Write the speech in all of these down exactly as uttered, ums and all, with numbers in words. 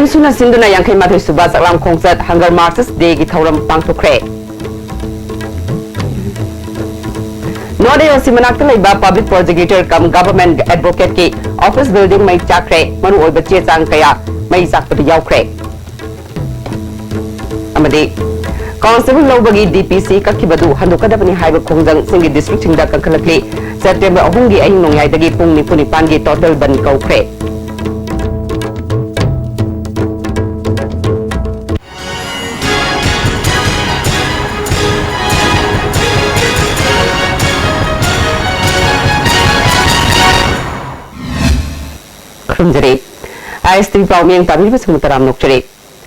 ꯁꯨꯅ ꯁꯤꯟꯗꯨꯅ ꯌꯥꯡꯈꯩ ꯃꯥꯊꯣꯏ ꯁꯨꯕ ꯆꯥꯛꯂꯥꯝ ꯈꯣꯡꯆꯠ Hunger Marches Day ꯒꯤ ꯊꯧꯔꯝ ꯄꯥꯡꯊꯣꯛꯈ꯭ꯔꯦ꯫ ꯅꯣꯔꯠ ꯑꯦ ꯑꯣ ꯁꯤ ꯃꯅꯥꯛꯇ ꯂꯩꯕ Public Prosecutor cum Government Advocate ꯀꯤ office building ꯃꯩ ꯆꯥꯛꯈ꯭ꯔꯦ꯫ ꯃꯔꯨꯑꯣꯏꯕ ꯆꯦ ꯆꯥꯡ ꯀꯌꯥ ꯃꯩ ꯆꯥꯛꯄꯗ ꯌꯥꯎꯈ꯭ꯔꯦ꯫ ꯑꯃꯗꯤ constable ꯂꯧꯕꯒꯤ D P C ꯀꯛꯈꯤꯕꯗꯨ ꯍꯟꯗꯣꯛꯀꯗꯕꯅꯤ ꯍꯥꯏꯕ ꯈꯣꯡꯖꯪ ꯁꯤꯡꯒꯤ district ꯁꯤꯡꯗ ꯀꯟꯈꯠꯂꯛꯂꯤ꯫ September ꯑꯍꯨꯝꯒꯤ ꯑꯍꯤꯡ ꯅꯣꯡꯌꯥꯏꯗꯒꯤ ꯄꯨꯡ ꯅꯤꯐꯨ ꯅꯤꯄꯥꯟꯒꯤ total ꯕꯟ ꯀꯧꯈ꯭ꯔꯦ꯫ ꯈꯨꯔꯨꯝꯖꯔꯤ꯫ ꯑꯥꯏ ꯑꯦꯁ ꯇꯤ ꯚꯤ ꯄꯥꯎ ꯃꯤꯠꯌꯦꯡ ꯇꯥꯕꯤꯔꯤꯕꯁꯤꯡꯕꯨ ꯇꯔꯥꯝꯅ ꯑꯣꯛꯆꯔꯤ꯫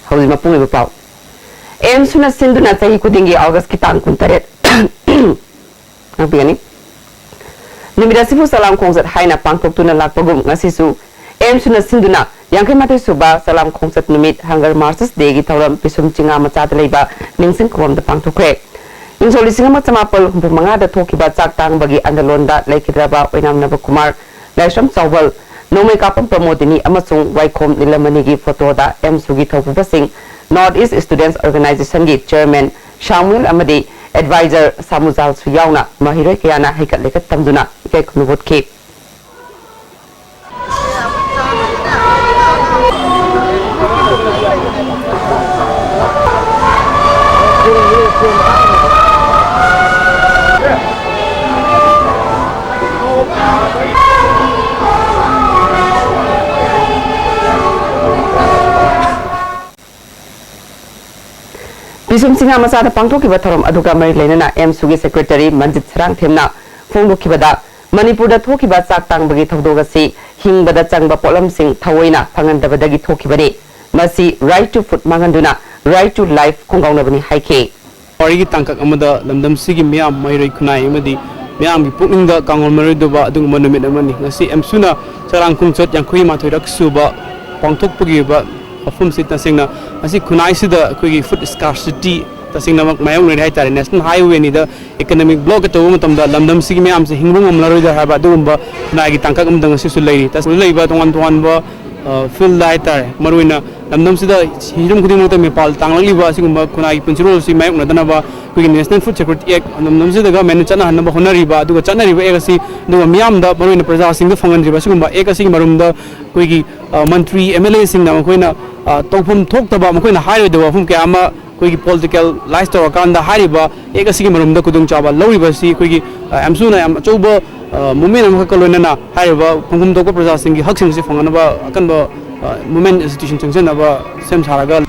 ꯍꯧꯖꯤꯛ ꯃꯄꯨꯡ ꯑꯣꯏꯕ ꯄꯥꯎ꯫ ꯑꯦꯝꯁꯨꯅ ꯁꯤꯟꯗꯨꯅ ꯆꯍꯤ ꯈꯨꯗꯤꯡꯒꯤ August ꯀꯤ ꯇꯥꯡ ꯀꯨꯟꯇꯔꯦꯠ, ꯉꯥꯛꯄꯤꯒꯅꯤ, ꯅꯨꯃꯤꯠ ꯑꯁꯤꯕꯨ ꯆꯥꯛꯂꯥꯝ ꯈꯣꯡꯆꯠ ꯍꯥꯏꯅ ꯄꯥꯡꯊꯣꯛꯇꯨꯅ ꯂꯥꯛꯄꯒꯨꯝ, ꯉꯁꯤꯁꯨ ꯑꯦꯝꯁꯨꯅ ꯁꯤꯟꯗꯨꯅ ꯌꯥꯡꯈꯩ ꯃꯥꯊꯣꯏ ꯁꯨꯕ ꯆꯥꯛꯂꯥꯝ ꯈꯣꯡꯆꯠ ꯅꯨꯃꯤꯠ Hunger Marches Day ꯒꯤ ꯊꯧꯔꯝ ꯄꯤꯁꯨꯝ ꯆꯤꯡꯉꯥ ꯃꯆꯥꯗ ꯂꯩꯕ ꯅꯤꯡꯁꯤꯡ ꯈꯨꯕꯝꯗ ꯄꯥꯡꯊꯣꯛꯈ꯭ꯔꯦ꯫ ꯏꯪꯁꯣꯛ ꯂꯤꯁꯤꯡ ꯑꯃ ꯆꯃꯥꯄꯜ ꯍꯨꯝꯐꯨ ꯃꯉꯥꯗ ꯊꯣꯛꯈꯤꯕ ꯆꯥꯛ ꯇꯥꯡꯕꯒꯤ ꯑꯟꯗꯂꯣꯟꯗ ꯂꯩꯈꯤꯗ꯭ꯔꯕ ꯑꯣꯏꯅꯥꯝ ꯅꯕꯀꯨꯃꯥꯔ, ꯂꯥꯏꯁ꯭ꯔꯝ ꯆꯥꯎꯕꯜ, ꯅꯣꯡꯃꯩ ꯀꯥꯞꯄꯝ ꯄ꯭ꯔꯃꯣꯗꯤꯅꯤ ꯑꯃꯁꯨꯡ ꯋꯥꯏꯈꯣꯝ ꯅꯤꯂꯃꯅꯤꯒꯤ ꯐꯣꯇꯣꯗ ꯑꯦꯝꯁꯨꯒꯤ ꯊꯧꯄꯨꯕꯁꯤꯡ, North East Students Organization ꯒꯤ chairman ꯁꯥꯃꯨꯑꯦꯜ ꯑꯃꯗꯤ advisor ꯁꯥꯃꯨꯖꯥꯜꯁꯨ ꯌꯥꯎꯅ ꯃꯍꯩꯔꯣꯏ ꯀꯌꯥꯅ ꯍꯩꯀꯠ ꯂꯩꯀꯠ ꯇꯝꯗꯨꯅ ꯏꯀꯥꯏ ꯈꯨꯝꯅꯕ ꯎꯠꯈꯤ꯫ ꯄꯤꯁꯨꯝ ꯆꯤꯡꯉꯥ ꯃꯆꯥꯗ ꯄꯥꯡꯊꯣꯛꯈꯤꯕ ꯊꯧꯔꯝ ꯑꯗꯨꯒ ꯃꯔꯤ ꯂꯩꯅꯅ ꯑꯦꯝꯁꯨꯒꯤ secretary ꯃꯟꯖꯤꯠ ꯁꯔꯥꯡꯊꯦꯝꯅ ꯐꯣꯡꯗꯣꯛꯈꯤꯕꯗ, ꯃꯅꯤꯄꯨꯔꯗ ꯊꯣꯛꯈꯤꯕ ꯆꯥꯛ ꯇꯥꯡꯕꯒꯤ ꯊꯧꯗꯣꯛ ꯑꯁꯤ ꯍꯤꯡꯕꯗ ꯆꯪꯕ ꯄꯣꯠꯂꯝꯁꯤꯡ ꯊꯑꯣꯏꯅ ꯐꯪꯍꯟꯗꯕꯗꯒꯤ ꯊꯣꯛꯈꯤꯕꯅꯤ꯫ ꯃꯁꯤ Right to Food ꯃꯥꯡꯍꯟꯗꯨꯅ Right to Life ꯈꯣꯡꯒꯥꯎꯅꯕꯅꯤ ꯍꯥꯏꯈꯤ꯫ ꯋꯥꯔꯤꯒꯤ ꯇꯥꯡꯀꯛ ꯑꯃꯗ ꯂꯝꯗꯝꯁꯤꯒꯤ ꯃꯤꯌꯥꯝ, ꯃꯍꯩꯔꯣꯏ ꯈꯨꯟꯅꯥꯏ ꯑꯃꯗꯤ ꯃꯤꯌꯥꯝꯒꯤ ꯄꯨꯛꯅꯤꯡꯗ ꯀꯥꯎꯉꯝꯂꯔꯣꯏꯗꯕ ꯑꯗꯨꯒꯨꯝꯕ ꯅꯨꯃꯤꯠ ꯑꯃꯅꯤ꯫ ꯉꯁꯤ ꯑꯦꯝꯁꯨꯅ ꯆꯔꯥꯡ ꯈꯣꯡꯆꯠ ꯌꯥꯡꯈꯩ ꯃꯥꯊꯣꯏꯔꯛ ꯁꯨꯕ ꯄꯥꯡꯊꯣꯛꯄꯒꯤ ꯑꯣꯏꯕ ꯋꯥꯐꯝꯁꯤ ꯇꯁꯦꯡꯅ ꯉꯁꯤ ꯈꯨꯟꯅꯥꯏꯁꯤꯗ ꯑꯩꯈꯣꯏꯒꯤ food scarcity ꯇꯁꯦꯡꯅꯃꯛ ꯃꯥꯌꯣꯛꯅꯔꯤ ꯍꯥꯏꯇꯥꯔꯦ꯫ National Highway ꯑꯅꯤꯗ economic block ꯇꯧꯕ ꯃꯇꯝꯗ ꯂꯝꯗꯝꯁꯤꯒꯤ ꯃꯤꯌꯥꯝꯁꯦ ꯍꯤꯡꯕ ꯉꯝꯂꯔꯣꯏꯗ꯭ꯔꯥ ꯍꯥꯏꯕ ꯑꯗꯨꯒꯨꯝꯕ ꯈꯨꯟꯅꯥꯏꯒꯤ ꯇꯥꯡꯀꯛ ꯑꯃꯗ ꯉꯁꯤꯁꯨ ꯂꯩꯔꯤ꯫ ꯇꯁꯦꯡꯅ ꯂꯩꯕ ꯇꯣꯉꯥꯟ ꯇꯣꯉꯥꯟꯕ, ꯑ, field ꯍꯥꯏꯇꯥꯔꯦ, ꯃꯔꯨꯑꯣꯏꯅ ꯂꯝꯗꯝꯁꯤꯗ ꯍꯤꯔꯝ ꯈꯨꯗꯤꯡꯃꯛꯇ ꯃꯤꯄꯥꯜ ꯇꯥꯡꯂꯛꯂꯤꯕ ꯑꯁꯤꯒꯨꯝꯕ ꯈꯨꯟꯅꯥꯏꯒꯤ ꯄꯨꯟꯁꯤꯔꯣꯜ ꯑꯁꯤ ꯃꯥꯌꯣꯛꯅꯗꯅꯕ ꯑꯩꯈꯣꯏꯒꯤ National Food Security Act ꯂꯝꯗꯝꯁꯤꯗ government ꯅ ꯆꯠꯅꯍꯟꯅꯕ ꯍꯣꯠꯅꯔꯤꯕ, ꯑꯗꯨꯒ ꯆꯠꯅꯔꯤꯕ act ꯑꯁꯤ, ꯑꯗꯨꯒ ꯃꯤꯌꯥꯝꯗ, ꯃꯔꯨꯑꯣꯏꯅ ꯄ꯭ꯔꯖꯥꯁꯤꯡꯗ ꯐꯪꯍꯟꯗ꯭ꯔꯤꯕ ꯑꯁꯤꯒꯨꯝꯕ act ꯑꯁꯤꯒꯤ ꯃꯔꯨꯝꯗ ꯑꯩꯈꯣꯏꯒꯤ, ꯑ, ꯃꯟꯇ꯭ꯔꯤ, M L A ꯁꯤꯡꯅ ꯃꯈꯣꯏꯅ, ꯑ, ꯇꯧꯐꯝ ꯊꯣꯛꯇꯕ, ꯃꯈꯣꯏꯅ ꯍꯥꯏꯔꯣꯏꯗꯕ ꯋꯥꯐꯝ ꯀꯌꯥ ꯑꯃ ꯑꯩꯈꯣꯏꯒꯤ politicalize ꯇꯧꯔꯀꯥꯟꯗ ꯍꯥꯏꯔꯤꯕ act ꯑꯁꯤꯒꯤ ꯃꯔꯨꯝꯗ ꯈꯨꯗꯣꯡꯆꯥꯕ ꯂꯧꯔꯤꯕ ꯑꯁꯤ ꯑꯩꯈꯣꯏꯒꯤ, ꯑ, ꯌꯥꯝ ꯁꯨꯅ ꯌꯥꯝ ꯑꯆꯧꯕ, ꯑ, movement ꯑꯃꯈꯛꯀ ꯂꯣꯏꯅꯅ ꯍꯥꯏꯔꯤꯕ ꯐꯪꯐꯝ ꯊꯣꯛꯄ ꯄ꯭ꯔꯖꯥꯁꯤꯡꯒꯤ ꯍꯛꯁꯤꯡ ꯑꯁꯤ ꯐꯪꯅꯅꯕ ꯑꯀꯟꯕ, ꯑ, movement institution ꯆꯪꯁꯤꯟꯅꯕ ꯁꯦꯝ ꯁꯥꯔꯒ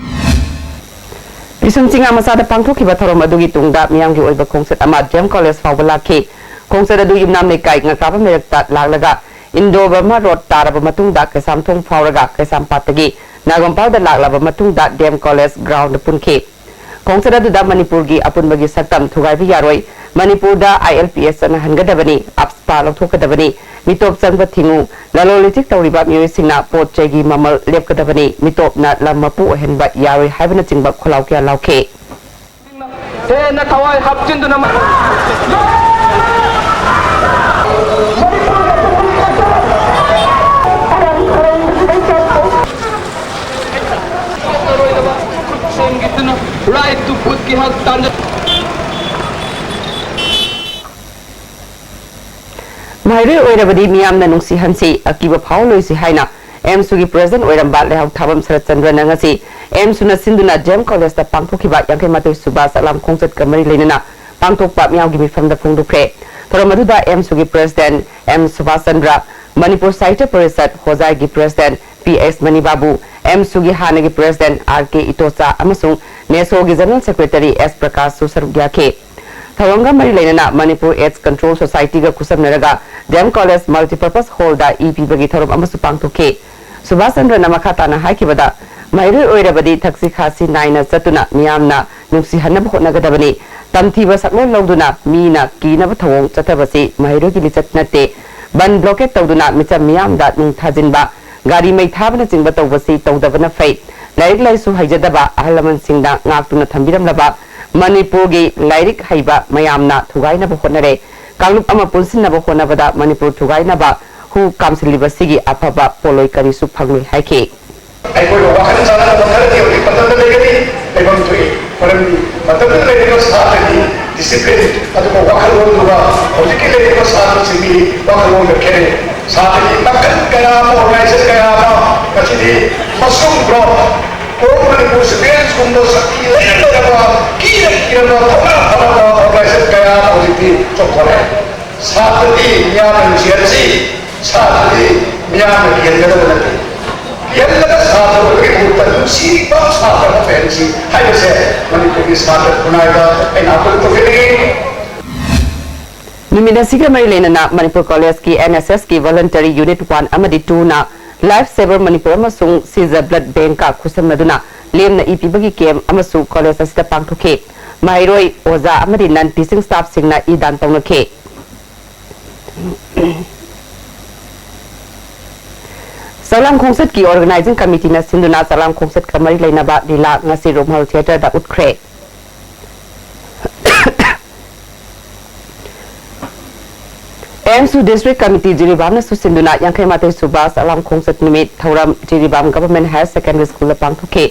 ꯂꯤꯁꯨꯝ ꯆꯤꯡꯉꯥ ꯃꯆꯥꯗ ꯄꯥꯡꯊꯣꯛꯈꯤꯕ ꯊꯧꯔꯝ ꯑꯗꯨꯒꯤ ꯇꯨꯡꯗ ꯃꯤꯌꯥꯝꯒꯤ ꯑꯣꯏꯕ ꯈꯣꯡꯆꯠ ꯑꯃ D M College ꯐꯥꯎꯕ ꯂꯥꯛꯈꯤ꯫ ꯈꯣꯡꯆꯠ ꯑꯗꯨ ꯌꯨꯝꯅꯥꯝ ꯂꯩꯀꯥꯏ ꯉꯀꯥꯕꯝ ꯂꯩꯔꯛꯇ ꯂꯥꯛꯂꯒ Indo Burma Road ꯇꯥꯔꯕ ꯃꯇꯨꯡꯗ ꯀꯩꯁꯥꯝꯊꯣꯡ ꯐꯥꯎꯔꯒ ꯀꯩꯁꯥꯝꯄꯥꯠꯇꯒꯤ ꯅꯥꯒꯣꯝꯄꯥꯜꯗ ꯂꯥꯛꯂꯕ ꯃꯇꯨꯡꯗ D M College ground ꯗ ꯄꯨꯟꯈꯤ꯫ ꯈꯣꯡꯆꯠ ꯑꯗꯨꯗ ꯃꯅꯤꯄꯨꯔꯒꯤ ꯑꯄꯨꯟꯕꯒꯤ ꯁꯛꯇꯝ ꯊꯨꯒꯥꯏꯕ ꯌꯥꯔꯣꯏ, ꯃꯅꯤꯄꯨꯔꯗ I L P S ꯆꯠꯅꯍꯟꯒꯗꯕꯅꯤ, AFSPA ꯂꯧꯊꯣꯛꯀꯗꯕꯅꯤ, ꯃꯤꯇꯣꯞ ꯆꯪꯕ ꯊꯤꯡꯉꯨ, ꯂꯂꯣꯟ ꯏꯇꯤꯛ ꯇꯧꯔꯤꯕ ꯃꯤꯑꯣꯏꯁꯤꯡꯅ ꯄꯣꯠ ꯆꯩꯒꯤ ꯃꯃꯜ ꯂꯦꯞꯀꯗꯕꯅꯤ, ꯃꯤꯇꯣꯞꯅ ꯂꯝ ꯃꯄꯨ ꯑꯣꯏꯍꯟꯕ ꯌꯥꯔꯣꯏ ꯍꯥꯏꯕꯅꯆꯤꯡꯕ ꯈꯣꯜꯂꯥꯎ ꯀꯌꯥ ꯂꯥꯎꯈꯤ꯫ ꯍꯦꯟꯅ ꯊꯋꯥꯏ ꯍꯥꯞꯆꯤꯟꯗꯨꯅ Right to vote ꯀꯤ ꯍꯛ ꯇꯥꯟꯅ ꯃꯍꯩꯔꯣꯏ ꯑꯣꯏꯔꯕꯗꯤ ꯃꯤꯌꯥꯝꯅ ꯅꯨꯡꯁꯤꯍꯟꯁꯤ, ꯑꯀꯤꯕ ꯐꯥꯎꯍꯜꯂꯣꯏꯁꯤ ꯍꯥꯏꯅ AMSUꯒꯤ president ꯑꯣꯏꯔꯝꯕ ꯂꯩꯍꯥꯎ ꯊꯥꯕꯝ ꯁꯔꯠꯆꯟꯗ꯭ꯔꯅ ꯉꯁꯤ AMSUꯅ ꯁꯤꯟꯗꯨꯅ D M Collegeꯇ ꯄꯥꯡꯊꯣꯛꯈꯤꯕ ꯌꯥꯡꯈꯩ ꯃꯥꯊꯣꯏ ꯁꯨꯕ ꯁꯛꯂꯥꯝ ꯈꯣꯡꯆꯠꯀ ꯃꯔꯤ ꯂꯩꯅꯅ ꯄꯥꯡꯊꯣꯛꯄ ꯃꯤꯌꯥꯝꯒꯤ ꯃꯤꯐꯝꯗ ꯐꯣꯡꯗꯣꯛꯈ꯭ꯔꯦ꯫ ꯊꯧꯔꯝ ꯑꯗꯨꯗ AMSUꯒꯤ president M ꯁꯨꯕꯥꯁ ꯆꯟꯗ꯭ꯔ, ꯃꯅꯤꯄꯨꯔ ꯁꯥꯍꯤꯇ꯭ꯌ ꯄꯔꯤꯁꯠ, ꯍꯣꯖꯥꯏꯒꯤ president P S ꯃꯅꯤꯕꯥꯕꯨ, AMSUꯒꯤ ꯍꯥꯟꯅꯒꯤ president R K ꯏꯇꯣꯆꯥ ꯑꯃꯁꯨꯡ NESOꯒꯤ general secretary S ꯄ꯭ꯔꯀꯥꯁꯁꯨ ꯁꯔꯨꯛ ꯌꯥꯈꯤ꯫ ꯊꯧꯔꯝꯒ ꯃꯔꯤ ꯂꯩꯅꯅ Manipur AIDS Control Societyꯒ ꯈꯨꯠꯁꯝꯅꯔꯒ D M College Multipurpose Hallꯗ E ꯄꯤꯕꯒꯤ ꯊꯧꯔꯝ ꯑꯃꯁꯨ ꯄꯥꯡꯊꯣꯛꯈꯤ꯫ ꯁꯨꯕꯥꯁ ꯆꯟꯗ꯭ꯔꯅ ꯃꯈꯥ ꯇꯥꯅ ꯍꯥꯏꯈꯤꯕꯗ, ꯃꯍꯩꯔꯣꯏ ꯑꯣꯏꯔꯕꯗꯤ ꯊꯛꯁꯤ ꯈꯥꯁꯤ ꯅꯥꯏꯅ ꯆꯠꯇꯨꯅ ꯃꯤꯌꯥꯝꯅ ꯅꯨꯡꯁꯤꯍꯟꯅꯕ ꯍꯣꯠꯅꯒꯗꯕꯅꯤ꯫ ꯇꯝꯊꯤꯕ ꯁꯛꯂꯣꯟ ꯂꯧꯗꯨꯅ ꯃꯤꯅ ꯀꯤꯅꯕ ꯊꯧꯑꯣꯡ ꯆꯠꯊꯕꯁꯤ ꯃꯍꯩꯔꯣꯏꯒꯤ ꯂꯤꯆꯠ ꯅꯠꯇꯦ꯫ ꯕꯟ blockade ꯇꯧꯗꯨꯅ ꯃꯤꯆꯝ ꯃꯤꯌꯥꯝꯗ ꯅꯨꯡ ꯊꯥꯖꯤꯟꯕ, ꯒꯥꯔꯤ ꯃꯩ ꯊꯥꯕꯅꯆꯤꯡꯕ ꯇꯧꯕꯁꯤ ꯇꯧꯗꯕꯅ ꯐꯩ꯫ ꯂꯥꯏꯔꯤꯛ ꯂꯥꯏꯁꯨ ꯍꯩꯖꯗꯕ ꯑꯍꯜ ꯂꯃꯟꯁꯤꯡꯅ ꯉꯥꯛꯇꯨꯅ ꯊꯝꯕꯤꯔꯝꯂꯕ ꯃꯅꯤꯄꯨꯔꯒꯤ ꯂꯥꯏꯔꯤꯛ ꯍꯩꯕ ꯃꯌꯥꯝꯅ ꯊꯨꯒꯥꯏꯅꯕ ꯍꯣꯠꯅꯔꯦ꯫ ꯀꯥꯡꯂꯨꯞ ꯑꯃ ꯄꯨꯟꯁꯤꯟꯅꯕ ꯍꯣꯠꯅꯕꯗ ꯃꯅꯤꯄꯨꯔ ꯊꯨꯒꯥꯏꯅꯕ ꯍꯨ ꯀꯥꯝꯁꯤꯜꯂꯤꯕꯁꯤꯒꯤ ꯑꯐꯕ ꯄꯣꯠꯂꯣꯏ ꯀꯔꯤꯁꯨ ꯐꯪꯂꯣꯏ ꯍꯥꯏꯈꯤ꯫ ꯑꯩꯈꯣꯏꯒ ꯋꯥꯈꯜ ꯆꯥꯟꯅꯗꯕ ꯈꯔꯗꯤ ꯍꯧꯖꯤꯛ ꯃꯇꯝꯗ ꯂꯩꯒꯅꯤ, ꯂꯩꯐꯝ ꯊꯣꯛꯏ꯫ ꯃꯔꯝꯗꯤ ꯃꯇꯝꯗꯨꯗ ꯂꯩꯔꯤꯕ ꯁꯥꯇ꯭ꯔꯒꯤ ꯗꯤꯁꯤꯄ꯭ꯂꯤꯟ ꯑꯗꯨꯒ ꯋꯥꯈꯜꯂꯣꯟꯗꯨꯒ ꯍꯧꯖꯤꯛꯀꯤ ꯂꯩꯔꯤꯕ ꯁꯥꯇ꯭ꯔꯁꯤꯡꯒꯤ ꯋꯥꯈꯜꯂꯣꯟꯒ ꯈꯦꯠꯅꯩ꯫ ꯁꯥꯇ꯭ꯔꯒꯤ ꯃꯈꯜ ꯀꯌꯥ ꯑꯃ, ꯑꯣꯔꯒꯅꯥꯏꯖꯦꯁꯟ ꯀꯌꯥ ꯑꯃ ꯉꯁꯤꯗꯤ ꯃꯁꯨꯡ ꯕ꯭ꯂꯣꯛ, ꯑꯣꯜ ꯃꯅꯤꯄꯨꯔ ꯁ꯭ꯇꯨꯗꯦꯟꯠꯁꯀꯨꯝꯕ ꯁꯛꯇꯤ ꯂꯩꯔꯝꯂꯕ, ꯀꯤꯔ ꯀꯤꯔꯕ, ꯊꯧꯅꯥ ꯐꯅꯕ ꯑꯣꯔꯒꯅꯥꯏꯖꯦꯁꯟ ꯀꯌꯥ ꯑꯃ ꯍꯧꯖꯤꯛꯇꯤ ꯆꯣꯡꯊꯣꯔꯛꯑꯦ꯫ ꯁꯥꯇ꯭ꯔꯗꯤ ꯃꯤꯌꯥꯝꯅ ꯅꯨꯡꯁꯤꯍꯟꯁꯤ, ꯁꯥꯇ꯭ꯔꯗꯤ ꯃꯤꯌꯥꯝꯅ ꯀꯤꯍꯟꯒꯗꯕ ꯅꯠꯇꯦ꯫ ꯀꯤꯍꯜꯂꯒ ꯁꯥꯇ꯭ꯔ ꯑꯣꯏꯕꯒꯤ ꯃꯍꯨꯠꯇ ꯅꯨꯡꯁꯤꯕ ꯁꯥꯇ꯭ꯔ ꯑꯃ ꯑꯣꯏꯍꯟꯁꯤ ꯍꯥꯏꯕꯁꯦ ꯃꯅꯤꯄꯨꯔꯒꯤ ꯁꯥꯇ꯭ꯔ ꯈꯨꯟꯅꯥꯏꯗ ꯑꯩꯅ ꯑꯥꯄꯤꯜ ꯇꯧꯖꯅꯤꯡꯏ꯫ ꯅꯨꯃꯤꯠ ꯑꯁꯤꯒ ꯃꯔꯤ ꯂꯩꯅꯅ ꯃꯅꯤꯄꯨꯔ ꯀꯣꯂꯦꯖꯀꯤ ꯑꯦꯟ ꯑꯦꯁ ꯑꯦꯁꯀꯤ ꯚꯣꯂꯨꯟꯇꯔꯤ ꯌꯨꯅꯤꯠ ꯋꯥꯟ ꯑꯃꯗꯤ ꯇꯨꯅ ꯂꯥꯏꯐ ꯁꯦꯚꯔ ꯃꯅꯤꯄꯨꯔ ꯑꯃꯁꯨꯡ ꯁꯤꯖ ꯕ꯭ꯂꯗ ꯕꯦꯡꯀ ꯈꯨꯠꯁꯝꯅꯗꯨꯅ ꯂꯦꯝꯅ ꯏ ꯄꯤꯕꯒꯤ ꯀꯦꯝꯞ ꯑꯃꯁꯨ ꯀꯣꯂꯦꯖ ꯑꯁꯤꯗ ꯄꯥꯡꯊꯣꯛꯈꯤ꯫ ꯃꯍꯩꯔꯣꯏ, ꯑꯣꯖꯥ ꯑꯃꯗꯤ ꯅꯟ ꯇꯤꯆꯤꯡ ꯁ꯭ꯇꯥꯐꯁꯤꯡꯅ ꯏ ꯗꯥꯟ ꯇꯧꯅꯈꯤ꯫ ꯁꯛꯂꯥꯡ ꯈꯣꯡꯆꯠꯀꯤ ꯑꯣꯔꯒꯅꯥꯏꯖꯤꯡ ꯀꯃꯤꯇꯤꯅ ꯁꯤꯟꯗꯨꯅ ꯁꯛꯂꯥꯡ ꯈꯣꯡꯆꯠꯀ ꯃꯔꯤ ꯂꯩꯅꯕ ꯂꯤꯂꯥ ꯉꯁꯤ ꯔꯨꯝꯍꯜ ꯊꯤꯌꯦꯇꯔꯗ ꯎꯠꯈ꯭ꯔꯦ꯫ ꯑꯦꯝꯁꯨ ꯗꯤꯁꯇ꯭ꯔꯤꯛ ꯀꯃꯤꯇꯤ ꯖꯤꯔꯤꯕꯥꯝꯅ ꯁꯤꯟꯗꯨꯅ ꯌꯥꯡꯈꯩ ꯃꯥꯊꯣꯏ ꯁꯨꯕ ꯁꯛꯂꯥꯡ ꯈꯣꯡꯆꯠ ꯅꯨꯃꯤꯠ ꯊꯧꯔꯝ ꯖꯤꯔꯤꯕꯥꯝ ꯒꯚꯔꯟꯃꯦꯟꯠ ꯍꯥꯌꯔ ꯁꯦꯀꯦꯟꯗꯔꯤ ꯁ꯭ꯀꯨꯜꯗ ꯄꯥꯡꯊꯣꯛꯈꯤ꯫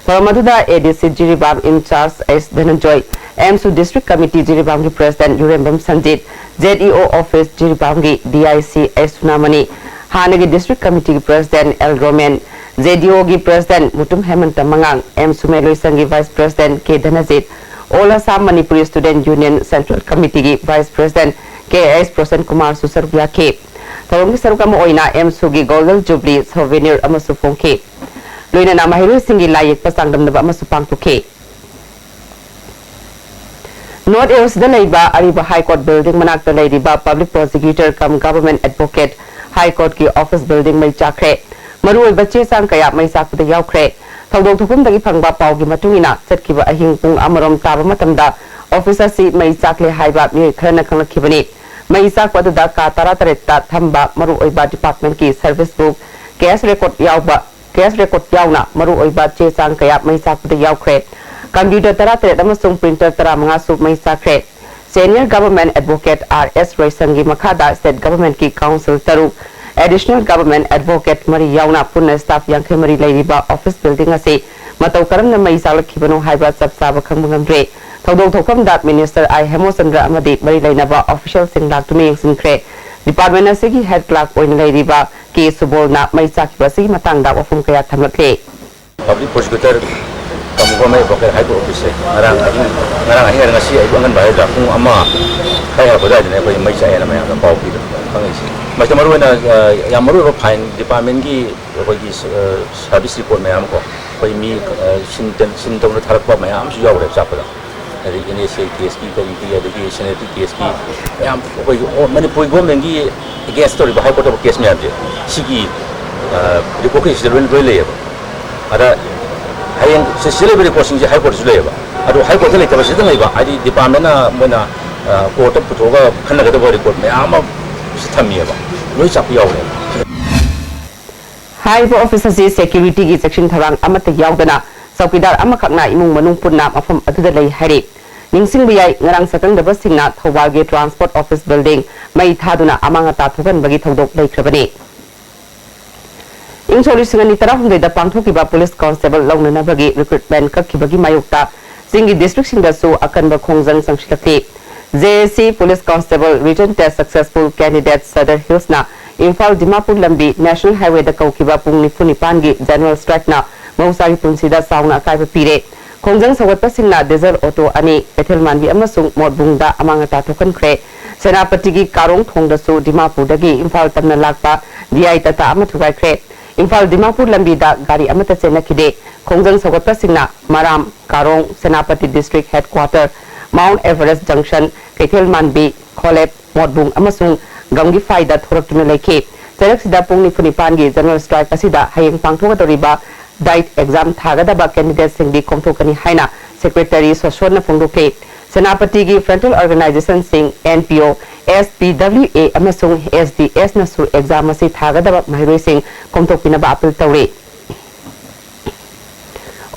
ꯊꯧꯔꯝ ꯑꯗꯨꯗ A D C Jiribam in charge H Dhananjoy, AMSU district committee ꯖꯤꯔꯤꯕꯥꯝꯒꯤ president Yurembam Sanjit, Z E O office ꯖꯤꯔꯤꯕꯥꯝꯒꯤ D I C H Sunamani, ꯍꯥꯟꯅꯒꯤ ꯗꯤꯁꯇ꯭ꯔꯤꯛ ꯀꯃꯤꯇꯤꯒꯤ president L Romen, J D ꯑꯣꯒꯤ ꯄ꯭ꯔꯦꯁꯤꯗꯦꯟꯠ ꯃꯨꯇꯨꯝ ꯍꯦꯃꯟꯇ ꯃꯉꯥꯡ, ꯑꯦꯝꯁꯨ ꯃꯦꯂꯣꯏꯁꯪꯒꯤ vice president K Dhanajit, all Assam Manipuri student union central ꯀꯃꯤꯇꯤꯒꯤ vice president K H Prasan ꯀꯨꯃꯥꯔꯁꯨ ꯁꯔꯨꯛ ꯌꯥꯈꯤ꯫ ꯊꯧꯔꯝꯒꯤ ꯁꯔꯨꯛ ꯑꯃ ꯑꯣꯏꯅ ꯑꯦꯝꯁꯨꯒꯤ ꯒꯣꯜꯗꯟ ꯖꯨꯕꯂꯤ ꯁꯣꯚꯦꯅꯤꯌꯔ ꯑꯃꯁꯨ ꯐꯣꯡꯈꯤ꯫ ꯂꯣꯏꯅꯅ ꯃꯍꯩꯔꯣꯏꯁꯤꯡꯒꯤ ꯂꯥꯏ ꯌꯦꯛꯄ ꯆꯥꯡꯗꯝꯅꯕ ꯑꯃꯁꯨ ꯄꯥꯡꯊꯣꯛꯈꯤ꯫ ꯅꯣꯔꯠ ꯑꯦ ꯑꯣ ꯁꯤꯗ ꯂꯩꯕ ꯑꯔꯤꯕ ꯍꯥꯏ ꯀꯣꯔꯠ ꯕꯤꯜꯗꯤꯡ ꯃꯅꯥꯛꯇ ꯂꯩꯔꯤꯕ ꯄꯕ꯭ꯂꯤꯛ ꯄ꯭ꯔꯣꯁꯤꯀ꯭ꯌꯨꯇꯔ ꯀꯝ ꯒꯚꯔꯟꯃꯦꯟꯠ ꯑꯦꯗꯚꯣꯀꯦꯠ ꯍꯥꯏ ꯀꯣꯔꯠꯀꯤ ꯑꯣꯐꯤꯁ ꯕꯤꯜꯗꯤꯡ ꯃꯩ ꯆꯥꯛꯈ꯭ꯔꯦ꯫ ꯃꯔꯨꯑꯣꯏꯕ ꯆꯦ ꯆꯥꯡ ꯀꯌꯥ ꯃꯩ ꯆꯥꯛꯄꯗ ꯌꯥꯎꯈ꯭ꯔꯦ꯫ ꯊꯧꯗꯣꯛ ꯊꯣꯛꯐꯝꯗꯒꯤ ꯐꯪꯕ ꯄꯥꯎꯒꯤ ꯃꯇꯨꯡ ꯏꯟꯅ, ꯆꯠꯈꯤꯕ ꯑꯍꯤꯡ ꯄꯨꯡ ꯑꯃꯔꯣꯝ ꯇꯥꯕ ꯃꯇꯝꯗ ꯑꯣꯐꯤꯁ ꯑꯁꯤ ꯃꯩ ꯆꯥꯛꯂꯦ ꯍꯥꯏꯕ ꯃꯤꯑꯣꯏ ꯈꯔꯅ ꯈꯪꯂꯛꯈꯤꯕꯅꯤ꯫ ꯃꯩ ꯆꯥꯛꯄ ꯑꯗꯨꯗ ꯀꯥ ꯇꯔꯥꯇꯔꯦꯠꯇ ꯊꯝꯕ ꯃꯔꯨꯑꯣꯏꯕ ꯗꯤꯄꯥꯔꯠꯃꯦꯟꯠꯀꯤ ꯁꯔꯚꯤꯁ ꯕꯨꯛ, ꯀꯦꯁ ꯔꯦꯀꯣꯔꯗ ꯌꯥꯎꯕ, ꯀꯦꯁ ꯔꯦꯀꯣꯔꯗ ꯌꯥꯎꯅ ꯃꯔꯨꯑꯣꯏꯕ ꯆꯦ ꯆꯥꯡ ꯀꯌꯥ ꯃꯩ ꯆꯥꯛꯄꯗ ꯌꯥꯎꯈ꯭ꯔꯦ꯫ ꯀꯝꯄ꯭ꯌꯨꯇꯔ ꯇꯔꯥꯇꯔꯦꯠ ꯑꯃꯁꯨꯡ ꯄ꯭ꯔꯤꯟꯇꯔ ꯇꯔꯥꯃꯉꯥꯁꯨ ꯃꯩ ꯆꯥꯛꯈ꯭ꯔꯦ꯫ ꯁꯦꯅꯤꯌꯔ ꯒꯚꯔꯟꯃꯦꯟꯠ ꯑꯦꯗꯚꯣꯀꯦꯠ ꯑꯥꯔ ꯑꯦꯁ ꯔꯣꯏꯁꯪꯒꯤ ꯃꯈꯥꯗ ꯁ꯭ꯇꯦꯠ ꯒꯚꯔꯟꯃꯦꯟꯠꯀꯤ ꯀꯥꯎꯟꯁꯤꯜ ꯇꯔꯨꯛ, Additional Government Advocate ꯃꯔꯤ ꯌꯥꯎꯅ ꯄꯨꯟꯅ staff ꯌꯥꯡꯈꯩ ꯃꯔꯤ ꯂꯩꯔꯤꯕ office building ꯑꯁꯤ ꯃꯇꯧ ꯀꯔꯝꯅ ꯃꯩ ꯆꯥꯛꯂꯛꯈꯤꯕꯅꯣ ꯍꯥꯏꯕ ꯆꯞ ꯆꯥꯕ ꯈꯪꯕ ꯉꯝꯗ꯭ꯔꯤ꯫ ꯊꯧꯗꯣꯛ ꯊꯣꯛꯐꯝꯗ Minister I ꯍꯦꯃꯣꯆꯟꯗ꯭ꯔ ꯑꯃꯗꯤ ꯃꯔꯤ ꯂꯩꯅꯕ officialꯁꯤꯡ ꯂꯥꯛꯇꯨꯅ ꯌꯦꯡꯁꯤꯟꯈ꯭ꯔꯦ꯫ Department ꯑꯁꯤꯒꯤ head clerk ꯑꯣꯏꯅ ꯂꯩꯔꯤꯕ ꯀꯦ ꯁꯨꯕꯣꯜꯅ ꯃꯩ ꯆꯥꯛꯈꯤꯕ ꯑꯁꯤꯒꯤ ꯃꯇꯥꯡꯗ ꯋꯥꯐꯝ ꯀꯌꯥ ꯊꯝꯂꯛꯂꯤ꯫ Public Prosecutor ꯀꯝ ꯒꯣꯔꯃꯦꯟ ꯑꯦꯗꯚꯣꯀꯦꯠ ꯍꯥꯏ ꯀꯣꯔꯠ ꯑꯣꯐꯤꯁꯁꯦ ꯉꯔꯥꯡ ꯑꯍꯤꯡ, ꯉꯔꯥꯡ ꯑꯍꯤꯡ ꯍꯥꯏꯔ ꯉꯁꯤ ꯑꯌꯨꯛ ꯑꯉꯟꯕ ꯍꯥꯏꯒꯗ꯭ꯔꯥ, ꯄꯨꯡ ꯑꯃ ꯈꯔ ꯍꯦꯜꯂꯛꯄ ꯑꯗꯨꯋꯥꯏꯗꯅꯦ ꯑꯩꯈꯣꯏ ꯃꯩ ꯆꯥꯛꯑꯦꯅ ꯃꯌꯥꯝꯗ ꯄꯥꯎ ꯄꯤꯕ ꯈꯪꯉꯛꯏꯁꯦ꯫ ꯃꯁꯤꯗ ꯃꯔꯨ ꯑꯣꯏꯅ, ꯑ, ꯌꯥꯝ ꯃꯔꯨ ꯑꯣꯏꯕ ꯐꯥꯏꯟ ꯗꯤꯄꯥꯔꯠꯃꯦꯟꯒꯤ ꯑꯩꯈꯣꯏꯒꯤ, ꯑ, ꯁꯥꯔꯚꯤꯁ ꯔꯤꯄꯣꯔꯠ ꯃꯌꯥꯝ ꯀꯣ, ꯑꯩꯈꯣꯏ ꯃꯤ, ꯑ, ꯁꯤꯟ ꯇꯦꯟ-, ꯁꯤꯟ ꯇꯧꯅ ꯊꯥꯔꯛꯄ ꯃꯌꯥꯝ ꯑꯃꯁꯨ ꯌꯥꯎꯔꯦ ꯆꯥꯛꯄꯗ꯫ ꯑꯗꯩ ꯑꯦꯟ ꯑꯦꯁ ꯑꯦ ꯀꯦꯁꯀꯤ ꯀꯔꯤꯒꯤ, ꯑꯗꯒꯤ ꯁꯦꯅꯦꯇꯔꯤ ꯀꯦꯁꯀꯤ ꯃꯌꯥꯝ ꯑꯩꯈꯣꯏꯒꯤ ꯑꯣ-, ꯃꯅꯤꯄꯨꯔ ꯒꯣꯔꯃꯦꯟꯒꯤ ꯑꯦꯒꯦꯟꯁ ꯇꯧꯔꯤꯕ ꯍꯥꯏ ꯀꯣꯔꯠꯇ ꯀꯦꯁ ꯃꯌꯥꯝꯁꯦ, ꯁꯤꯒꯤ, ꯑ, ꯔꯤꯄꯣꯔꯠꯀꯤꯁꯤꯗ ꯂꯣꯏ, ꯂꯣꯏ ꯂꯩꯌꯦꯕ꯫ ꯑꯗ ꯍꯌꯦꯡ ꯁꯤ, ꯁꯤ ꯂꯩꯕ ꯔꯤꯄꯣꯔꯠꯁꯤꯡꯁꯦ ꯍꯥꯏ ꯀꯣꯔꯠꯇꯁꯨ ꯂꯩꯌꯦꯕ꯫ ꯑꯗꯣ ꯍꯥꯏ ꯀꯣꯔꯠꯇ ꯂꯩꯇꯕꯁꯤꯗ ꯂꯩꯕ, ꯍꯥꯏꯗꯤ ꯗꯤꯄꯥꯔꯠꯃꯦꯟꯅ ꯃꯣꯏꯅ, ꯑ, ꯀꯣꯔꯠꯇ ꯄꯨꯊꯣꯛꯑꯒ ꯈꯟꯅꯒꯗꯕ ꯔꯤꯄꯣꯔꯠ ꯃꯌꯥꯝ ꯑꯃ ꯁꯤ ꯊꯝꯃꯤꯑꯕ꯫ ꯂꯣꯏ ꯆꯥꯛꯄ ꯌꯥꯎꯔꯦꯕ꯫ ꯍꯥꯏꯔꯤꯕ office ꯑꯁꯤ securityꯒꯤ ꯆꯦꯛꯁꯤꯟ ꯊꯧꯔꯥꯡ ꯑꯃꯠꯇ ꯌꯥꯎꯗꯅ ꯆꯧꯀꯤꯗꯥꯔ ꯑꯃꯈꯛꯅ ꯏꯃꯨꯡ ꯃꯅꯨꯡ ꯄꯨꯟꯅ ꯃꯐꯝ ꯑꯗꯨꯗ ꯂꯩ ꯍꯥꯏꯔꯤ꯫ ꯅꯤꯡꯁꯤꯡꯕ ꯌꯥꯏ, ꯉꯔꯥꯡ ꯆꯥꯛꯆꯪꯗꯕꯁꯤꯡꯅ ꯊꯧꯕꯥꯜꯒꯤ transport office building ꯃꯩ ꯊꯥꯗꯨꯅ ꯑꯃꯥꯡ ꯑꯇꯥ ꯊꯣꯛꯍꯟꯕꯒꯤ ꯊꯧꯗꯣꯛ ꯂꯩꯈ꯭ꯔꯕꯅꯤ꯫ ꯏꯪ ꯁꯣꯛ ꯂꯤꯁꯤꯡ ꯑꯅꯤ ꯇꯔꯥꯍꯨꯝꯗꯣꯏꯗ ꯄꯥꯡꯊꯣꯛꯈꯤꯕ police constable ꯂꯧꯅꯅꯕꯒꯤ recruitment ꯀꯛꯈꯤꯕꯒꯤ ꯃꯥꯌꯣꯛꯇ ꯆꯤꯡꯒꯤ districtꯁꯤꯡꯗꯁꯨ ꯑꯀꯟꯕ ꯈꯣꯡꯖꯪ ꯆꯪꯁꯤꯜꯂꯛꯂꯤ꯫ J A C police constable written test successful candidate Sadar Hillsꯅ Imphal Dimapur ꯂꯝꯕꯤ National Highwayꯗ ꯀꯧꯈꯤꯕ ꯄꯨꯡ ꯅꯤꯐꯨ ꯅꯤꯄꯥꯟꯒꯤ general strikeꯅ ꯃꯍꯧꯁꯥꯒꯤ ꯄꯨꯟꯁꯤꯗ ꯆꯥꯎꯅ ꯑꯀꯥꯏꯕ ꯄꯤꯔꯦ꯫ ꯈꯣꯡꯖꯪ ꯁꯧꯒꯠꯄꯁꯤꯡꯅ diesel auto ꯑꯅꯤ, ꯀꯩꯊꯦꯜ ꯃꯥꯟꯕꯤ ꯑꯃꯁꯨꯡ ꯃꯣꯠꯕꯨꯡꯗ ꯑꯃꯥꯡ ꯑꯇꯥ ꯊꯣꯛꯍꯟꯈ꯭ꯔꯦ꯫ ꯁꯦꯅꯥꯄꯇꯤꯒꯤ ꯀꯥꯔꯣꯡ ꯊꯣꯡꯗꯁꯨ ꯗꯤꯃꯥꯄꯨꯔꯗꯒꯤ ꯏꯝꯐꯥꯜ ꯇꯝꯅ ꯂꯥꯛꯄ D I Tata ꯑꯃ ꯊꯨꯒꯥꯏꯈ꯭ꯔꯦ꯫ ꯏꯝꯐꯥꯜ ꯗꯤꯃꯥꯄꯨꯔ ꯂꯝꯕꯤꯗ ꯒꯥꯔꯤ ꯑꯃꯠꯇ ꯆꯦꯟꯅꯈꯤꯗꯦ꯫ ꯈꯣꯡꯖꯪ ꯁꯧꯒꯠꯄꯁꯤꯡꯅ ꯃꯔꯥꯝ, ꯀꯥꯔꯣꯡ, Senapati district headquarter, Mount Everest junction, ꯀꯩꯊꯦꯜ ꯃꯥꯟꯕꯤ, ꯈꯣꯂꯦꯞ, ꯃꯣꯠꯕꯨꯡ ꯑꯃꯁꯨꯡ ꯒꯝꯒꯤꯐꯥꯏꯗ ꯊꯣꯔꯛꯇꯨꯅ ꯂꯩꯈꯤ꯫ ꯆꯩꯔꯛꯁꯤꯗ ꯄꯨꯡ ꯅꯤꯐꯨ ꯅꯤꯄꯥꯟꯒꯤ general strike ꯑꯁꯤꯗ ꯍꯌꯦꯡ ꯄꯥꯡꯊꯣꯛꯀꯗꯧꯔꯤꯕ D I T exam ꯊꯥꯒꯗꯕ candidateꯁꯤꯡꯗꯤ ꯈꯣꯝꯊꯣꯛꯀꯅꯤ ꯍꯥꯏꯅ secretary ꯁꯣꯁꯣꯟꯅ ꯐꯣꯡꯗꯣꯛꯈꯤ꯫ ꯁꯦꯅꯥꯄꯇꯤꯒꯤ frontal organizationꯁꯤꯡ, N P O, S P W A ꯑꯃꯁꯨꯡ S D Sꯅꯁꯨ exam ꯑꯁꯤ ꯊꯥꯒꯗꯕ ꯃꯍꯩꯔꯣꯏꯁꯤꯡ ꯈꯣꯝꯊꯣꯛꯄꯤꯅꯕ appeal ꯇꯧꯔꯤ꯫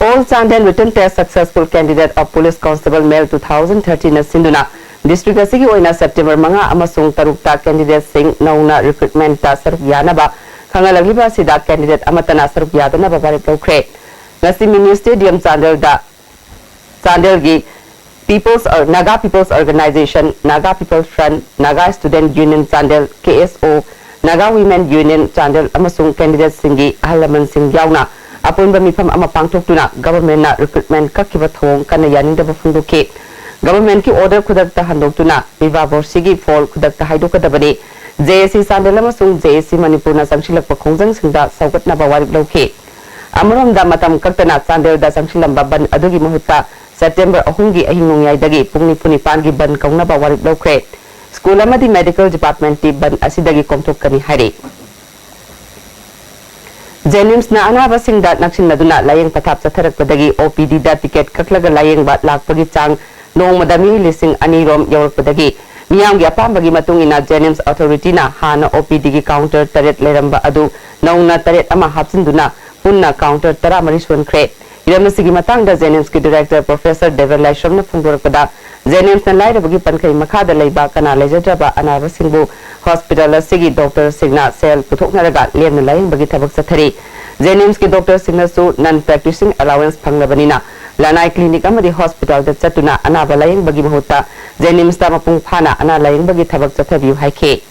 All Chandel written test successful candidate of police constable male two thousand thirteenꯅ ꯁꯤꯟꯗꯨꯅ district ꯑꯁꯤꯒꯤ ꯑꯣꯏꯅ ꯁꯦꯞꯇꯦꯝꯕꯔ ꯃꯉꯥ ꯑꯃꯁꯨꯡ ꯇꯔꯨꯛꯇ ꯀꯦꯟꯗꯤꯗꯦꯠꯁꯤꯡ ꯅꯧꯅ ꯔꯤꯀ꯭ꯔꯨꯠꯃꯦꯟꯠꯇ ꯁꯔꯨꯛ ꯌꯥꯅꯕ ꯈꯪꯍꯜꯂꯛꯂꯤꯕ ꯑꯁꯤꯗ ꯀꯦꯟꯗꯤꯗꯦꯠ ꯑꯃꯠꯇꯅ ꯁꯔꯨꯛ ꯌꯥꯗꯅꯕ ꯋꯥꯔꯦꯞ ꯂꯧꯈ꯭ꯔꯦ꯫ ꯉꯁꯤ ꯃꯤꯅꯤ ꯁ꯭ꯇꯦꯗꯤꯌꯝ ꯆꯥꯟꯗꯦꯜꯗ ꯆꯥꯟꯗꯦꯜꯒꯤ People's Or-, Naga People's Organization, Naga People's Front, Naga Student Union Chandel, K S O, Naga Women Union Chandel ꯑꯃꯁꯨꯡ ꯀꯦꯟꯗꯤꯗꯦꯠꯁꯤꯡꯒꯤ ꯑꯍꯜ ꯂꯃꯟꯁꯤꯡ ꯌꯥꯎꯅ ꯑꯄꯨꯟꯕ ꯃꯤꯐꯝ ꯑꯃ ꯄꯥꯡꯊꯣꯛꯇꯨꯅ ꯒꯚꯔꯟꯃꯦꯟꯠꯅ ꯔꯤꯀ꯭ꯔꯨꯠꯃꯦꯟꯠ ꯀꯛꯈꯤꯕ ꯊꯧꯑꯣꯡ ꯀꯟꯅ ꯌꯥꯅꯤꯡꯗꯕ ꯐꯣꯡꯗꯣꯛꯈꯤ꯫ ꯒꯚꯔꯟꯃꯦꯟꯠꯀꯤ ꯑꯣꯔꯗꯔ ꯈꯨꯗꯛꯇ ꯍꯟꯗꯣꯛꯇꯨꯅ ꯄꯤꯕꯥ ꯕꯣꯔꯁꯤꯒꯤ ꯐꯣꯜ ꯈꯨꯗꯛꯇ ꯍꯥꯏꯗꯣꯛꯀꯗꯕꯅꯤ꯫ ꯖꯦ ꯑꯦ ꯁꯤ ꯆꯥꯟꯗꯦꯜ ꯑꯃꯁꯨꯡ ꯖꯦ ꯑꯦ ꯁꯤ ꯃꯅꯤꯄꯨꯔꯅ ꯆꯪꯁꯤꯜꯂꯛꯄ ꯈꯣꯡꯖꯪꯁꯤꯡꯗ ꯁꯧꯒꯠꯅꯕ ꯋꯥꯔꯦꯞ ꯂꯧꯈꯤ꯫ ꯑꯃꯔꯣꯝꯗ ꯃꯇꯝ ꯀꯛꯇꯅ ꯆꯥꯟꯗꯦꯜꯗ ꯆꯪꯁꯤꯜꯂꯝꯕ ꯕꯟ ꯑꯗꯨꯒꯤ ꯃꯍꯨꯠꯇ ꯁꯦꯞꯇꯦꯝꯕꯔ ꯑꯍꯨꯝꯒꯤ ꯑꯍꯤꯡ ꯅꯣꯡꯌꯥꯏꯗꯒꯤ ꯄꯨꯡ ꯅꯤꯐꯨ ꯅꯤꯄꯥꯟꯒꯤ ꯕꯟ ꯀꯧꯅꯕ ꯋꯥꯔꯦꯞ ꯂꯧꯈ꯭ꯔꯦ꯫ ꯁ꯭ꯀꯨꯜ ꯑꯃꯗꯤ ꯃꯦꯗꯤꯀꯦꯜ ꯗꯤꯄꯥꯔꯠꯃꯦꯟꯠꯇꯤ ꯕꯟ ꯑꯁꯤꯗꯒꯤ ꯀꯣꯝꯊꯣꯛꯀꯅꯤ ꯍꯥꯏꯔꯤ꯫ ꯖꯦꯅꯤꯝꯁꯅ ꯑꯅꯥꯕꯁꯤꯡꯗ ꯅꯛꯁꯤꯟꯅꯗꯨꯅ ꯂꯥꯌꯦꯡ ꯄꯊꯥꯞ ꯆꯠꯊꯔꯛꯄꯗꯒꯤ ꯑꯣ ꯄꯤ ꯗꯤꯗ ꯇꯤꯀꯦꯠ ꯀꯛꯂꯒ ꯂꯥꯌꯦꯡꯕ ꯂꯥꯛꯄꯒꯤ ꯆꯥꯡ ꯅꯣꯡꯃꯗ ꯃꯤꯑꯣꯏ ꯂꯤꯁꯤꯡ ꯑꯅꯤ ꯔꯣꯝ ꯌꯧꯔꯛꯄꯗꯒꯤ ꯃꯤꯌꯥꯝꯒꯤ ꯑꯄꯥꯝꯕꯒꯤ ꯃꯇꯨꯡ ꯏꯟꯅ ꯖꯦꯅꯤꯝꯁ ꯑꯣꯊꯣꯔꯤꯇꯤꯅ ꯍꯥꯟꯅ ꯑꯣ ꯄꯤ ꯗꯤꯒꯤ ꯀꯥꯎꯟꯇꯔ ꯇꯔꯦꯠ ꯂꯩꯔꯝꯕ ꯑꯗꯨ ꯅꯧꯅ ꯇꯔꯦꯠ ꯑꯃ ꯍꯥꯞꯆꯤꯟꯗꯨꯅ ꯄꯨꯟꯅ ꯀꯥꯎꯟꯇꯔ ꯇꯔꯥꯃꯔꯤ ꯁꯨꯍꯟꯈ꯭ꯔꯦ꯫ ꯍꯤꯔꯝ ꯑꯁꯤꯒꯤ ꯃꯇꯥꯡꯗ ꯖꯦꯅꯤꯝꯁꯀꯤ ꯗꯤꯔꯦꯛꯇꯔ ꯄ꯭ꯔꯣꯐꯦꯁꯔ ꯗꯦꯕ ꯂꯥꯏꯁ꯭ꯔꯝꯅ ꯐꯣꯡꯗꯣꯔꯛꯄꯗ, ꯖꯦꯅꯤꯝꯁꯅ ꯂꯥꯏꯔꯕꯒꯤ ꯄꯟꯈꯩ ꯃꯈꯥꯗ ꯂꯩꯕ ꯀꯅꯥ ꯂꯩꯖꯗ꯭ꯔꯕ ꯑꯅꯥꯕꯁꯤꯡꯕꯨ ꯍꯣꯁꯄꯤꯇꯥꯜ ꯑꯁꯤꯒꯤ ꯗꯣꯛꯇꯔꯁꯤꯡꯅ ꯁꯦꯜ ꯄꯨꯊꯣꯛꯅꯔꯒ ꯂꯦꯝꯅ ꯂꯥꯌꯦꯡꯕꯒꯤ ꯊꯕꯛ ꯆꯠꯊꯔꯤ꯫ ꯖꯦꯅꯤꯝꯁꯀꯤ ꯗꯣꯛꯇꯔꯁꯤꯡꯅꯁꯨ ꯅꯟ ꯄ꯭ꯔꯦꯛꯇꯤꯁꯤꯡ ꯑꯦꯂꯥꯋꯦꯟꯁ ꯐꯪꯂꯕꯅꯤꯅ, ꯂꯅꯥꯏ ꯀ꯭ꯂꯤꯅꯤꯛ ꯑꯃꯗꯤ ꯍꯣꯁꯄꯤꯇꯥꯜꯗ ꯆꯠꯇꯨꯅ ꯑꯅꯥꯕ ꯂꯥꯌꯦꯡꯕꯒꯤ ꯃꯍꯨꯠꯇ ꯖꯦꯅꯤꯝꯁꯇ ꯃꯄꯨꯡ ꯐꯥꯅ ꯑꯅꯥ ꯂꯥꯌꯦꯡꯕꯒꯤ ꯊꯕꯛ ꯆꯠꯊꯕꯤꯌꯨ ꯍꯥꯏꯈꯤ꯫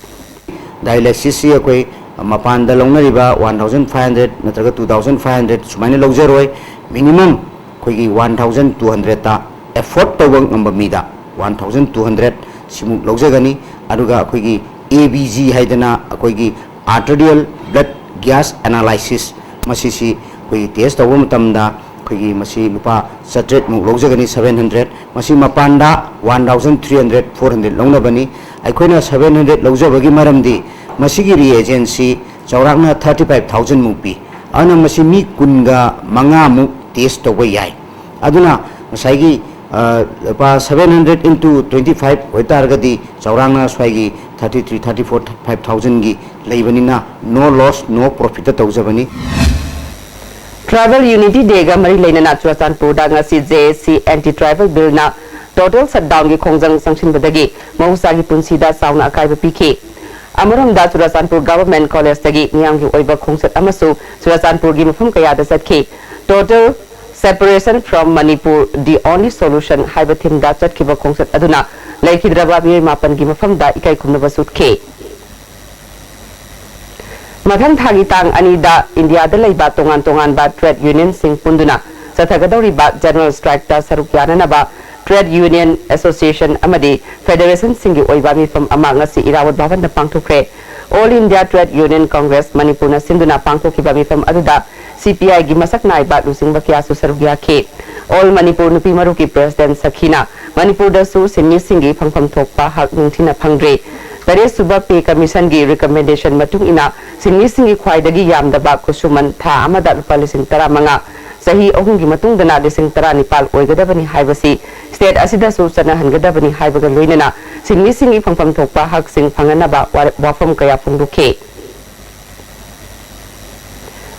ꯗꯥꯏꯂꯥꯏꯁꯤꯁꯁꯤ ꯑꯩꯈꯣꯏ ꯃꯄꯥꯟꯗ ꯂꯧꯅꯔꯤꯕ one thousand five hundred ꯅꯠꯇ꯭ꯔꯒ two thousand five hundred ꯁꯨꯃꯥꯏꯅ ꯂꯧꯖꯔꯣꯏ꯫ Minimum ꯑꯩꯈꯣꯏꯒꯤ one thousand two hundredꯇ afford ꯇꯧꯕ ꯉꯝꯕ ꯃꯤꯗ one thousand two hundred ꯁꯤꯃꯨꯛ ꯂꯧꯖꯒꯅꯤ꯫ ꯑꯗꯨꯒ ꯑꯩꯈꯣꯏꯒꯤ A B G ꯍꯥꯏꯗꯅ ꯑꯩꯈꯣꯏꯒꯤ arterial blood gas analysis, ꯃꯁꯤꯁꯤ ꯑꯩꯈꯣꯏꯒꯤ test ꯇꯧꯕ ꯃꯇꯝꯗ ꯑꯩꯈꯣꯏꯒꯤ ꯃꯁꯤ ꯂꯨꯄꯥ ꯆꯥꯇ꯭ꯔꯦꯠꯃꯨꯛ ꯂꯧꯖꯒꯅꯤ, seven hundred꯫ ꯃꯁꯤ ꯃꯄꯥꯟꯗ one thousand three hundred, four hundred ꯂꯧꯅꯕꯅꯤ꯫ ꯑꯩꯈꯣꯏꯅ seven hundred ꯂꯧꯖꯕꯒꯤ ꯃꯔꯝꯗꯤ ꯃꯁꯤꯒꯤ reagentꯁꯤ ꯆꯥꯎꯔꯥꯛꯅ thirty five thousand ꯃꯨꯛ ꯄꯤ꯫ ꯑꯗꯨꯅ ꯃꯁꯤ ꯃꯤ ꯀꯨꯟꯒ ꯃꯉꯥꯃꯨꯛ test ꯇꯧꯕ ꯌꯥꯏ꯫ ꯑꯗꯨꯅ ꯉꯁꯥꯏꯒꯤ, ꯑ, ꯂꯨꯄꯥ seven hundred into twenty five ꯑꯣꯏꯇꯥꯔꯒꯗꯤ ꯆꯥꯎꯔꯥꯛꯅ ꯁ꯭ꯋꯥꯏꯒꯤ thirty three, thirty four, five thousandꯒꯤ ꯂꯩꯕꯅꯤꯅ no loss, no profitꯇ ꯇꯧꯖꯕꯅꯤ꯫ Tribal Unity Dayꯒ ꯃꯔꯤ ꯂꯩꯅꯅ ꯆꯨꯔꯆꯥꯟꯄꯨꯔꯗ ꯉꯁꯤ J A C Anti Tribal Billꯅ Total shutdownꯒꯤ ꯈꯣꯡꯖꯪ ꯆꯪꯁꯤꯟꯕꯗꯒꯤ ꯃꯍꯧꯁꯥꯒꯤ ꯄꯨꯟꯁꯤꯗ ꯆꯥꯎꯅ ꯑꯀꯥꯏꯕ ꯄꯤꯈꯤ꯫ ꯑꯃꯔꯣꯝꯗ ꯆꯨꯔꯆꯥꯟꯄꯨꯔ Government Collegeꯇꯒꯤ ꯃꯤꯌꯥꯝꯒꯤ ꯑꯣꯏꯕ ꯈꯣꯡꯆꯠ ꯑꯃꯁꯨ ꯆꯨꯔꯆꯥꯟꯄꯨꯔꯒꯤ ꯃꯐꯝ ꯀꯌꯥꯗ ꯆꯠꯈꯤ꯫ Total separation from Manipur, the only solution ꯍꯥꯏꯕ themeꯗ ꯆꯠꯈꯤꯕ ꯈꯣꯡꯆꯠ ꯑꯗꯨꯅ ꯂꯩꯈꯤꯗ꯭ꯔꯕ ꯃꯤꯑꯣꯏ ꯃꯥꯄꯟꯒꯤ ꯃꯐꯝꯗ ꯏꯀꯥꯏ ꯈꯨꯝꯅꯕꯁꯨ ꯎꯠꯈꯤ꯫ ꯃꯊꯪ ꯊꯥꯒꯤ ꯇꯥꯡ ꯑꯅꯤꯗ ꯏꯟꯗꯤꯌꯥꯗ ꯂꯩꯕ ꯇꯣꯉꯥꯟ ꯇꯣꯉꯥꯟꯕ trade unionꯁꯤꯡ ꯄꯨꯟꯗꯨꯅ ꯆꯠꯊꯒꯗꯧꯔꯤꯕ general strikeꯇ ꯁꯔꯨꯛ ꯌꯥꯅꯅꯕ trade union association ꯑꯃꯗꯤ federationꯁꯤꯡꯒꯤ ꯑꯣꯏꯕ ꯃꯤꯐꯝ ꯑꯃ ꯉꯁꯤ ꯏꯔꯥꯕꯣꯠ ꯚꯕꯟꯗ ꯄꯥꯡꯊꯣꯛꯈ꯭ꯔꯦ꯫ All India Trade Union Congress ꯃꯅꯤꯄꯨꯔꯅ ꯁꯤꯟꯗꯨꯅ ꯄꯥꯡꯊꯣꯛꯈꯤꯕ ꯃꯤꯐꯝ ꯑꯗꯨꯗ CPIꯒꯤ ꯃꯁꯛ ꯅꯥꯏꯕ ꯂꯨꯆꯤꯡꯕ ꯀꯌꯥꯁꯨ ꯁꯔꯨꯛ ꯌꯥꯈꯤ꯫ All ꯃꯅꯤꯄꯨꯔ ꯅꯨꯄꯤ ꯃꯔꯨꯞꯀꯤ president ꯁꯈꯤꯅ ꯃꯅꯤꯄꯨꯔꯗꯁꯨ ꯁꯤꯟꯃꯤꯁꯤꯡꯒꯤ ꯐꯪꯐꯝ ꯊꯣꯛꯄ ꯍꯛ ꯅꯤꯡꯊꯤꯅ ꯐꯪꯗ꯭ꯔꯤ꯫ ꯇꯔꯦꯠꯁꯨꯕ pay commissionꯒꯤ recommendation ꯃꯇꯨꯡ ꯏꯟꯅ ꯁꯤꯟꯃꯤꯁꯤꯡꯒꯤ ꯈ꯭ꯋꯥꯏꯗꯒꯤ ꯌꯥꯝꯗꯕ ꯈꯨꯠꯁꯨꯃꯟ ꯊꯥ ꯑꯃꯗ ꯂꯨꯄꯥ ꯂꯤꯁꯤꯡ ꯇꯔꯥꯃꯉꯥ, ꯆꯍꯤ ꯑꯍꯨꯝꯒꯤ ꯃꯇꯨꯡꯗꯅ ꯂꯤꯁꯤꯡ ꯇꯔꯥꯅꯤꯄꯥꯜ ꯑꯣꯏꯒꯗꯕꯅꯤ ꯍꯥꯏꯕꯁꯤ state ꯑꯁꯤꯗꯁꯨ ꯆꯠꯅꯍꯟꯒꯗꯕꯅꯤ ꯍꯥꯏꯕꯒ ꯂꯣꯏꯅꯅ ꯁꯤꯟꯃꯤꯁꯤꯡꯒꯤ ꯐꯪꯐꯝ ꯊꯣꯛꯄ ꯍꯛꯁꯤꯡ ꯐꯪꯍꯟꯅꯕ ꯋꯥꯔ-, ꯋꯥꯐꯝ ꯀꯌꯥ ꯐꯣꯡꯗꯣꯛꯈꯤ꯫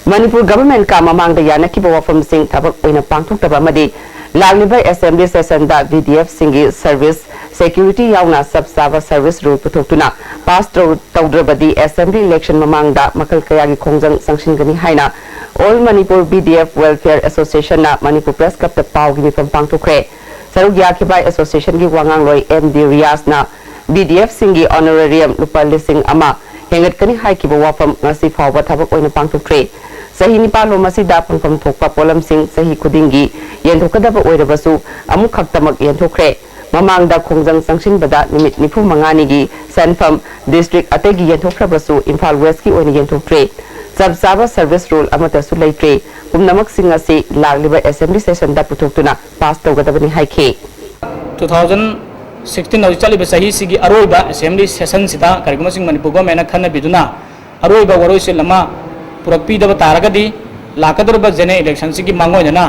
ꯃꯅꯤꯄꯨꯔ Governmentꯀ ꯃꯃꯥꯡꯗ ꯌꯥꯅꯈꯤꯕ ꯋꯥꯐꯝꯁꯤꯡ ꯊꯕꯛ ꯑꯣꯏꯅ ꯄꯥꯡꯊꯣꯛꯇꯕ ꯑꯃꯗꯤ ꯂꯥꯛꯂꯤꯕ assembly sessionꯗ VDFꯁꯤꯡꯒꯤ service security ꯌꯥꯎꯅ ꯆꯞ ꯆꯥꯕ service rule ꯄꯨꯊꯣꯛꯇꯨꯅ pass ꯇꯧ-, ꯇꯧꯗ꯭ꯔꯕꯗꯤ assembly election ꯃꯃꯥꯡꯗ ꯃꯈꯜ ꯀꯌꯥꯒꯤ ꯈꯣꯡꯖꯪ ꯆꯪꯁꯤꯟꯒꯅꯤ ꯍꯥꯏꯅ All Manipur VDF Welfare Associationꯅ Manipur Press Clubꯇ ꯄꯥꯎꯒꯤ ꯃꯤꯐꯝ ꯄꯥꯡꯊꯣꯛꯈ꯭ꯔꯦ꯫ ꯁꯔꯨꯛ ꯌꯥꯈꯤꯕ associationꯒꯤ ꯋꯥꯉꯥꯡꯂꯣꯏ M D ꯔꯤꯌꯥꯖꯅ VDFꯁꯤꯡꯒꯤ honorarium ꯂꯨꯄꯥ ꯂꯤꯁꯤꯡ ꯑꯃ ꯍꯦꯟꯒꯠꯀꯅꯤ ꯍꯥꯏꯈꯤꯕ ꯋꯥꯐꯝ ꯉꯁꯤ ꯐꯥꯎꯕ ꯊꯕꯛ ꯑꯣꯏꯅ ꯄꯥꯡꯊꯣꯛꯇ꯭ꯔꯤ꯫ ꯆꯍꯤ ꯅꯤꯄꯥꯜꯂꯣꯝ ꯑꯁꯤꯗ ꯐꯪꯐꯝ ꯊꯣꯛꯄ ꯄꯣꯠꯂꯝꯁꯤꯡ ꯆꯍꯤ ꯈꯨꯗꯤꯡꯒꯤ ꯌꯦꯟꯊꯣꯛꯀꯗꯕ ꯑꯣꯏꯔꯕꯁꯨ ꯑꯃꯨꯛ ꯈꯛꯇꯃꯛ ꯌꯦꯟꯊꯣꯛꯈ꯭ꯔꯦ꯫ ꯃꯃꯥꯡꯗ ꯈꯣꯡꯖꯪ ꯆꯪꯁꯤꯟꯕꯗ ꯅꯨꯃꯤꯠ ꯅꯤꯐꯨ ꯃꯉꯥꯅꯤꯒꯤ ꯁꯦꯟꯐꯝ district ꯑꯇꯩꯒꯤ ꯌꯦꯟꯊꯣꯛꯈ꯭ꯔꯕꯁꯨ ꯏꯝꯐꯥꯜ Westꯀꯤ ꯑꯣꯏꯅ ꯌꯦꯟꯊꯣꯛꯇ꯭ꯔꯤ꯫ ꯆꯞ ꯆꯥꯕ service rule ꯑꯃꯠꯇꯁꯨ ꯂꯩꯇ꯭ꯔꯤ꯫ ꯄꯨꯝꯅꯃꯛꯁꯤꯡ ꯑꯁꯤ ꯂꯥꯛꯂꯤꯕ assembly sessionꯗ ꯄꯨꯊꯣꯛꯇꯨꯅ pass ꯇꯧꯒꯗꯕꯅꯤ ꯍꯥꯏꯈꯤ꯫ Two thousand sixteen ꯍꯧꯖꯤꯛ ꯆꯠꯂꯤꯕ ꯆꯍꯤꯁꯤꯒꯤ ꯑꯔꯣꯏꯕ assembly sessionꯁꯤꯗ ꯀꯔꯤꯒꯨꯝꯕ ꯁꯤꯡ ꯃꯅꯤꯄꯨꯔ governmentꯅ ꯈꯟꯅꯕꯤꯗꯨꯅ ꯑꯔꯣꯏꯕ ꯋꯥꯔꯣꯏꯁꯤꯟ ꯑꯃ ꯄꯨꯔꯛꯄꯤꯗꯕ ꯇꯥꯔꯒꯗꯤ ꯂꯥꯛꯀꯗꯧꯔꯤꯕ general electionꯁꯤꯒꯤ ꯃꯥꯡꯑꯣꯏꯅꯅ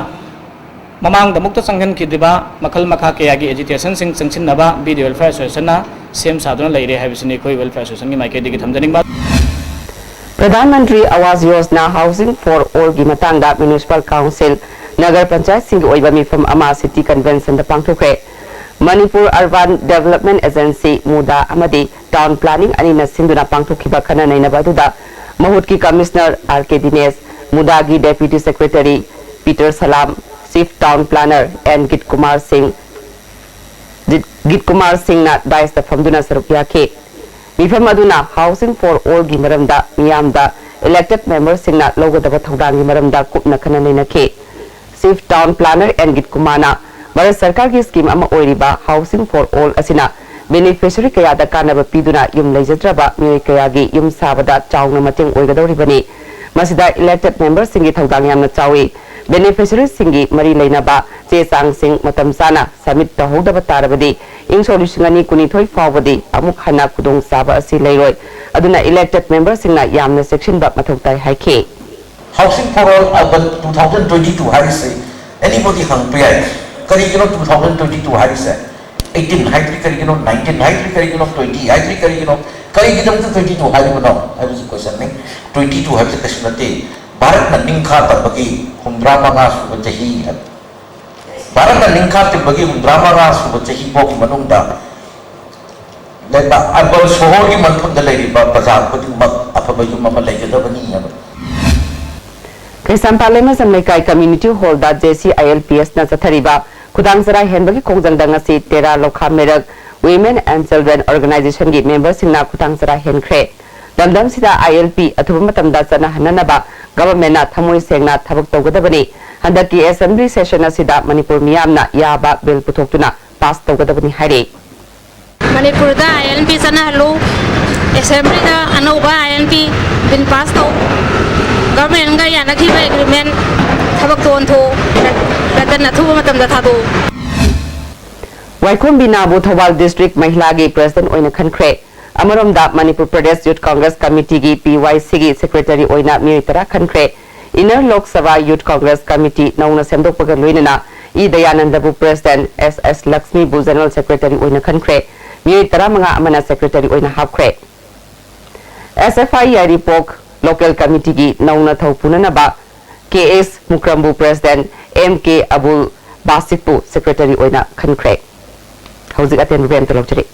ꯃꯃꯥꯡꯗ ꯑꯃꯨꯛꯇ ꯆꯪꯁꯤꯟꯈꯤꯗ꯭ꯔꯤꯕ ꯃꯈꯜ ꯃꯈꯥ ꯀꯌꯥꯒꯤ agitationꯁꯤꯡ ꯆꯪꯁꯤꯟꯅꯕ VDF Welfare Associationꯅ ꯁꯦꯝ ꯁꯥꯗꯨꯅ ꯂꯩꯔꯦ ꯍꯥꯏꯕꯁꯤꯅꯤ ꯑꯩꯈꯣꯏ Welfare Associationꯒꯤ ꯃꯥꯏꯀꯩꯗꯒꯤ ꯊꯝꯖꯅꯤꯡꯕ꯫ ꯄ꯭ꯔꯙꯥꯟ ꯃꯟꯇ꯭ꯔꯤ ꯑꯋꯥꯁ ꯌꯣꯖꯅꯥ Housing for Allꯒꯤ ꯃꯇꯥꯡꯗ municipal council, ꯅꯒꯔ ꯄꯟꯆꯥꯌꯠꯁꯤꯡꯒꯤ ꯑꯣꯏꯕ ꯃꯤꯐꯝ ꯑꯃ city conventionꯗ ꯄꯥꯡꯊꯣꯛꯈ꯭ꯔꯦ꯫ Manipur Urban Development Agency, ꯃꯨꯗꯥ ꯑꯃꯗꯤ Town Planning ꯑꯅꯤꯅ ꯁꯤꯟꯗꯨꯅ ꯄꯥꯡꯊꯣꯛꯈꯤꯕ ꯈꯟꯅ ꯅꯩꯅꯕ ꯑꯗꯨꯗ ꯃꯍꯨꯠꯀꯤ Commissioner R K ꯗꯤꯅꯦꯁ, ꯃꯨꯗꯥꯒꯤ Deputy Secretary Peter Salam, Chief Town Planner N Geet Kumar Singh, Jit-, ꯒꯤꯠ Kumar ꯁꯤꯡꯅ dais ꯇ ꯐꯝꯗꯨꯅ ꯁꯔꯨꯛ ꯌꯥꯈꯤ꯫ ꯃꯤꯐꯝ ꯑꯗꯨꯅ Housing for All ꯒꯤ ꯃꯔꯝꯗ ꯃꯤꯌꯥꯝꯗ elected member ꯁꯤꯡꯅ ꯂꯧꯒꯗꯕ ꯊꯧꯗꯥꯡꯒꯤ ꯃꯔꯝꯗ ꯀꯨꯞꯅ ꯈꯟꯅ ꯅꯩꯅꯈꯤ꯫ Chief Town Planner N ꯒꯤꯠ ꯀꯨꯃꯥꯔꯅ ꯚꯥꯔꯠ ꯁꯔꯀꯥꯔꯒꯤ scheme ꯑꯃ ꯑꯣꯏꯔꯤꯕ Housing for All ꯑꯁꯤꯅ beneficiary ꯀꯌꯥꯗ ꯀꯥꯟꯅꯕ ꯄꯤꯗꯨꯅ ꯌꯨꯝ ꯂꯩꯖꯗ꯭ꯔꯕ ꯃꯤꯑꯣꯏ ꯀꯌꯥꯒꯤ ꯌꯨꯝ ꯁꯥꯕꯗ ꯆꯥꯎꯅ ꯃꯇꯦꯡ ꯑꯣꯏꯒꯗꯧꯔꯤꯕꯅꯤ꯫ ꯃꯁꯤꯗ elected member ꯁꯤꯡꯒꯤ ꯊꯧꯗꯥꯡ ꯌꯥꯝꯅ ꯆꯥꯎꯏ꯫ Beneficiary ꯁꯤꯡꯒꯤ ꯃꯔꯤ ꯂꯩꯅꯕ ꯆꯦ ꯆꯥꯡꯁꯤꯡ ꯃꯇꯝ ꯆꯥꯅ submit ꯇꯧꯍꯧꯗꯕ ꯇꯥꯔꯕꯗꯤ ꯏꯪ ꯁꯣꯛ ꯂꯤꯁꯤꯡ ꯑꯅꯤ ꯀꯨꯟꯅꯤꯊꯣꯏ ꯐꯥꯎꯕꯗꯤ ꯑꯃꯨꯛ ꯍꯟꯅ ꯈꯨꯗꯣꯡꯆꯥꯕ ꯑꯁꯤ ꯂꯩꯔꯣꯏ꯫ ꯑꯗꯨꯅ elected member ꯁꯤꯡꯅ ꯌꯥꯝꯅ ꯆꯦꯛꯁꯤꯟꯕ ꯃꯊꯧ ꯇꯥꯏ ꯍꯥꯏꯈꯤ꯫ Housing for All Urban two thousand twenty-two ꯍꯥꯏꯔꯤꯁꯦ anybody ꯍꯪꯕ ꯌꯥꯏ꯫ ꯀꯔꯤꯒꯤꯅꯣ two thousand twenty-two ꯍꯥꯏꯔꯤꯁꯦ? Eighteen ꯍꯥꯏꯗ꯭ꯔꯤ ꯀꯔꯤꯒꯤꯅꯣ? Nineteen ꯍꯥꯏꯗ꯭ꯔꯤ ꯀꯔꯤꯒꯤꯅꯣ? Twenty ꯍꯥꯏꯗ꯭ꯔꯤ ꯀꯔꯤꯒꯤꯅꯣ? ꯀꯔꯤꯒꯤꯗꯃꯛꯇ twenty-two ꯍꯥꯏꯔꯤꯕꯅꯣ ꯍꯥꯏꯕꯁꯤ question ꯅꯤ꯫ Twenty-two ꯍꯥꯏꯕꯁꯦ ꯀꯩꯁꯨ ꯅꯠꯇꯦ꯫ ꯚꯥꯔꯠꯅ ꯅꯤꯡꯈꯥ ꯇꯝꯕꯒꯤ ꯍꯨꯝꯗ꯭ꯔꯥ ꯃꯉꯥ ꯁꯨꯕ ꯆꯍꯤ ꯍꯥꯏꯕ꯫ ꯚꯥꯔꯠꯅ ꯅꯤꯡꯈꯥ ꯇꯝꯕꯒꯤ ꯍꯨꯝꯗ꯭ꯔꯥ ꯃꯉꯥ ꯁꯨꯕ ꯆꯍꯤ ꯐꯥꯎꯒꯤ ꯃꯅꯨꯡꯗ ꯂꯩꯕꯥꯛ ꯑꯔꯕꯟ ꯁꯣꯍꯣꯔꯒꯤ ꯃꯐꯝꯗ ꯂꯩꯔꯤꯕ ꯄ꯭ꯔꯖꯥ ꯈꯨꯗꯤꯡꯃꯛ ꯑꯐꯕ ꯌꯨꯝ ꯑꯃ ꯂꯩꯒꯗꯕꯅꯤ ꯍꯥꯏꯕ꯫ ꯀꯩꯁꯥꯝꯄꯥꯠ ꯂꯩꯃꯖꯝ ꯂꯩꯀꯥꯏ Community Hall the J C I L P S ꯅ ꯆꯠꯊꯔꯤꯕ ꯈꯨꯗꯥꯡ ꯆꯔꯥ ꯍꯦꯟꯕꯒꯤ ꯈꯣꯡꯖꯪꯗ ꯉꯁꯤ ꯇꯦꯔꯥ ꯂꯧꯈꯥ ꯃꯦꯔꯛ Women and Children Organization ꯒꯤ member ꯁꯤꯡꯅ ꯈꯨꯗꯥꯡ ꯆꯔꯥ ꯍꯦꯟꯈ꯭ꯔꯦ꯫ ꯂꯝꯗꯝꯁꯤꯗ I L P ꯑꯊꯨꯕ ꯃꯇꯝꯗ ꯆꯠꯅꯍꯟꯅꯅꯕ government ꯅ ꯊꯃꯣꯏ ꯁꯦꯡꯅ ꯊꯕꯛ ꯇꯧꯒꯗꯕꯅꯤ꯫ ꯍꯟꯗꯛꯀꯤ assembly session ꯑꯁꯤꯗ ꯃꯅꯤꯄꯨꯔ ꯃꯤꯌꯥꯝꯅ ꯌꯥꯕ bill ꯄꯨꯊꯣꯛꯇꯨꯅ pass ꯇꯧꯒꯗꯕꯅꯤ ꯍꯥꯏꯔꯤ꯫ ꯃꯅꯤꯄꯨꯔꯗ I L P ꯆꯠꯅꯍꯜꯂꯨ, assembly ꯗ ꯑꯅꯧꯕ I L P bill pass ꯇꯧ, government ꯒ ꯌꯥꯅꯈꯤꯕ agreement ꯊꯕꯛꯇ ꯑꯣꯟꯊꯣꯛꯎ, ꯔꯇꯟ ꯑꯊꯨꯕ ꯃꯇꯝꯗ ꯊꯥꯗꯣꯛꯎ꯫ ꯋꯥꯏꯈꯣꯝ ꯕꯤꯅꯥꯕꯨ ꯊꯧꯕꯥꯜ district ꯃꯍꯤꯂꯥꯒꯤ president ꯑꯣꯏꯅ ꯈꯟꯈ꯭ꯔꯦ꯫ ꯑꯃꯔꯣꯝꯗ Manipur Pradesh Youth Congress Committee ꯒꯤ P Y C ꯒꯤ secretary ꯑꯣꯏꯅ ꯃꯤꯑꯣꯏ ꯇꯔꯥ ꯈꯟꯈ꯭ꯔꯦ꯫ Inner Lok Sabha Youth Congress Committee ꯅꯧꯅ ꯁꯦꯝꯗꯣꯛꯄꯒ ꯂꯣꯏꯅꯅ E ꯗꯌꯥꯅꯟꯗꯕꯨ president, S S ꯂꯛꯁꯃꯤꯕꯨ general secretary ꯑꯣꯏꯅ ꯈꯟꯈ꯭ꯔꯦ꯫ ꯃꯤꯑꯣꯏ ꯇꯔꯥꯃꯉꯥ ꯑꯃꯅ secretary ꯑꯣꯏꯅ ꯍꯥꯞꯈ꯭ꯔꯦ꯫ S F I Yairipok local committee ꯒꯤ ꯅꯧꯅ ꯊꯧ ꯄꯨꯅꯅꯕ K S ꯃꯨꯀ꯭ꯔꯝꯕꯨ president, M K ꯑꯕꯨꯜ ꯕꯥꯁꯤꯠꯄꯨ secretary ꯑꯣꯏꯅ ꯈꯟꯈ꯭ꯔꯦ꯫ ꯍꯧꯖꯤꯛ ꯑꯇꯦꯟꯕ ꯕ꯭ꯔꯦꯛ ꯑꯃꯇ ꯂꯧꯖꯔꯤ꯫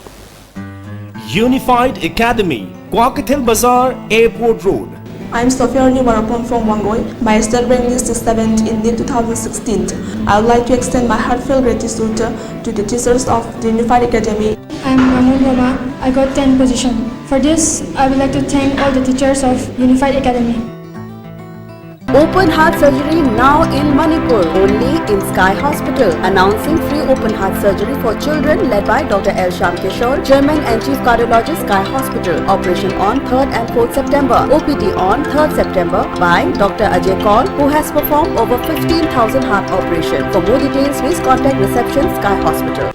Unified Academy, Kwakeithel Bazar, Airport Road. I'm Sophia Arni Warapon from Wangoi. My state rank list is seventh in NEET two thousand sixteen. I would like to extend my heartfelt gratitude to the teachers of the Unified Academy. I'm Ramon Roma. I got ten position. For this, I would like to thank all the teachers of Unified Academy. Open heart surgery now in Manipur, only in Sky Hospital. Announcing free open heart surgery for children led by Doctor L Shyam Kishore, Chairman and Chief Cardiologist, Sky Hospital. Operation on third and fourth September. O P D on third September by Doctor Ajay Kaul, who has performed over fifteen thousand heart operation. For more details, please contact reception, Sky Hospital.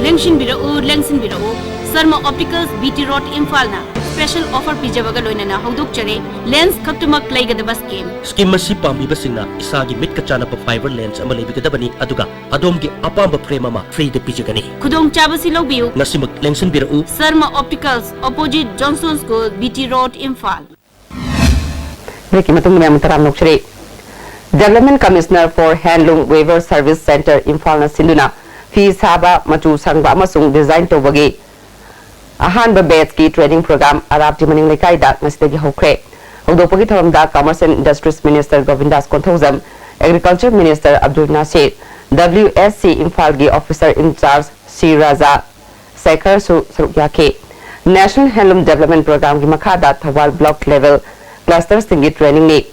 ꯂꯦꯡꯁꯤꯟꯕꯤꯔꯛꯎ, ꯂꯦꯡꯁꯤꯟꯕꯤꯔꯛꯎ꯫ Sharma opticals, B T road, ꯏꯝꯐꯥꯜꯅ special offer ꯄꯤꯖꯕꯒ ꯂꯣꯏꯅꯅ ꯍꯧꯗꯣꯛꯆꯔꯤ꯫ Lens ꯈꯛꯇꯃꯛ ꯂꯩꯒꯗꯕ scheme. Scheme ꯑꯁꯤ ꯄꯥꯝꯕꯤꯕꯁꯤꯡꯅ ꯏꯁꯥꯒꯤ ꯃꯤꯠꯀ ꯆꯥꯟꯅꯕ ꯐꯥꯏꯕꯔ ꯂꯦꯟꯁ ꯑꯃ ꯂꯩꯕꯤꯒꯗꯕꯅꯤ, ꯑꯗꯨꯒ ꯑꯗꯣꯝꯒꯤ ꯑꯄꯥꯝꯕ ꯐ꯭ꯔꯦꯝ ꯑꯃ ꯐ꯭ꯔꯤꯗ ꯄꯤꯖꯒꯅꯤ꯫ ꯈꯨꯗꯣꯡꯆꯥꯕꯁꯤ ꯂꯧꯕꯤꯌꯨ꯫ ꯉꯁꯤꯃꯛ ꯂꯦꯡꯁꯤꯟꯕꯤꯔꯛꯎ꯫ Sharma opticals, opposite Johnson school, B T road, Imphal. ꯕ꯭ꯔꯦꯛꯀꯤ ꯃꯇꯨꯡꯗ ꯃꯌꯥꯝ ꯇꯔꯥꯝ ꯂꯧꯖꯔꯤ꯫ Development Commissioner for Handloom Weaver Service Centre ꯏꯝꯐꯥꯜꯅ ꯁꯤꯟꯗꯨꯅ ꯐꯤ ꯁꯥꯕ, ꯃꯆꯨ ꯁꯪꯕ ꯑꯃꯁꯨꯡ ꯗꯤꯖꯥꯏꯟ ꯇꯧꯕꯒꯤ ꯑꯍꯥꯟꯕ ꯕꯦꯆꯀꯤ ꯇ꯭ꯔꯦꯅꯤꯡ ꯄ꯭ꯔꯣꯒ꯭ꯔꯥꯝ ꯑꯔꯥꯞꯇꯤ ꯃꯅꯤꯡ ꯂꯩꯀꯥꯏꯗ ꯉꯁꯤꯗꯒꯤ ꯍꯧꯈ꯭ꯔꯦ꯫ ꯍꯧꯗꯣꯛꯄꯒꯤ ꯊꯧꯔꯝꯗ Commerce and Industries Minister ꯒꯣꯕꯤꯟꯗꯥꯁ Konthoujam, Agriculture Minister Abdul Nasir, W S C ꯏꯝꯐꯥꯜꯒꯤ Officer in charge ꯁꯤ ꯔꯥꯖꯥ ꯁꯦꯈꯔꯁꯨ ꯁꯔꯨꯛ ꯌꯥꯈꯤ꯫ National Handloom Development Programmeꯒꯤ ꯃꯈꯥꯗ ꯊꯧꯕꯥꯜ Block Level Clusterꯁꯤꯡꯒꯤ ꯇ꯭ꯔꯦꯅꯤꯡꯅꯤ꯫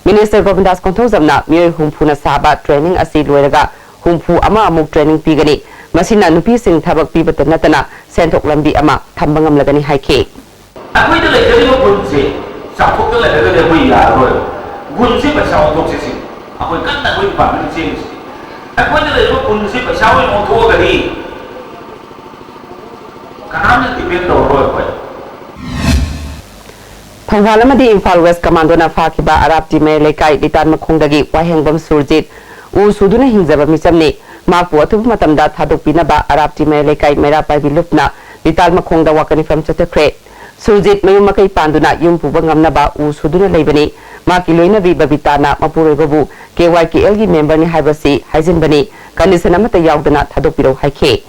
Minister ꯒꯣꯕꯤꯟꯗꯥꯁ ꯀꯣꯟꯊꯧꯖꯝꯅ ꯃꯤꯑꯣꯏ ꯍꯨꯝꯐꯨꯅ ꯁꯥꯕ ꯇ꯭ꯔꯦꯅꯤꯡ ꯑꯁꯤ ꯂꯣꯏꯔꯒ ꯍꯨꯝꯐꯨ ꯑꯃ ꯑꯃꯨꯛ ꯇ꯭ꯔꯦꯅꯤꯡ ꯄꯤꯒꯅꯤ꯫ ꯃꯁꯤꯅ ꯅꯨꯄꯤꯁꯤꯡ ꯊꯕꯛ ꯄꯤꯕꯇ ꯅꯠꯇꯅ ꯁꯦꯟꯊꯣꯛ ꯂꯝꯕꯤ ꯑꯃ ꯊꯝꯕ ꯉꯝꯂꯒꯅꯤ ꯍꯥꯏꯈꯤ꯫ ꯑꯩꯈꯣꯏꯗ ꯂꯩꯖꯔꯤꯕ ꯒꯨꯟꯁꯦ ꯆꯥꯎꯊꯣꯛꯇ ꯂꯩꯔꯒꯗꯤ ꯑꯩꯈꯣꯏ ꯌꯥꯔꯔꯣꯏ꯫ ꯒꯨꯟꯁꯦ ꯄꯩꯁꯥ ꯑꯣꯟꯊꯣꯛꯁꯤ ꯁꯤꯅꯤ ꯑꯩꯈꯣꯏ ꯀꯟꯅ ꯑꯩꯈꯣꯏ ꯗꯤꯄꯥꯔꯠꯃꯦꯟ ꯆꯦꯜꯂꯤꯁꯤ꯫ ꯑꯩꯈꯣꯏꯗ ꯂꯩꯔꯤꯕ ꯒꯨꯟꯁꯦ ꯄꯩꯁꯥ ꯑꯣꯏꯅ ꯑꯣꯟꯊꯣꯛꯑꯒꯗꯤ ꯀꯅꯥꯝꯇ ꯗꯤꯄꯦꯟ ꯇꯧꯔꯔꯣꯏ ꯑꯩꯈꯣꯏ꯫ ꯊꯧꯕꯥꯜ ꯑꯃꯗꯤ ꯏꯝꯐꯥꯜ ꯋꯦꯁ ꯀꯃꯥꯟꯗꯣꯅ ꯐꯥꯈꯤꯕ ꯑꯔꯥꯞꯇꯤ ꯃꯌꯥꯏ ꯂꯩꯀꯥꯏ ꯂꯤꯇꯥꯟ ꯃꯈꯣꯡꯗꯒꯤ ꯋꯥꯍꯦꯡꯕꯝ ꯁꯨꯔꯖꯤꯠ ꯎ ꯁꯨꯗꯨꯅ ꯍꯤꯡꯖꯕ ꯃꯤꯆꯝꯅꯤ꯫ ꯃꯍꯥꯛꯄꯨ ꯑꯊꯨꯕ ꯃꯇꯝꯗ ꯊꯥꯗꯣꯛꯄꯤꯅꯕ ꯑꯔꯥꯞꯇꯤ ꯃꯌꯥꯏ ꯂꯩꯀꯥꯏ ꯃꯩꯔꯥ ꯄꯥꯏꯕꯤ ꯂꯨꯞꯅ ꯂꯤꯇꯥꯟ ꯃꯈꯣꯡꯗ ꯋꯥꯀꯠ ꯃꯤꯐꯝ ꯆꯠꯊꯈ꯭ꯔꯦ꯫ ꯁꯨꯔꯖꯤꯠ ꯃꯌꯨꯝ ꯃꯀꯩ ꯄꯥꯟꯗꯨꯅ ꯌꯨꯝ ꯄꯨꯕ ꯉꯝꯅꯕ ꯎ ꯁꯨꯗꯨꯅ ꯂꯩꯕꯅꯤ꯫ ꯃꯍꯥꯛꯀꯤ ꯂꯣꯏꯅꯕꯤ ꯕꯕꯤꯇꯥꯅ ꯃꯄꯨꯔꯣꯏꯕꯕꯨ ꯀꯦ ꯋꯥꯏ ꯀꯦ ꯑꯦꯜꯒꯤ ꯃꯦꯝꯕꯔꯅꯤ ꯍꯥꯏꯕꯁꯤ ꯍꯥꯏꯖꯤꯟꯕꯅꯤ, ꯀꯟꯗꯤꯁꯟ ꯑꯃꯠꯇ ꯌꯥꯎꯗꯅ ꯊꯥꯗꯣꯛꯄꯤꯔꯛꯎ ꯍꯥꯏꯈꯤ꯫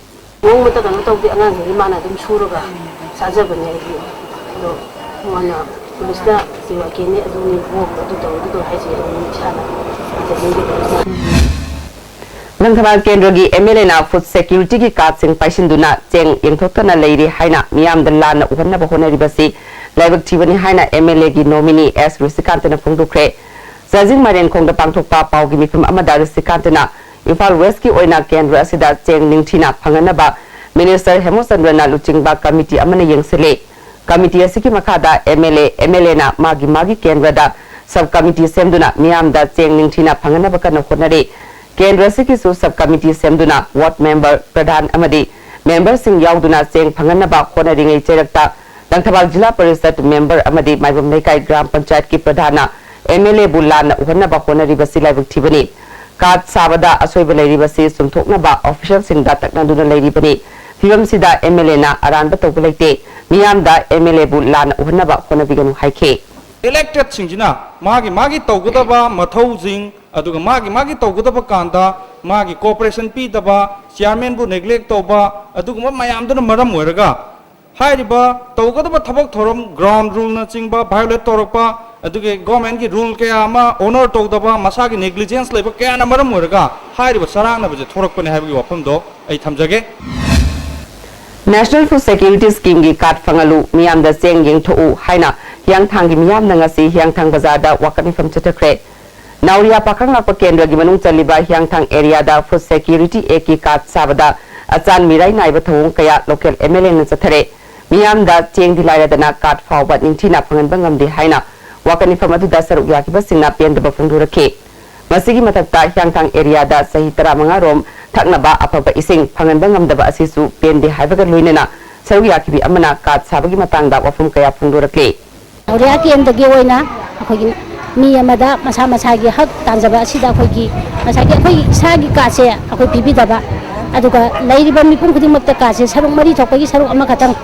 ꯅꯣꯡꯃꯇ ꯀꯩꯅꯣ ꯇꯧꯗꯦ, ꯑꯉꯥꯡꯁꯤꯡꯁꯤ ꯃꯥꯅ ꯑꯗꯨꯝ ꯁꯨꯔꯒ ꯆꯥꯖꯕꯅꯦ ꯑꯩꯗꯤ꯫ ꯑꯗꯣ ꯃꯥꯅ ꯄꯨꯂꯤꯁꯅ ꯁꯤ ꯋꯥꯀꯦꯅꯤ, ꯑꯗꯨꯅꯤ, ꯕꯣꯝꯕ ꯑꯗꯨ ꯇꯧ, ꯑꯗꯨ ꯇꯧ ꯍꯥꯏꯁꯦ ꯑꯗꯨꯝ ꯏꯁꯥꯅ ꯌꯦꯡꯖꯅꯤꯡꯗꯦ ꯄꯨꯂꯤꯁꯅ꯫ ꯂꯪꯊꯕꯥꯜ ꯀꯦꯟꯗ꯭ꯔꯒꯤ ꯑꯦꯝ ꯑꯦꯜ ꯑꯦꯅ ꯐꯨꯗ ꯁꯦꯀ꯭ꯌꯨꯔꯤꯇꯤꯒꯤ ꯀꯥꯔꯗꯁꯤꯡ ꯄꯥꯏꯁꯤꯟꯗꯨꯅ ꯆꯦꯡ ꯌꯦꯟꯊꯣꯛꯇꯅ ꯂꯩꯔꯤ ꯍꯥꯏꯅ ꯃꯤꯌꯥꯝꯗ ꯂꯥꯟꯅ ꯎꯍꯟꯅꯕ ꯍꯣꯠꯅꯔꯤꯕꯁꯤ ꯂꯥꯏꯕꯛ ꯊꯤꯕꯅꯤ ꯍꯥꯏꯅ ꯑꯦꯝ ꯑꯦꯜ ꯑꯦꯒꯤ ꯅꯣꯃꯤꯅꯤ ꯑꯦꯁ ꯔꯤꯁꯤꯀꯥꯟꯇꯅ ꯐꯣꯡꯗꯣꯛꯈ꯭ꯔꯦ꯫ ꯆꯥꯖꯤꯡ ꯃꯥꯏꯔꯦꯟꯈꯣꯡꯗ ꯄꯥꯡꯊꯣꯛꯄ ꯄꯥꯎꯒꯤ ꯃꯤꯐꯝ ꯑꯃꯗ ꯔꯤꯁꯤꯀꯥꯟꯇꯅ ꯏꯝꯐꯥꯜ ꯋꯦꯁꯀꯤ ꯑꯣꯏꯅ ꯀꯦꯟꯗ꯭ꯔ ꯑꯁꯤꯗ ꯆꯦꯡ ꯅꯤꯡꯊꯤꯅ ꯐꯪꯍꯟꯅꯕ ꯃꯤꯅꯤꯁꯇꯔ ꯍꯦꯃꯆꯟꯗ꯭ꯔꯅ ꯂꯨꯆꯤꯡꯕ ꯀꯃꯤꯇꯤ ꯑꯃꯅ ꯌꯦꯡꯁꯤꯜꯂꯤ꯫ ꯀꯃꯤꯇꯤ ꯑꯁꯤꯒꯤ ꯃꯈꯥꯗ M L A, M L ꯑꯦꯅ ꯃꯥꯒꯤ ꯃꯥꯒꯤ ꯀꯦꯟꯗ꯭ꯔꯗ ꯁꯕ ꯀꯃꯤꯇꯤ ꯁꯦꯝꯗꯨꯅ ꯃꯤꯌꯥꯝꯗ ꯆꯦꯡ ꯅꯤꯡꯊꯤꯅ ꯐꯪꯍꯟꯅꯕ ꯀꯟꯅ ꯍꯣꯠꯅꯔꯤ꯫ ꯀꯦꯟꯗ꯭ꯔ ꯑꯁꯤꯒꯤꯁꯨ ꯁꯕ ꯀꯃꯤꯇꯤ ꯁꯦꯝꯗꯨꯅ ꯋꯥꯔꯗ ꯃꯦꯝꯕꯔ, ꯄ꯭ꯔꯙꯥꯟ ꯑꯃꯗꯤ ꯃꯦꯝꯕꯔꯁꯤꯡ ꯌꯥꯎꯗꯨꯅ ꯆꯦꯡ ꯐꯪꯍꯟꯅꯕ ꯍꯣꯠꯅꯔꯤꯉꯩ ꯆꯩꯔꯛꯇ ꯂꯪꯊꯕꯥꯜ ꯖꯤꯂꯥ ꯄꯔꯤꯁꯠ ꯃꯦꯝꯕꯔ ꯑꯃꯗꯤ ꯃꯥꯏꯕꯝ ꯂꯩꯀꯥꯏ ꯒ꯭ꯔꯥꯝ ꯄꯟꯆꯥꯌꯠꯀꯤ ꯄ꯭ꯔꯙꯥꯟꯅ ꯑꯦꯝ ꯑꯦꯜ ꯑꯦꯕꯨ ꯂꯥꯟꯅ ꯎꯍꯟꯅꯕ ꯍꯣꯠꯅꯔꯤꯕꯁꯤ ꯂꯥꯏꯕꯛ ꯊꯤꯕꯅꯤ꯫ ꯀꯥꯔꯗ ꯁꯥꯕꯗ ꯑꯁꯣꯏꯕ ꯂꯩꯔꯤꯕꯁꯤ ꯆꯨꯝꯊꯣꯛꯅꯕ ꯑꯣꯐꯤꯁꯤꯌꯦꯜꯁꯤꯡꯗ ꯇꯛꯅꯗꯨꯅ ꯂꯩꯔꯤꯕꯅꯤ꯫ ꯐꯤꯕꯝꯁꯤꯗ ꯑꯦꯝ ꯑꯦꯜ ꯑꯦꯅ ꯑꯔꯥꯟꯕ ꯇꯧꯕ ꯂꯩꯇꯦ꯫ ꯃꯤꯌꯥꯝꯗ ꯑꯦꯝ ꯑꯦꯜ ꯑꯦꯕꯨ ꯂꯥꯟꯅ ꯎꯍꯟꯅꯕ ꯍꯣꯠꯅꯕꯤꯒꯅꯨ ꯍꯥꯏꯈꯤ꯫ ꯏꯂꯦꯛꯇꯦꯗꯁꯤꯡꯁꯤꯅ ꯃꯥꯒꯤ ꯃꯥꯒꯤ ꯇꯧꯒꯗꯕ ꯃꯊꯧꯁꯤꯡ, ꯑꯗꯨꯒ ꯃꯥꯒꯤ ꯃꯥꯒꯤ ꯇꯧꯒꯗꯕ ꯀꯥꯟꯗ ꯃꯥꯒꯤ ꯀꯣꯑꯣꯄꯔꯦꯁꯟ ꯄꯤꯗꯕ, ꯆꯤꯌꯥꯔꯃꯦꯟꯕꯨ ꯅꯦꯒ꯭ꯂꯦꯛ ꯇꯧꯕ, ꯑꯗꯨꯒꯨꯝꯕ ꯃꯌꯥꯝꯗꯨꯅ ꯃꯔꯝ ꯑꯣꯏꯔꯒ ꯍꯥꯏꯔꯤꯕ ꯇꯧꯒꯗꯕ ꯊꯕꯛ ꯊꯧꯔꯝ, ꯒ꯭ꯔꯥꯎꯟ ꯔꯨꯜꯅꯆꯤꯡꯕ ꯚꯥꯏꯑꯣꯂꯦꯠ ꯇꯧꯔꯛꯄ, ꯑꯗꯨꯒ ꯒꯣꯔꯃꯦꯟꯒꯤ ꯔꯨꯜ ꯀꯌꯥ ꯑꯃ ꯑꯣꯅꯔ ꯇꯧꯗꯕ, ꯃꯁꯥꯒꯤ ꯅꯦꯒ꯭ꯂꯤꯖꯦꯟꯁ ꯂꯩꯕ ꯀꯌꯥꯅ ꯃꯔꯝ ꯑꯣꯏꯔꯒ ꯍꯥꯏꯔꯤꯕ ꯆꯔꯥꯡꯅꯕꯁꯦ ꯊꯣꯔꯛꯄꯅꯦ ꯍꯥꯏꯕꯒꯤ ꯋꯥꯐꯝꯗꯣ ꯑꯩ ꯊꯝꯖꯒꯦ꯫ ꯅꯦꯁꯅꯦꯜ ꯐꯨꯗ ꯁꯦꯀ꯭ꯌꯨꯔꯤꯇꯤ ꯁ꯭ꯀꯤꯝꯒꯤ ꯀꯥꯔꯗ ꯐꯪꯍꯜꯂꯨ, ꯃꯤꯌꯥꯝꯗ ꯆꯦꯡ ꯌꯦꯡꯊꯣꯛꯎ ꯍꯥꯏꯅ ꯍꯤꯌꯥꯡꯊꯥꯡꯒꯤ ꯃꯤꯌꯥꯝꯅ ꯉꯁꯤ ꯍꯤꯌꯥꯡꯊꯥꯡ ꯕꯖꯥꯔꯗ ꯋꯥꯀꯠ ꯃꯤꯐꯝ ꯆꯠꯊꯈ꯭ꯔꯦ꯫ ꯅꯥꯎꯔꯤꯌꯥ ꯄꯥꯈꯪ ꯂꯥꯛꯄ ꯀꯦꯟꯗ꯭ꯔꯒꯤ ꯃꯅꯨꯡ ꯆꯜꯂꯤꯕ ꯍꯤꯌꯥꯡꯊꯥꯡ ꯑꯦꯔꯤꯌꯥꯗ ꯐꯨꯗ ꯁꯦꯀ꯭ꯌꯨꯔꯤꯇꯤ ꯑꯦꯛꯀꯤ ꯀꯥꯔꯗ ꯁꯥꯕꯗ ꯑꯆꯥꯟ ꯃꯤꯔꯥꯏ ꯅꯥꯏꯕ ꯊꯧꯑꯣꯡ ꯀꯌꯥ ꯂꯣꯀꯦꯜ ꯑꯦꯝ ꯑꯦꯜ ꯑꯦꯅ ꯆꯠꯊꯔꯦ꯫ ꯃꯤꯌꯥꯝꯗ ꯆꯦꯡꯗꯤ ꯂꯥꯏꯔꯗꯅ ꯀꯥꯔꯗ ꯐꯥꯎꯕ ꯅꯤꯡꯊꯤꯅ ꯐꯪꯍꯟꯕ ꯉꯝꯗꯦ ꯍꯥꯏꯅ ꯋꯥꯀꯠ ꯃꯤꯐꯝ ꯑꯗꯨꯗ ꯁꯔꯨꯛ ꯌꯥꯈꯤꯕꯁꯤꯡꯅ ꯄꯦꯟꯗꯕ ꯐꯣꯡꯗꯣꯔꯛꯈꯤ꯫ ꯃꯁꯤꯒꯤ ꯃꯊꯛꯇ ꯍꯤꯌꯥꯡꯊꯥꯡ ꯑꯦꯔꯤꯌꯥꯗ ꯆꯍꯤ ꯇꯔꯥꯃꯉꯥ ꯔꯣꯝ ꯊꯛꯅꯕ ꯑꯐꯕ ꯏꯁꯤꯡ ꯐꯪꯍꯟꯕ ꯉꯝꯗꯕ ꯑꯁꯤꯁꯨ ꯄꯦꯟꯗꯦ ꯍꯥꯏꯕꯒ ꯂꯣꯏꯅꯅ ꯁꯔꯨꯛ ꯌꯥꯈꯤꯕꯤ ꯑꯃꯅ ꯀꯥꯔꯗ ꯁꯥꯕꯒꯤ ꯃꯇꯥꯡꯗ ꯋꯥꯐꯝ ꯀꯌꯥ ꯐꯣꯡꯗꯣꯔꯛꯂꯤ꯫ ꯅꯥꯎꯔꯤꯌꯥ ꯀꯦꯟꯗ꯭ꯔꯒꯤ ꯑꯣꯏꯅ ꯑꯩꯈꯣꯏꯒꯤ ꯃꯤ ꯑꯃꯗ ꯃꯁꯥ ꯃꯁꯥꯒꯤ ꯍꯛ ꯇꯥꯟꯖꯕ ꯑꯁꯤꯗ ꯑꯩꯈꯣꯏꯒꯤ ꯉꯁꯥꯏꯒꯤ ꯑꯩꯈꯣꯏ ꯏꯁꯥꯒꯤ ꯀꯥꯔꯗꯁꯦ ꯑꯩꯈꯣꯏ ꯄꯤꯕꯤꯗꯕ, ꯑꯗꯨꯒ ꯂꯩꯔꯤꯕ ꯃꯤꯄꯨꯝ ꯈꯨꯗꯤꯡꯃꯛꯇ ꯀꯥꯔꯗꯁꯦ ꯁꯔꯨꯛ ꯃꯔꯤ ꯊꯣꯛꯄꯒꯤ ꯁꯔꯨꯛ ꯑꯃꯈꯛꯇꯪ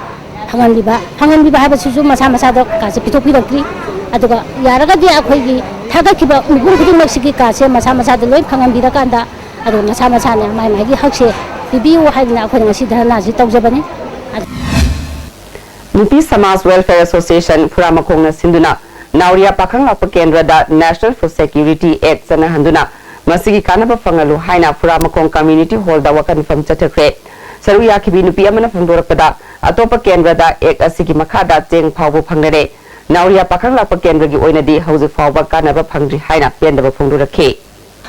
ꯐꯪꯍꯟꯕꯤꯕ, ꯐꯪꯍꯟꯕꯤꯕ ꯍꯥꯏꯕꯁꯤꯁꯨ ꯃꯁꯥ ꯃꯁꯥꯗ ꯀꯥꯔꯗꯁꯦ ꯄꯤꯊꯣꯛꯄꯤꯔꯛꯇ꯭ꯔꯤ꯫ ꯑꯗꯨꯒ ꯌꯥꯔꯒꯗꯤ ꯑꯩꯈꯣꯏꯒꯤ ꯊꯥꯒꯠꯈꯤꯕ ꯃꯤꯄꯨꯝ ꯈꯨꯗꯤꯡꯃꯛꯁꯤꯒꯤ ꯀꯥꯔꯗꯁꯦ ꯃꯁꯥ ꯃꯁꯥꯗ ꯂꯣꯏ ꯐꯪꯍꯟꯕꯤꯔꯀꯥꯟꯗ, ꯑꯗꯨꯒ ꯃꯁꯥ ꯃꯁꯥꯅ ꯃꯥꯏ ꯃꯥꯏꯒꯤ ꯍꯛꯁꯦ ꯄꯤꯕꯤꯌꯨ ꯍꯥꯏꯗꯅ ꯑꯩꯈꯣꯏꯅ ꯉꯁꯤ ꯙꯔꯅꯥꯁꯤ ꯇꯧꯖꯕꯅꯤ꯫ ꯅꯨꯄꯤ ꯁꯃꯥꯖ ꯋꯦꯜꯐꯤꯌꯔ ꯑꯦꯁꯣꯁꯤꯌꯦꯁꯟ ꯐꯨꯔꯥꯃꯈꯣꯡꯅ ꯁꯤꯟꯗꯨꯅ ꯅꯥꯎꯔꯤꯌꯥ ꯄꯥꯈꯪ ꯂꯥꯛꯄ ꯀꯦꯟꯗ꯭ꯔꯗ National Food Security Act ꯆꯠꯅꯍꯟꯗꯨꯅ ꯃꯁꯤꯒꯤ ꯀꯥꯟꯅꯕ ꯐꯪꯍꯜꯂꯨ ꯍꯥꯏꯅ ꯐꯨꯔꯥꯃꯈꯣꯡ ꯀꯝꯃ꯭ꯌꯨꯅꯤꯇꯤ ꯍꯣꯜꯗ ꯋꯥꯀꯠ ꯃꯤꯐꯝ ꯆꯠꯊꯈ꯭ꯔꯦ꯫ ꯁꯔꯨꯛ ꯌꯥꯈꯤꯕꯤ ꯅꯨꯄꯤ ꯑꯃꯅ ꯐꯣꯡꯗꯣꯔꯛꯄꯗ, ꯑꯇꯣꯞꯄ ꯀꯦꯟꯗ꯭ꯔꯗ ꯑꯦꯛ ꯑꯁꯤꯒꯤ ꯃꯈꯥꯗ ꯆꯦꯡ ꯐꯥꯎꯕ ꯐꯪꯅꯔꯦ꯫ ꯅꯥꯎꯔꯤꯌꯥ ꯄꯥꯈꯪ ꯂꯥꯛꯄ ꯀꯦꯟꯗ꯭ꯔꯒꯤ ꯑꯣꯏꯅꯗꯤ ꯍꯧꯖꯤꯛ ꯐꯥꯎꯕ ꯀꯥꯟꯅꯕ ꯐꯪꯗ꯭ꯔꯤ ꯍꯥꯏꯅ ꯄꯦꯟꯗꯕ ꯐꯣꯡꯗꯣꯔꯛꯈꯤ꯫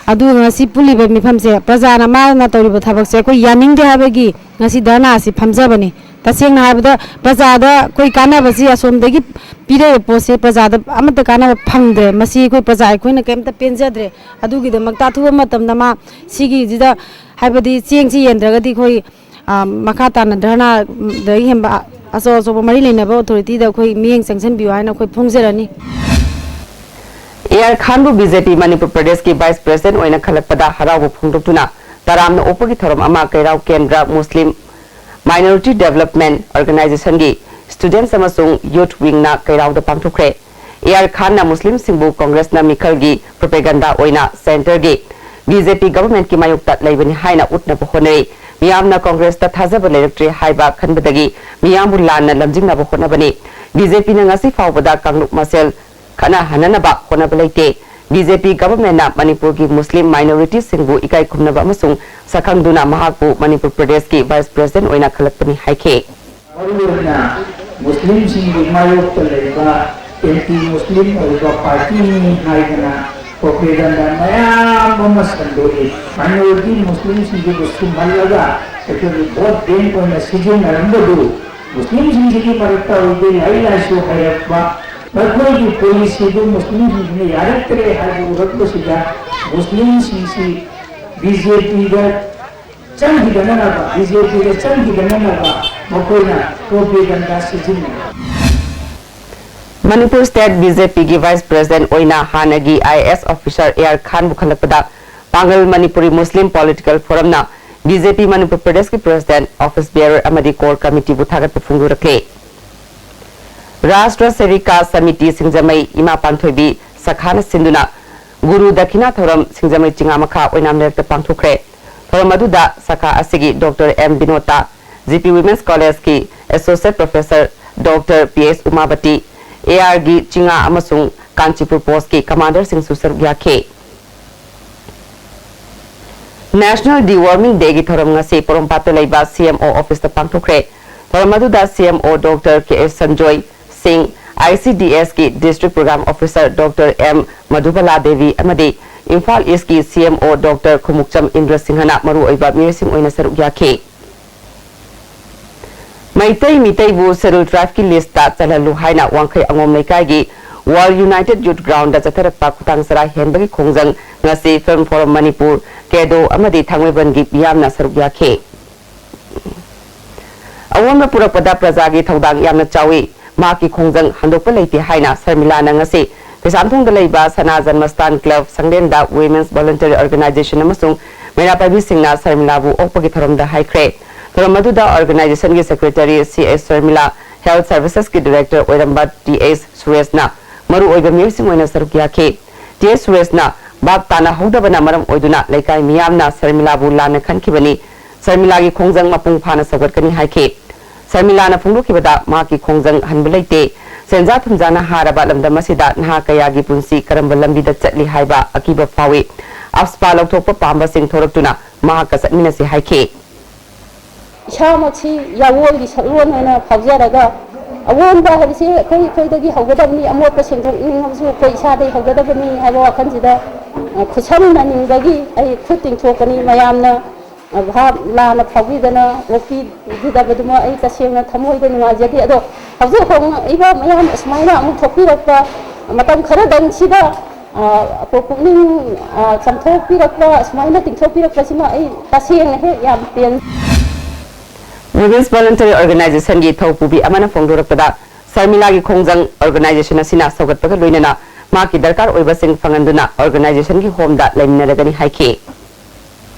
ꯑꯗꯨꯒ ꯉꯁꯤ ꯄꯨꯜꯂꯤꯕ ꯃꯤꯐꯝꯁꯦ ꯄ꯭ꯔꯖꯥꯅ ꯃꯥꯅ ꯇꯧꯔꯤꯕ ꯊꯕꯛꯁꯦ ꯑꯩꯈꯣꯏ ꯌꯥꯅꯤꯡꯗꯦ ꯍꯥꯏꯕꯒꯤ ꯉꯁꯤ ꯙꯔꯅꯥ ꯑꯁꯤ ꯐꯝꯖꯕꯅꯤ꯫ ꯇꯁꯦꯡꯅ ꯍꯥꯏꯕꯗ ꯄ꯭ꯔꯖꯥꯗ ꯑꯩꯈꯣꯏ ꯀꯥꯟꯅꯕꯁꯤ ꯑꯁꯣꯝꯗꯒꯤ ꯄꯤꯔꯛꯏꯕ ꯄꯣꯠꯁꯦ ꯄ꯭ꯔꯖꯥꯗ ꯑꯃꯠꯇ ꯀꯥꯟꯅꯕ ꯐꯪꯗ꯭ꯔꯦ꯫ ꯃꯁꯤ ꯑꯩꯈꯣꯏ ꯄ꯭ꯔꯖꯥ ꯑꯩꯈꯣꯏꯅ ꯀꯩꯝꯇ ꯄꯦꯟꯖꯗ꯭ꯔꯦ꯫ ꯑꯗꯨꯒꯤꯗꯃꯛꯇ ꯑꯊꯨꯕ ꯃꯇꯝꯗ ꯃꯥ ꯁꯤꯒꯤꯁꯤꯗ ꯍꯥꯏꯕꯗꯤ ꯆꯦꯡꯁꯤ ꯌꯦꯟꯗ꯭ꯔꯒꯗꯤ ꯑꯩꯈꯣꯏ, ꯑ, ꯃꯈꯥ ꯇꯥꯅ ꯙꯔꯅꯥꯗꯒꯤ ꯍꯦꯟꯕ ꯑꯆꯧ ꯑꯆꯧꯕ ꯃꯔꯤ ꯂꯩꯅꯕ ꯑꯣꯊꯣꯔꯤꯇꯤꯗ ꯑꯩꯈꯣꯏ ꯃꯤꯠꯌꯦꯡ ꯆꯪꯁꯤꯟꯕꯤꯌꯨ ꯍꯥꯏꯅ ꯑꯩꯈꯣꯏ ꯐꯣꯡꯖꯔꯅꯤ꯫ ꯑꯦ ꯑꯥꯔ ꯈꯥꯟꯕꯨ ꯕꯤ ꯖꯦ ꯄꯤ ꯃꯅꯤꯄꯨꯔ ꯄ꯭ꯔꯗꯦꯁꯀꯤ ꯚꯥꯏꯁ ꯄ꯭ꯔꯦꯁꯤꯗꯦꯟꯠ ꯑꯣꯏꯅ ꯈꯜꯂꯛꯄꯗ ꯍꯔꯥꯎꯕ ꯐꯣꯡꯗꯣꯛꯇꯨꯅ ꯇꯔꯥꯝꯅ ꯑꯣꯛꯄꯒꯤ ꯊꯧꯔꯝ ꯑꯃ ꯀꯩꯔꯥꯎ ꯀꯦꯟꯗ꯭ꯔ ꯃꯨꯁꯂꯤꯝ ꯃꯥꯏꯅꯣꯔꯤꯇꯤ ꯗꯦꯕꯂꯞꯃꯦꯟꯠ ꯑꯣꯔꯒꯅꯥꯏꯖꯦꯁꯟꯒꯤ ꯁ꯭ꯇꯨꯗꯦꯟꯠꯁ ꯑꯃꯁꯨꯡ ꯌꯨꯊ ꯋꯤꯡꯅ ꯀꯩꯔꯥꯎꯗ ꯄꯥꯡꯊꯣꯛꯈ꯭ꯔꯦ꯫ ꯑꯦ ꯑꯥꯔ ꯈꯥꯟꯅ ꯃꯨꯁꯂꯤꯝꯁꯤꯡꯕꯨ ꯀꯣꯡꯒ꯭ꯔꯦꯁꯅ ꯃꯤꯈꯜꯒꯤ ꯄ꯭ꯔꯣꯄꯦꯒꯟꯗꯥ ꯑꯣꯏꯅ ꯁꯦꯟꯇꯔꯒꯤ ꯕꯤ ꯖꯦ ꯄꯤ ꯒꯚꯔꯟꯃꯦꯟꯠꯀꯤ ꯃꯥꯌꯣꯛꯇ ꯂꯩꯕꯅꯤ ꯍꯥꯏꯅ ꯎꯠꯅꯕ ꯍꯣꯠꯅꯔꯤ꯫ ꯃꯤꯌꯥꯝꯅ ꯀꯣꯡꯒ꯭ꯔꯦꯁꯇ ꯊꯥꯖꯕ ꯂꯩꯔꯛꯇ꯭ꯔꯦ ꯍꯥꯏꯕ ꯈꯟꯕꯗꯒꯤ ꯃꯤꯌꯥꯝꯕꯨ ꯂꯥꯟꯅ ꯂꯝꯖꯤꯡꯅꯕ ꯍꯣꯠꯅꯕꯅꯤ꯫ ꯕꯤ ꯖꯦ ꯄꯤꯅ ꯉꯁꯤ ꯐꯥꯎꯕꯗ ꯀꯥꯡꯂꯨꯞ ꯃꯁꯦꯜ ꯈꯠꯅꯍꯟꯅꯅꯕ ꯍꯣꯠꯅꯕ ꯂꯩꯇꯦ꯫ ꯕꯤ ꯖꯦ ꯄꯤ ꯒꯚꯔꯟꯃꯦꯟꯠꯅ ꯃꯅꯤꯄꯨꯔꯒꯤ ꯃꯨꯁꯂꯤꯝ ꯃꯥꯏꯅꯣꯔꯤꯇꯤꯁꯤꯡꯕꯨ ꯏꯀꯥꯏ ꯈꯨꯝꯅꯕ ꯑꯃꯁꯨꯡ ꯁꯛꯈꯪꯗꯨꯅ ꯃꯍꯥꯛꯄꯨ ꯃꯅꯤꯄꯨꯔ ꯄ꯭ꯔꯗꯦꯁꯀꯤ ꯚꯥꯏꯁ ꯄ꯭ꯔꯦꯁꯤꯗꯦꯟꯠ ꯑꯣꯏꯅ ꯈꯜꯂꯛꯄꯅꯤ ꯍꯥꯏꯈꯤ꯫ ꯃꯔꯨꯑꯣꯏꯅ ꯃꯨꯁꯂꯤꯝꯁꯤꯡꯒꯤ ꯃꯥꯌꯣꯛꯇ ꯂꯩꯕ ꯑꯦꯟꯇꯤ ꯃꯨꯁꯂꯤꯝ ꯑꯣꯏꯕ ꯄꯥꯔꯇꯤꯅꯤ ꯍꯥꯏꯗꯅ ꯄ꯭ꯔꯣꯄꯦꯒꯟꯗꯥ ꯃꯌꯥꯝ ꯑꯃ ꯁꯟꯗꯣꯛꯏ꯫ ꯃꯥꯏꯅꯣꯔꯤꯇꯤ ꯃꯨꯁꯂꯤꯝꯁꯤꯡꯗꯨꯕꯨ ꯁꯨꯝꯍꯜꯂꯒ ꯑꯩꯈꯣꯏꯒꯤ ꯚꯣꯠ ꯕꯦꯡꯛ ꯑꯣꯏꯅ ꯁꯤꯖꯤꯟꯅꯔꯝꯕꯗꯨ ꯃꯨꯁꯂꯤꯝꯁꯤꯡꯁꯤꯒꯤ ꯃꯔꯛꯇ ꯑꯣꯏꯗꯦ, ꯂꯥꯏꯔꯤꯛ ꯂꯥꯏꯁꯨ ꯍꯩꯔꯛꯄ, ꯃꯈꯣꯏꯒꯤ ꯄꯣꯂꯤꯁꯤꯗꯨ ꯃꯨꯁꯂꯤꯝꯁꯤꯡꯁꯤꯅ ꯌꯥꯔꯛꯇ꯭ꯔꯦ ꯍꯥꯏꯕ ꯎꯔꯛꯄꯁꯤꯗ ꯃꯨꯁꯂꯤꯝꯁꯤꯡꯁꯤ ꯕꯤ ꯖꯦ ꯄꯤꯗ ꯆꯪꯈꯤꯗꯅꯅꯕ, ꯕꯤ ꯖꯦ ꯄꯤꯗ ꯆꯪꯈꯤꯗꯅꯅꯕ ꯃꯈꯣꯏꯅ ꯄ꯭ꯔꯣꯄꯦꯒꯟꯗꯥ ꯁꯤꯖꯤꯟꯅꯩ꯫ ꯃꯅꯤꯄꯨꯔ ꯁ꯭ꯇꯦꯠ ꯕꯤ ꯖꯦ ꯄꯤꯒꯤ ꯚꯥꯏꯁ ꯄ꯭ꯔꯦꯁꯤꯗꯦꯟꯠ ꯑꯣꯏꯅ ꯍꯥꯟꯅꯒꯤ I A S officer A R ꯈꯥꯟꯕꯨ ꯈꯜꯂꯛꯄꯗ ꯄꯥꯡꯒꯜ ꯃꯅꯤꯄꯨꯔꯤ ꯃꯨꯁꯂꯤꯝ ꯄꯣꯂꯤꯇꯤꯀꯦꯜ ꯐꯣꯔꯝꯅ ꯕꯤ ꯖꯦ ꯄꯤ ꯃꯅꯤꯄꯨꯔ ꯄ꯭ꯔꯗꯦꯁꯀꯤ ꯄ꯭ꯔꯦꯁꯤꯗꯦꯟꯠ, ꯑꯣꯐꯤꯁ ꯕꯤꯌꯔ ꯑꯃꯗꯤ ꯀꯣꯔ ꯀꯃꯤꯇꯤꯕꯨ ꯊꯥꯒꯠꯄ ꯐꯣꯡꯗꯣꯔꯛꯂꯦ꯫ ꯔꯥꯁꯇ꯭ꯔ ꯁꯦꯕꯤꯀꯥ ꯁꯃꯤꯇꯤ ꯁꯤꯡꯖꯃꯩ ꯏꯃꯥ ꯄꯥꯟꯊꯣꯏꯕꯤ ꯁꯈꯥꯅ ꯁꯤꯟꯗꯨꯅ ꯒꯨꯔꯨ ꯗꯈꯤꯅꯥ ꯊꯧꯔꯝ ꯁꯤꯡꯖꯃꯩ ꯆꯤꯉꯥ ꯃꯈꯥ ꯑꯣꯏꯅꯥꯝ ꯂꯩꯔꯛꯇ ꯄꯥꯡꯊꯣꯛꯈ꯭ꯔꯦ꯫ ꯊꯧꯔꯝ ꯑꯗꯨꯗ ꯁꯈꯥ ꯑꯁꯤꯒꯤ doctor M Binota, G P women's ꯀꯣꯂꯦꯖꯀꯤ associate professor doctor P S Umabati, A ꯑꯥꯔꯒꯤ ꯆꯤꯉꯥ ꯑꯃꯁꯨꯡ ꯀꯥꯟꯆꯤꯄꯨꯔ ꯄꯣꯁꯀꯤ ꯀꯃꯥꯟꯗꯔꯁꯤꯡꯁꯨ ꯁꯔꯨꯛ ꯌꯥꯈꯤ꯫ National Deworming Dayꯒꯤ ꯊꯧꯔꯝ ꯉꯁꯤ ꯄꯣꯔꯣꯝꯄꯥꯠꯇ ꯂꯩꯕ ꯁꯤ ꯑꯦꯝ ꯑꯣ ꯑꯣꯐꯤꯁꯇ ꯄꯥꯡꯊꯣꯛꯈ꯭ꯔꯦ꯫ ꯊꯧꯔꯝ ꯑꯗꯨꯗ ꯁꯤ M O doctor K S Sanjoy Singh, I C D ꯑꯦꯁꯀꯤ district programme officer doctor M Madhubala Devi ꯑꯃꯗꯤ ꯏꯝꯐꯥꯜ ꯏꯁꯀꯤ ꯁꯤ ꯑꯦꯝ ꯑꯣ ꯗꯣꯛꯇꯔ ꯈꯨꯃꯨꯛꯆꯝ ꯏꯟꯗ꯭ꯔ ꯁꯤꯡꯍꯅ ꯃꯔꯨꯑꯣꯏꯕ ꯃꯤꯑꯣꯏꯁꯤꯡ ꯑꯣꯏꯅ ꯁꯔꯨꯛ ꯌꯥꯈꯤ꯫ ꯃꯩꯇꯩ ꯃꯤꯇꯩꯕꯨ ꯁꯦꯗꯨꯜ ꯇ꯭ꯔꯥꯏꯕꯀꯤ ꯂꯤꯁꯇ ꯆꯜꯍꯜꯂꯨ ꯍꯥꯏꯅ ꯋꯥꯡꯈꯩ ꯑꯉꯣꯝ ꯂꯩꯀꯥꯏꯒꯤ ꯋꯥꯔꯜ ꯌꯨꯅꯥꯏꯇꯦꯗ ꯌꯨꯊ ꯒ꯭ꯔꯥꯎꯟꯗ ꯆꯠꯊꯔꯛꯄ ꯈꯨꯇꯥꯡ ꯆꯔꯥ ꯍꯦꯟꯕꯒꯤ ꯈꯣꯡꯖꯪ ꯉꯁꯤ ꯐꯤꯜꯝ ꯐꯣꯔꯝ ꯃꯅꯤꯄꯨꯔ, ꯀꯦꯗꯣ ꯑꯃꯗꯤ ꯊꯥꯡꯃꯩꯕꯟꯒꯤ ꯃꯤꯌꯥꯝꯅ ꯁꯔꯨꯛ ꯌꯥꯈꯤ꯫ ꯑꯑꯣꯟꯕ ꯄꯨꯔꯛꯄꯗ ꯄ꯭ꯔꯖꯥꯒꯤ ꯊꯧꯗꯥꯡ ꯌꯥꯝꯅ ꯆꯥꯎꯏ꯫ ꯃꯍꯥꯛꯀꯤ ꯈꯣꯡꯖꯪ ꯍꯟꯗꯣꯛꯄ ꯂꯩꯇꯦ ꯍꯥꯏꯅ ꯁꯔꯃꯤꯂꯥꯅ ꯉꯁꯤ ꯀꯩꯁꯥꯝꯊꯣꯡꯗ ꯂꯩꯕ ꯁꯅꯥ ꯖꯟꯃꯁꯊꯥꯟ ꯀ꯭ꯂꯕ, ꯁꯪꯂꯦꯟꯗ Women's Voluntary Organization ꯑꯃꯁꯨꯡ ꯃꯩꯔꯥ ꯄꯥꯏꯕꯤꯁꯤꯡꯅ ꯁꯔꯃꯤꯂꯥꯕꯨ ꯑꯣꯛꯄꯒꯤ ꯊꯧꯔꯝꯗ ꯍꯥꯏꯈ꯭ꯔꯦ꯫ ꯊꯧꯔꯝ ꯑꯗꯨꯗ ꯑꯣꯔꯒꯅꯥꯏꯖꯦꯁꯟꯒꯤ secretary C S Sharmila, health ꯁꯔꯚꯤꯁꯦꯁꯀꯤ ꯗꯤꯔꯦꯛꯇꯔ ꯑꯣꯏꯔꯝꯕ ꯇꯤ ꯑꯦꯁ ꯁꯨꯔꯦꯁꯅ ꯃꯔꯨꯑꯣꯏꯕ ꯃꯤꯑꯣꯏꯁꯤꯡ ꯑꯣꯏꯅ ꯁꯔꯨꯛ ꯌꯥꯈꯤ꯫ ꯇꯤ ꯑꯦꯁ ꯁꯨꯔꯦꯁꯅ ꯚꯥꯞ ꯇꯥꯅꯍꯧꯗꯕꯅ ꯃꯔꯝ ꯑꯣꯏꯗꯨꯅ ꯂꯩꯀꯥꯏ ꯃꯤꯌꯥꯝꯅ ꯁꯔꯃꯤꯂꯥꯕꯨ ꯂꯥꯟꯅ ꯈꯟꯈꯤꯕꯅꯤ꯫ ꯁꯔꯃꯤꯂꯥꯒꯤ ꯈꯣꯡꯖꯪ ꯃꯄꯨꯡ ꯐꯥꯅ ꯁꯧꯒꯠꯀꯅꯤ ꯍꯥꯏꯈꯤ꯫ ꯁꯔꯃꯤꯂꯥꯅ ꯐꯣꯡꯗꯣꯛꯈꯤꯕꯗ ꯃꯍꯥꯛꯀꯤ ꯈꯣꯡꯖꯪ ꯍꯟꯕ ꯂꯩꯇꯦ꯫ ꯁꯦꯟꯖꯥ ꯊꯨꯝꯖꯥꯅ ꯍꯥꯔꯕ ꯂꯝꯗꯝ ꯑꯁꯤꯗ ꯅꯍꯥ ꯀꯌꯥꯒꯤ ꯄꯨꯟꯁꯤ ꯀꯔꯝꯕ ꯂꯝꯕꯤꯗ ꯆꯠꯂꯤ ꯍꯥꯏꯕ ꯑꯀꯤꯕ ꯐꯥꯎꯏ꯫ ꯑꯞꯁꯄꯥ ꯂꯧꯊꯣꯛꯄ ꯄꯥꯝꯕꯁꯤꯡ ꯊꯣꯔꯛꯇꯨꯅ ꯃꯍꯥꯛꯀ ꯆꯠꯃꯤꯟꯅꯁꯤ ꯍꯥꯏꯈꯤ꯫ ꯏꯁꯥꯃꯛꯁꯤ ꯌꯥꯑꯣꯜꯒꯤ ꯁꯛꯂꯣꯟ ꯑꯣꯏꯅ ꯐꯥꯎꯖꯔꯒ, ꯑꯑꯣꯟꯕ ꯍꯥꯏꯕꯁꯤ ꯑꯩꯈꯣꯏ ꯑꯩꯈꯣꯏꯗꯒꯤ ꯍꯧꯒꯗꯕꯅꯤ, ꯑꯃꯣꯠꯄ ꯁꯦꯡꯗꯣꯛꯅꯤꯡꯉꯕꯁꯨ ꯑꯩꯈꯣꯏ ꯏꯁꯥꯗꯒꯤ ꯍꯧꯒꯗꯕꯅꯤ ꯍꯥꯏꯕ ꯋꯥꯈꯜꯁꯤꯗ, ꯑ, ꯈꯨꯠꯁꯝꯅꯅꯤꯡꯕꯒꯤ ꯑꯩ ꯈꯨꯠ ꯇꯤꯡꯊꯣꯛꯄꯅꯤ꯫ ꯃꯌꯥꯝꯅ, ꯑ, ꯚꯥꯞ ꯂꯥꯟꯅ ꯐꯥꯎꯕꯤꯗꯅ ꯑꯣꯛꯄꯤꯈꯤꯗꯕꯗꯨꯃ ꯑꯩ ꯇꯁꯦꯡꯅ ꯊꯃꯣꯏꯗ ꯅꯨꯡꯉꯥꯏꯖꯗꯦ꯫ ꯑꯗꯣ ꯍꯧꯖꯤꯛ ꯍꯧꯔꯛꯏꯕ ꯃꯌꯥꯝ ꯑꯁꯨꯃꯥꯏꯅ ꯑꯃꯨꯛ ꯊꯣꯛꯄꯤꯔꯛꯄ ꯃꯇꯝ ꯈꯔꯗꯪꯁꯤꯗ, ꯑ, ꯑꯩꯈꯣꯏ ꯄꯨꯛꯅꯤꯡ, ꯑ, ꯆꯝꯊꯣꯛꯄꯤꯔꯛꯄ, ꯑꯁꯨꯃꯥꯏꯅ ꯇꯤꯡꯊꯣꯛꯄꯤꯔꯛꯄꯁꯤꯃ ꯑꯩ ꯇꯁꯦꯡꯅ ꯍꯦꯛ ꯌꯥꯝ ꯄꯦꯟ- Women's Voluntary Organizationꯒꯤ ꯊꯧꯄꯨꯕꯤ ꯑꯃꯅ ꯐꯣꯡꯗꯣꯔꯛꯄꯗ, ꯁꯔꯃꯤꯂꯥꯒꯤ ꯈꯣꯡꯖꯪ ꯑꯣꯔꯒꯅꯥꯏꯖꯦꯁꯟ ꯑꯁꯤꯅ ꯁꯧꯒꯠꯄꯒ ꯂꯣꯏꯅꯅ ꯃꯍꯥꯛꯀꯤ ꯗꯔꯀꯥꯔ ꯑꯣꯏꯕꯁꯤꯡ ꯐꯪꯍꯟꯗꯨꯅ ꯑꯣꯔꯒꯅꯥꯏꯖꯦꯁꯟꯒꯤ ꯍꯣꯝꯗ ꯂꯩꯃꯤꯟꯅꯔꯒꯅꯤ ꯍꯥꯏꯈꯤ꯫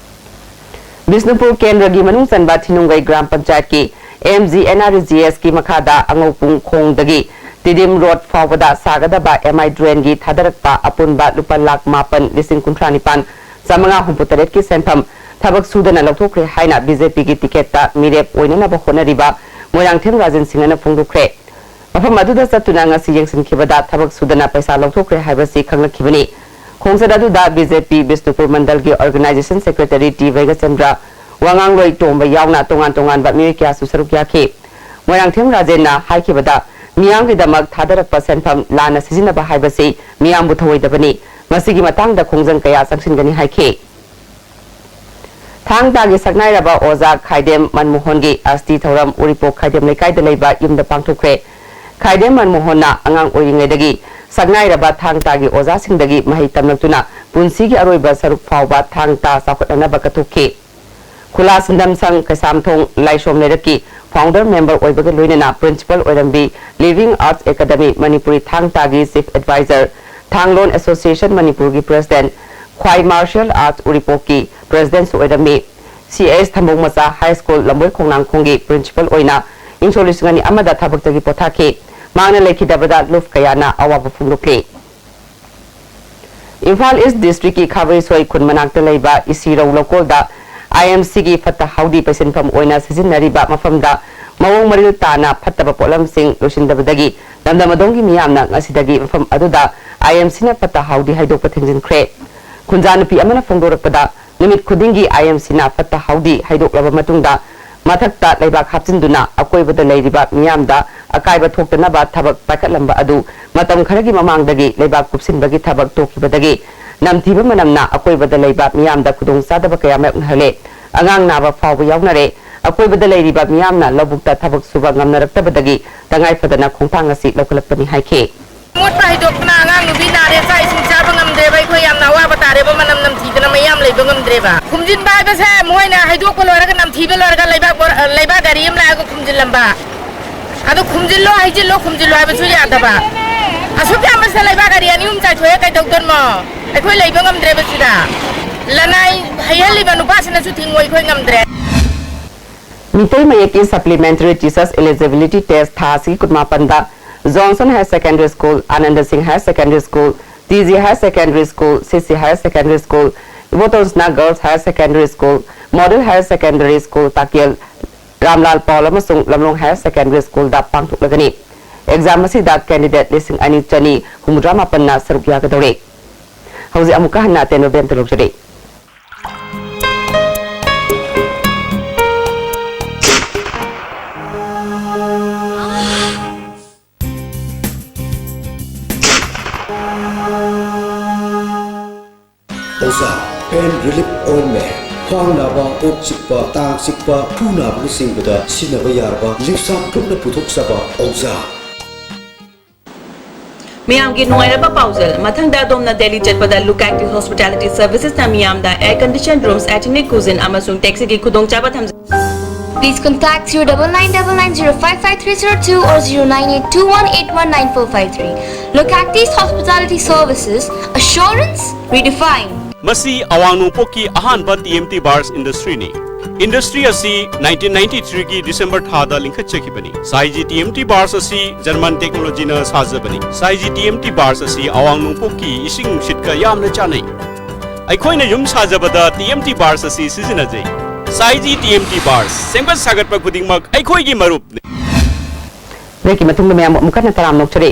ꯕꯤꯁꯅꯨꯄꯨꯔ ꯀꯦꯟꯗ꯭ꯔꯒꯤ ꯃꯅꯨꯡ ꯆꯟꯕ ꯊꯤꯅꯨꯡꯒꯩ ꯒ꯭ꯔꯥꯝ ꯄꯟꯆꯥꯌꯠꯀꯤ M G N R G ꯑꯦꯁꯀꯤ ꯃꯈꯥꯗ ꯑꯉꯧꯄꯨꯡ ꯈꯣꯡꯗꯒꯤ ꯇꯤꯗꯤꯝ ꯔꯣꯗ ꯐꯥꯎꯕꯗ ꯁꯥꯒꯗꯕ ꯑꯦꯝ ꯑꯥꯏ ꯗ꯭ꯔꯦꯟꯒꯤ ꯊꯥꯗꯔꯛꯄ ꯑꯄꯨꯟꯕ ꯂꯨꯄꯥ ꯂꯥꯈ ꯃꯥꯄꯟ ꯂꯤꯁꯤꯡ ꯀꯨꯟꯊ꯭ꯔꯥ ꯅꯤꯄꯥꯟ ꯆꯥꯃꯉꯥ ꯍꯨꯝꯐꯨ ꯇꯔꯦꯠꯀꯤ ꯁꯦꯟꯐꯝ ꯊꯕꯛ ꯁꯨꯗꯅ ꯂꯧꯊꯣꯛꯈ꯭ꯔꯦ ꯍꯥꯏꯅ ꯕꯤ ꯖꯦ ꯄꯤꯒꯤ ꯇꯤꯀꯦꯠꯇ ꯃꯤꯔꯦꯞ ꯑꯣꯏꯅꯅꯕ ꯍꯣꯠꯅꯔꯤꯕ ꯃꯣꯏꯔꯥꯡꯊꯦꯝ ꯔꯥꯖꯦꯟ ꯁꯤꯡꯍꯅ ꯐꯣꯡꯗꯣꯛꯈ꯭ꯔꯦ꯫ ꯃꯐꯝ ꯑꯗꯨꯗ ꯆꯠꯇꯨꯅ ꯉꯁꯤ ꯌꯦꯡꯁꯤꯟꯈꯤꯕꯗ ꯊꯕꯛ ꯁꯨꯗꯅ ꯄꯩꯁꯥ ꯂꯧꯊꯣꯛꯈ꯭ꯔꯦ ꯍꯥꯏꯕꯁꯤ ꯈꯪꯂꯛꯈꯤꯕꯅꯤ꯫ ꯈꯣꯡꯆꯠ ꯑꯗꯨꯗ ꯕꯤ ꯖꯦ ꯄꯤ Bishnupur ꯃꯟꯗꯜꯒꯤ organisation secretary T Bhagyachandra, ꯋꯥꯉꯥꯡꯂꯣꯏ ꯇꯣꯝꯕ ꯌꯥꯎꯅ ꯇꯣꯉꯥꯟ ꯇꯣꯉꯥꯟꯕ ꯃꯤꯑꯣꯏ ꯀꯌꯥꯁꯨ ꯁꯔꯨꯛ ꯌꯥꯈꯤ꯫ ꯃꯣꯏꯔꯥꯡꯊꯦꯝ ꯔꯥꯖꯦꯟꯅ ꯍꯥꯏꯈꯤꯕꯗ, ꯃꯤꯌꯥꯝꯒꯤꯗꯃꯛ ꯊꯥꯗꯔꯛꯄ ꯁꯦꯟꯐꯝ ꯂꯥꯟꯅ ꯁꯤꯖꯤꯟꯅꯕ ꯍꯥꯏꯕꯁꯤ ꯃꯤꯌꯥꯝꯕꯨ ꯊꯧꯑꯣꯏꯗꯕꯅꯤ꯫ ꯃꯁꯤꯒꯤ ꯃꯇꯥꯡꯗ ꯈꯣꯡꯖꯪ ꯀꯌꯥ ꯆꯪꯁꯤꯟꯒꯅꯤ ꯍꯥꯏꯈꯤ꯫ ꯊꯥꯡ ꯇꯥꯒꯤ ꯁꯛꯅꯥꯏꯔꯕ ꯑꯣꯖꯥ ꯈꯥꯏꯗꯦꯝ ꯃꯟꯃꯣꯍꯟꯒꯤ ꯑꯁꯇꯤ ꯊꯧꯔꯝ ꯎꯔꯤꯄꯣꯛ ꯈꯥꯏꯗꯦꯝ ꯂꯩꯀꯥꯏꯗ ꯂꯩꯕ ꯌꯨꯝꯗ ꯄꯥꯡꯊꯣꯛꯈ꯭ꯔꯦ꯫ ꯈꯥꯏꯗꯦꯝ ꯃꯟꯃꯣꯍꯟꯅ ꯑꯉꯥꯡ ꯑꯣꯏꯔꯤꯉꯩꯗꯒꯤ ꯁꯛꯅꯥꯏꯔꯕ ꯊꯥꯡ ꯇꯥꯒꯤ ꯑꯣꯖꯥꯁꯤꯡꯗꯒꯤ ꯃꯍꯩ ꯇꯝꯂꯛꯇꯨꯅ ꯄꯨꯟꯁꯤꯒꯤ ꯑꯔꯣꯏꯕ ꯁꯔꯨꯛ ꯐꯥꯎꯕ ꯊꯥꯡ ꯇꯥ ꯆꯥꯎꯈꯠꯅꯅꯕ ꯀꯠꯊꯣꯛꯈꯤ꯫ ꯈꯨꯂꯥ ꯁꯤꯟꯗꯝ ꯁꯪ ꯀꯩꯁꯥꯝꯊꯣꯡ ꯂꯥꯏꯁꯣꯝ ꯂꯩꯔꯛꯀꯤ ꯐꯥꯎꯟꯗꯔ ꯃꯦꯝꯕꯔ ꯑꯣꯏꯕꯒ ꯂꯣꯏꯅꯅ ꯄ꯭ꯔꯤꯟꯁꯤꯄꯜ ꯑꯣꯏꯔꯝꯕꯤ ꯂꯤꯚꯤꯡ ꯑꯥꯔꯠꯁ ꯑꯦꯀꯥꯗꯃꯤ ꯃꯅꯤꯄꯨꯔꯤ ꯊꯥꯡ ꯇꯥꯒꯤ ꯆꯤꯐ ꯑꯦꯗꯚꯥꯏꯖꯔ, ꯊꯥꯡꯂꯣꯟ ꯑꯦꯁꯣꯁꯤꯌꯦꯁꯟ ꯃꯅꯤꯄꯨꯔꯒꯤ ꯄ꯭ꯔꯦꯁꯤꯗꯦꯟꯠ, ꯈ꯭ꯋꯥꯏ ꯃꯥꯔꯁꯤꯌꯦꯜ ꯑꯥꯔꯠꯁ ꯎꯔꯤꯄꯣꯛꯀꯤ ꯄ꯭ꯔꯦꯁꯤꯗꯦꯟꯠꯁꯨ ꯑꯣꯏꯔꯝꯃꯤ꯫ ꯁꯤ ꯑꯦꯁ ꯊꯝꯕꯧ ꯃꯆꯥ ꯍꯥꯏ ꯁ꯭ꯀꯨꯜ ꯂꯝꯕꯣꯏ ꯈꯣꯡꯅꯥꯡꯈꯣꯡꯒꯤ ꯄ꯭ꯔꯤꯟꯁꯤꯄꯜ ꯑꯣꯏꯅ ꯏꯪ ꯁꯣꯛ ꯂꯤꯁꯤꯡ ꯑꯅꯤ ꯑꯃꯗ ꯊꯕꯛꯇꯒꯤ ꯄꯣꯊꯥꯈꯤ꯫ ꯃꯍꯥꯛꯅ ꯂꯩꯈꯤꯗꯕꯗ ꯂꯨꯞ ꯀꯌꯥꯅ ꯑꯋꯥꯕ ꯐꯣꯡꯗꯣꯛꯂꯤ꯫ ꯏꯝꯐꯥꯜ ꯏꯁ ꯗꯤꯁꯇ꯭ꯔꯤꯛꯀꯤ ꯈꯥꯕꯩꯁꯣꯏ ꯈꯨꯟ ꯃꯅꯥꯛꯇ ꯂꯩꯕ ꯏꯁꯤꯔꯧ ꯂꯧꯀꯣꯜꯗ ꯑꯥꯏ ꯑꯦꯝ ꯁꯤꯒꯤ ꯐꯠꯇ ꯍꯥꯎꯗꯤ ꯄꯩꯁꯤꯟꯐꯝ ꯑꯣꯏꯅ ꯁꯤꯖꯤꯟꯅꯔꯤꯕ ꯃꯐꯝꯗ ꯃꯑꯣꯡ ꯃꯔꯤꯜ ꯇꯥꯅ ꯐꯠꯇꯕ ꯄꯣꯠꯂꯝꯁꯤꯡ ꯂꯣꯏꯁꯤꯟꯗꯕꯗꯒꯤ ꯂꯝꯗꯝ ꯑꯗꯣꯝꯒꯤ ꯃꯤꯌꯥꯝꯅ ꯉꯁꯤꯗꯒꯤ ꯃꯐꯝ ꯑꯗꯨꯗ ꯑꯥꯏ ꯑꯦꯝ ꯁꯤꯅ ꯐꯠꯇ ꯍꯥꯎꯗꯤ ꯍꯥꯏꯗꯣꯛꯄ ꯊꯤꯡꯖꯤꯟꯈ꯭ꯔꯦ꯫ ꯈꯨꯟꯖꯥ ꯅꯨꯄꯤ ꯑꯃꯅ ꯐꯣꯡꯗꯣꯔꯛꯄꯗ, ꯅꯨꯃꯤꯠ ꯈꯨꯗꯤꯡꯒꯤ ꯑꯥꯏ ꯑꯦꯝ ꯁꯤꯅ ꯐꯠꯇ ꯍꯥꯎꯗꯤ ꯍꯩꯗꯣꯛꯂꯕ ꯃꯇꯨꯡꯗ ꯃꯊꯛꯇ ꯂꯩꯕꯥꯛ ꯍꯥꯞꯆꯤꯟꯗꯨꯅ ꯑꯀꯣꯏꯕꯗ ꯂꯩꯔꯤꯕ ꯃꯤꯌꯥꯝꯗ ꯑꯀꯥꯏꯕ ꯊꯣꯛꯇꯅꯕ ꯊꯕꯛ ꯄꯥꯏꯈꯠꯂꯝꯕ ꯑꯗꯨ ꯃꯇꯝ ꯈꯔꯒꯤ ꯃꯃꯥꯡꯗꯒꯤ ꯂꯩꯕꯥꯛ ꯀꯨꯞꯁꯤꯟꯕꯒꯤ ꯊꯕꯛ ꯇꯣꯛꯈꯤꯕꯗꯒꯤ ꯅꯝꯊꯤꯕ ꯃꯅꯝꯅ ꯑꯀꯣꯏꯕꯗ ꯂꯩꯕ ꯃꯤꯌꯥꯝꯗ ꯈꯨꯗꯣꯡꯆꯥꯗꯕ ꯀꯌꯥ ꯃꯥꯌꯣꯛꯅꯍꯜꯂꯦ꯫ ꯑꯉꯥꯡ ꯅꯥꯕ ꯐꯥꯎꯕ ꯌꯥꯎꯅꯔꯦ꯫ ꯑꯀꯣꯏꯕꯗ ꯂꯩꯔꯤꯕ ꯃꯤꯌꯥꯝꯅ ꯂꯧꯕꯨꯛꯇ ꯊꯕꯛ ꯁꯨꯕ ꯉꯝꯅꯔꯛꯇꯕꯗꯒꯤ ꯇꯉꯥꯏ ꯐꯗꯅ ꯈꯣꯡꯊꯥꯡ ꯑꯁꯤ ꯂꯧꯈꯠꯂꯛꯄꯅꯤ ꯍꯥꯏꯈꯤ꯫ ꯃꯣꯠꯄ ꯍꯩꯗꯣꯛꯇꯅ ꯑꯉꯥꯡ ꯅꯨꯄꯤ ꯅꯥꯔꯦ, ꯆꯥꯛ ꯏꯁꯤꯡ ꯆꯥꯕ ꯉꯝꯗ꯭ꯔꯦꯕ, ꯑꯩꯈꯣꯏ ꯌꯥꯝꯅ ꯑꯋꯥꯕ ꯇꯥꯔꯦꯕ, ꯃꯅꯝ ꯅꯝꯊꯤꯗꯅ ꯃꯌꯥꯝ ꯂꯩꯕ ꯉꯝꯗ꯭ꯔꯦꯕ꯫ ꯈꯨꯝꯖꯤꯟꯕ ꯍꯥꯏꯕꯁꯦ ꯃꯣꯏꯅ ꯍꯩꯗꯣꯛꯄ ꯂꯣꯏꯔꯒ ꯅꯝꯊꯤꯕ ꯂꯣꯏꯔꯒ ꯂꯩꯕꯥꯛ ꯕꯣꯔ-, ꯂꯩꯕꯥꯛ ꯒꯥꯔꯤ ꯑꯃ ꯂꯥꯛꯑꯒ ꯈꯨꯝꯖꯤꯜꯂꯝꯕ꯫ ꯑꯗꯨ ꯈꯨꯝꯖꯤꯜꯂꯣ, ꯍꯩꯖꯤꯜꯂꯣ, ꯈꯨꯝꯖꯤꯜꯂꯣ ꯍꯥꯏꯕꯁꯨ ꯌꯥꯗꯕ꯫ ꯑꯁꯨꯛ ꯌꯥꯝꯕꯁꯤꯗ ꯂꯩꯕꯥꯛ ꯒꯥꯔꯤ ꯑꯅꯤ ꯑꯍꯨꯝ ꯆꯥꯏꯊꯣꯛꯑꯦ, ꯀꯩꯗꯧꯗꯣꯏꯅꯣ? ꯑꯩꯈꯣꯏ ꯂꯩꯕ ꯉꯝꯗ꯭ꯔꯦꯕ ꯁꯤꯗ꯫ ꯂꯅꯥꯏ ꯍꯩꯍꯜꯂꯤꯕ ꯅꯨꯄꯥꯁꯤꯅꯁꯨ ꯊꯤꯡꯉꯣꯏ ꯑꯩꯈꯣꯏ ꯉꯝꯗ꯭ꯔꯦ꯫ Meitei ꯃꯌꯦꯛꯀꯤ Supplementary Teachers Eligibility Test ꯊꯥ ꯑꯁꯤꯒꯤ ꯀꯨꯟꯃꯥꯄꯟꯗ Johnson Higher Secondary School, Ananda Singh Higher Secondary School, T G Higher Secondary School, C C Higher Secondary School, Ibotonsna Girls Higher Secondary School, Model Higher Secondary School, ꯇꯥꯀꯦꯜ ꯔꯥꯝꯂꯥꯜ ꯄꯥꯎꯜ ꯑꯃꯁꯨꯡ ꯂꯝꯂꯣꯡ Higher Secondary Schoolꯗ ꯄꯥꯡꯊꯣꯛꯂꯒꯅꯤ꯫ Exam ꯑꯁꯤꯗ candidate ꯂꯤꯁꯤꯡ ꯑꯅꯤ ꯆꯅꯤ ꯍꯨꯝꯐꯨꯇꯔꯥ ꯃꯥꯄꯟꯅ ꯁꯔꯨꯛ ꯌꯥꯒꯗꯧꯔꯤ꯫ ꯍꯧꯖꯤꯛ ꯑꯃꯨꯛꯀ ꯍꯟꯅ ꯇꯦꯅꯣꯕꯦꯝꯇ ꯂꯧꯖꯔꯤ꯫ ꯑꯣꯖꯥ, Pain Relief Ointment꯫ ꯈ꯭ꯋꯥꯡ ꯅꯥꯕ, ꯀꯣꯛ ꯆꯤꯛꯄ, ꯇꯥꯡ ꯆꯤꯛꯄ, ꯈꯨ ꯅꯥꯕꯅꯆꯤꯡꯕꯗ ꯁꯤꯖꯤꯟꯅꯕ ꯌꯥꯔꯕ ꯂꯤꯞꯁꯥꯞ ꯒ꯭ꯔꯨꯞꯅ ꯄꯨꯊꯣꯛꯆꯕ ꯑꯣꯖꯥ꯫ ꯃꯤꯌꯥꯝꯒꯤ ꯅꯨꯡꯉꯥꯏꯔꯕ ꯄꯥꯎꯖꯦꯜ꯫ ꯃꯊꯪꯗ ꯑꯗꯣꯝꯅ ꯗꯦꯜꯂꯤ ꯆꯠꯄꯗ Look Active Hospitality Servicesꯅ ꯃꯤꯌꯥꯝꯗ air conditioned rooms, ethnic cuisine ꯑꯃꯁꯨꯡ taxiꯒꯤ ꯈꯨꯗꯣꯡꯆꯥꯕ ꯊꯝꯖꯩ꯫ Please contact zero double nine double nine zero five five three zero two or zero nine eight two one eight one nine four five three. Look Active Hospitality Services, assurance redefined. ꯃꯁꯤ ꯑꯋꯥꯡ ꯅꯣꯡꯄꯣꯛꯀꯤ ꯑꯍꯥꯟꯕ T M T Bars Industryꯅꯤ꯫ Industry ꯑꯁꯤ nineteen ninety-threeꯒꯤ December ꯊꯥꯗ ꯂꯤꯡꯈꯠꯆꯈꯤꯕꯅꯤ꯫ ꯁꯥꯏꯖꯤ T M T Bars ꯑꯁꯤ German technologyꯅ ꯁꯥꯖꯕꯅꯤ꯫ ꯁꯥꯏꯖꯤ T M T Bars ꯑꯁꯤ ꯑꯋꯥꯡ ꯅꯣꯡꯄꯣꯛꯀꯤ ꯏꯁꯤꯡ ꯅꯨꯡꯁꯤꯠꯀ ꯌꯥꯝꯅ ꯆꯥꯟꯅꯩ꯫ ꯑꯩꯈꯣꯏꯅ ꯌꯨꯝ ꯁꯥꯖꯕꯗ T M T Bars ꯑꯁꯤ ꯁꯤꯖꯤꯟꯅꯖꯩ꯫ ꯁꯥꯏꯖꯤ T M T Bars, ꯁꯦꯝꯒꯠ ꯁꯥꯒꯠꯄ ꯈꯨꯗꯤꯡꯃꯛ ꯑꯩꯈꯣꯏꯒꯤ ꯃꯔꯨꯞꯅꯤ꯫ ꯕ꯭ꯔꯦꯛꯀꯤ ꯃꯇꯨꯡꯗ ꯃꯌꯥꯝꯕꯨ ꯑꯃꯨꯛ ꯍꯟꯅ ꯇꯔꯥꯝꯅ ꯑꯣꯛꯆꯔꯤ꯫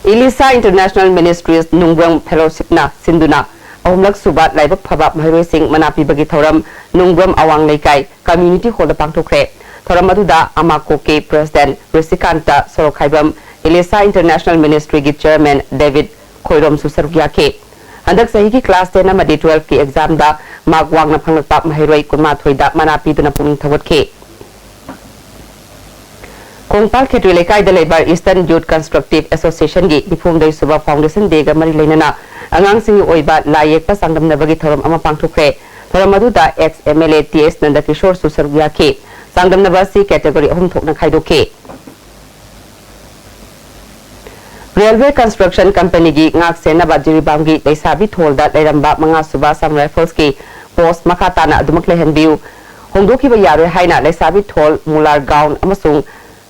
Elisa International Ministries ꯅꯨꯡꯕ꯭ꯔꯝ Fellowshipꯅ ꯁꯤꯟꯗꯨꯅ ꯑꯍꯨꯝꯂꯛ ꯁꯨꯕ ꯂꯥꯏꯕꯛ ꯐꯕ ꯃꯍꯩꯔꯣꯏꯁꯤꯡ ꯃꯅꯥ ꯄꯤꯕꯒꯤ ꯊꯧꯔꯝ ꯅꯨꯡꯕ꯭ꯔꯝ ꯑꯋꯥꯡ ꯂꯩꯀꯥꯏ Community Hallꯗ ꯄꯥꯡꯊꯣꯛꯈ꯭ꯔꯦ꯫ ꯊꯧꯔꯝ ꯑꯗꯨꯗ ꯑꯃꯥꯀꯣꯀꯤ President ꯔꯤꯁꯤꯀꯥꯟꯇ ꯁꯣꯔꯣꯛꯈꯥꯏꯕꯝ, Elisa International Ministryꯒꯤ Chairman David ꯈꯣꯏꯔꯣꯝꯁꯨ ꯁꯔꯨꯛ ꯌꯥꯈꯤ꯫ ꯍꯟꯗꯛ ꯆꯍꯤꯒꯤ class ten ꯑꯃꯗꯤ twelveꯀꯤ examꯗ mark ꯋꯥꯡꯅ ꯐꯪꯂꯛꯄ ꯃꯍꯩꯔꯣꯏ ꯀꯨꯟꯃꯥꯊꯣꯏꯗ ꯃꯅꯥ ꯄꯤꯗꯨꯅ ꯄꯨꯛꯅꯤꯡ ꯊꯧꯒꯠꯈꯤ꯫ ꯈꯣꯡꯄꯥꯜ ꯈꯦꯇ꯭ꯔꯤ ꯂꯩꯀꯥꯏꯗ ꯂꯩꯕ Eastern Youth Constructive Associationꯒꯤ ꯅꯤꯐꯨꯍꯨꯝꯗꯣꯏ ꯁꯨꯕ Foundation Dayꯒ ꯃꯔꯤ ꯂꯩꯅꯅ ꯑꯉꯥꯡꯁꯤꯡꯒꯤ ꯑꯣꯏꯕ ꯂꯥꯏ ꯌꯦꯛꯄ ꯆꯥꯡꯗꯝꯅꯕꯒꯤ ꯊꯧꯔꯝ ꯑꯃ ꯄꯥꯡꯊꯣꯛꯈ꯭ꯔꯦ꯫ ꯊꯧꯔꯝ ꯑꯗꯨꯗ ex M L A T S ꯅꯟꯗꯀꯤꯁꯣꯔꯁꯨ ꯁꯔꯨꯛ ꯌꯥꯈꯤ꯫ ꯆꯥꯡꯗꯝꯅꯕ ꯑꯁꯤ category ꯑꯍꯨꯝ ꯊꯣꯛꯅ ꯈꯥꯏꯗꯣꯛꯈꯤ꯫ Railway Construction Companyꯒꯤ ꯉꯥꯛ ꯁꯦꯟꯅꯕ ꯖꯤꯔꯤꯕꯥꯝꯒꯤ ꯂꯩꯁꯥꯕꯤ ꯊꯣꯜꯗ ꯂꯩꯔꯝꯕ ꯃꯉꯥ ꯁꯨꯕ Assam Riflesꯀꯤ post ꯃꯈꯥ ꯇꯥꯅ ꯑꯗꯨꯃꯛ ꯂꯩꯍꯟꯕꯤꯌꯨ꯫ ꯍꯣꯡꯗꯣꯛꯈꯤꯕ ꯌꯥꯔꯣꯏ ꯍꯥꯏꯅ ꯂꯩꯁꯥꯕꯤ ꯊꯣꯜ, ꯃꯨꯂꯥꯔ ꯒꯥꯎꯟ ꯑꯃꯁꯨꯡ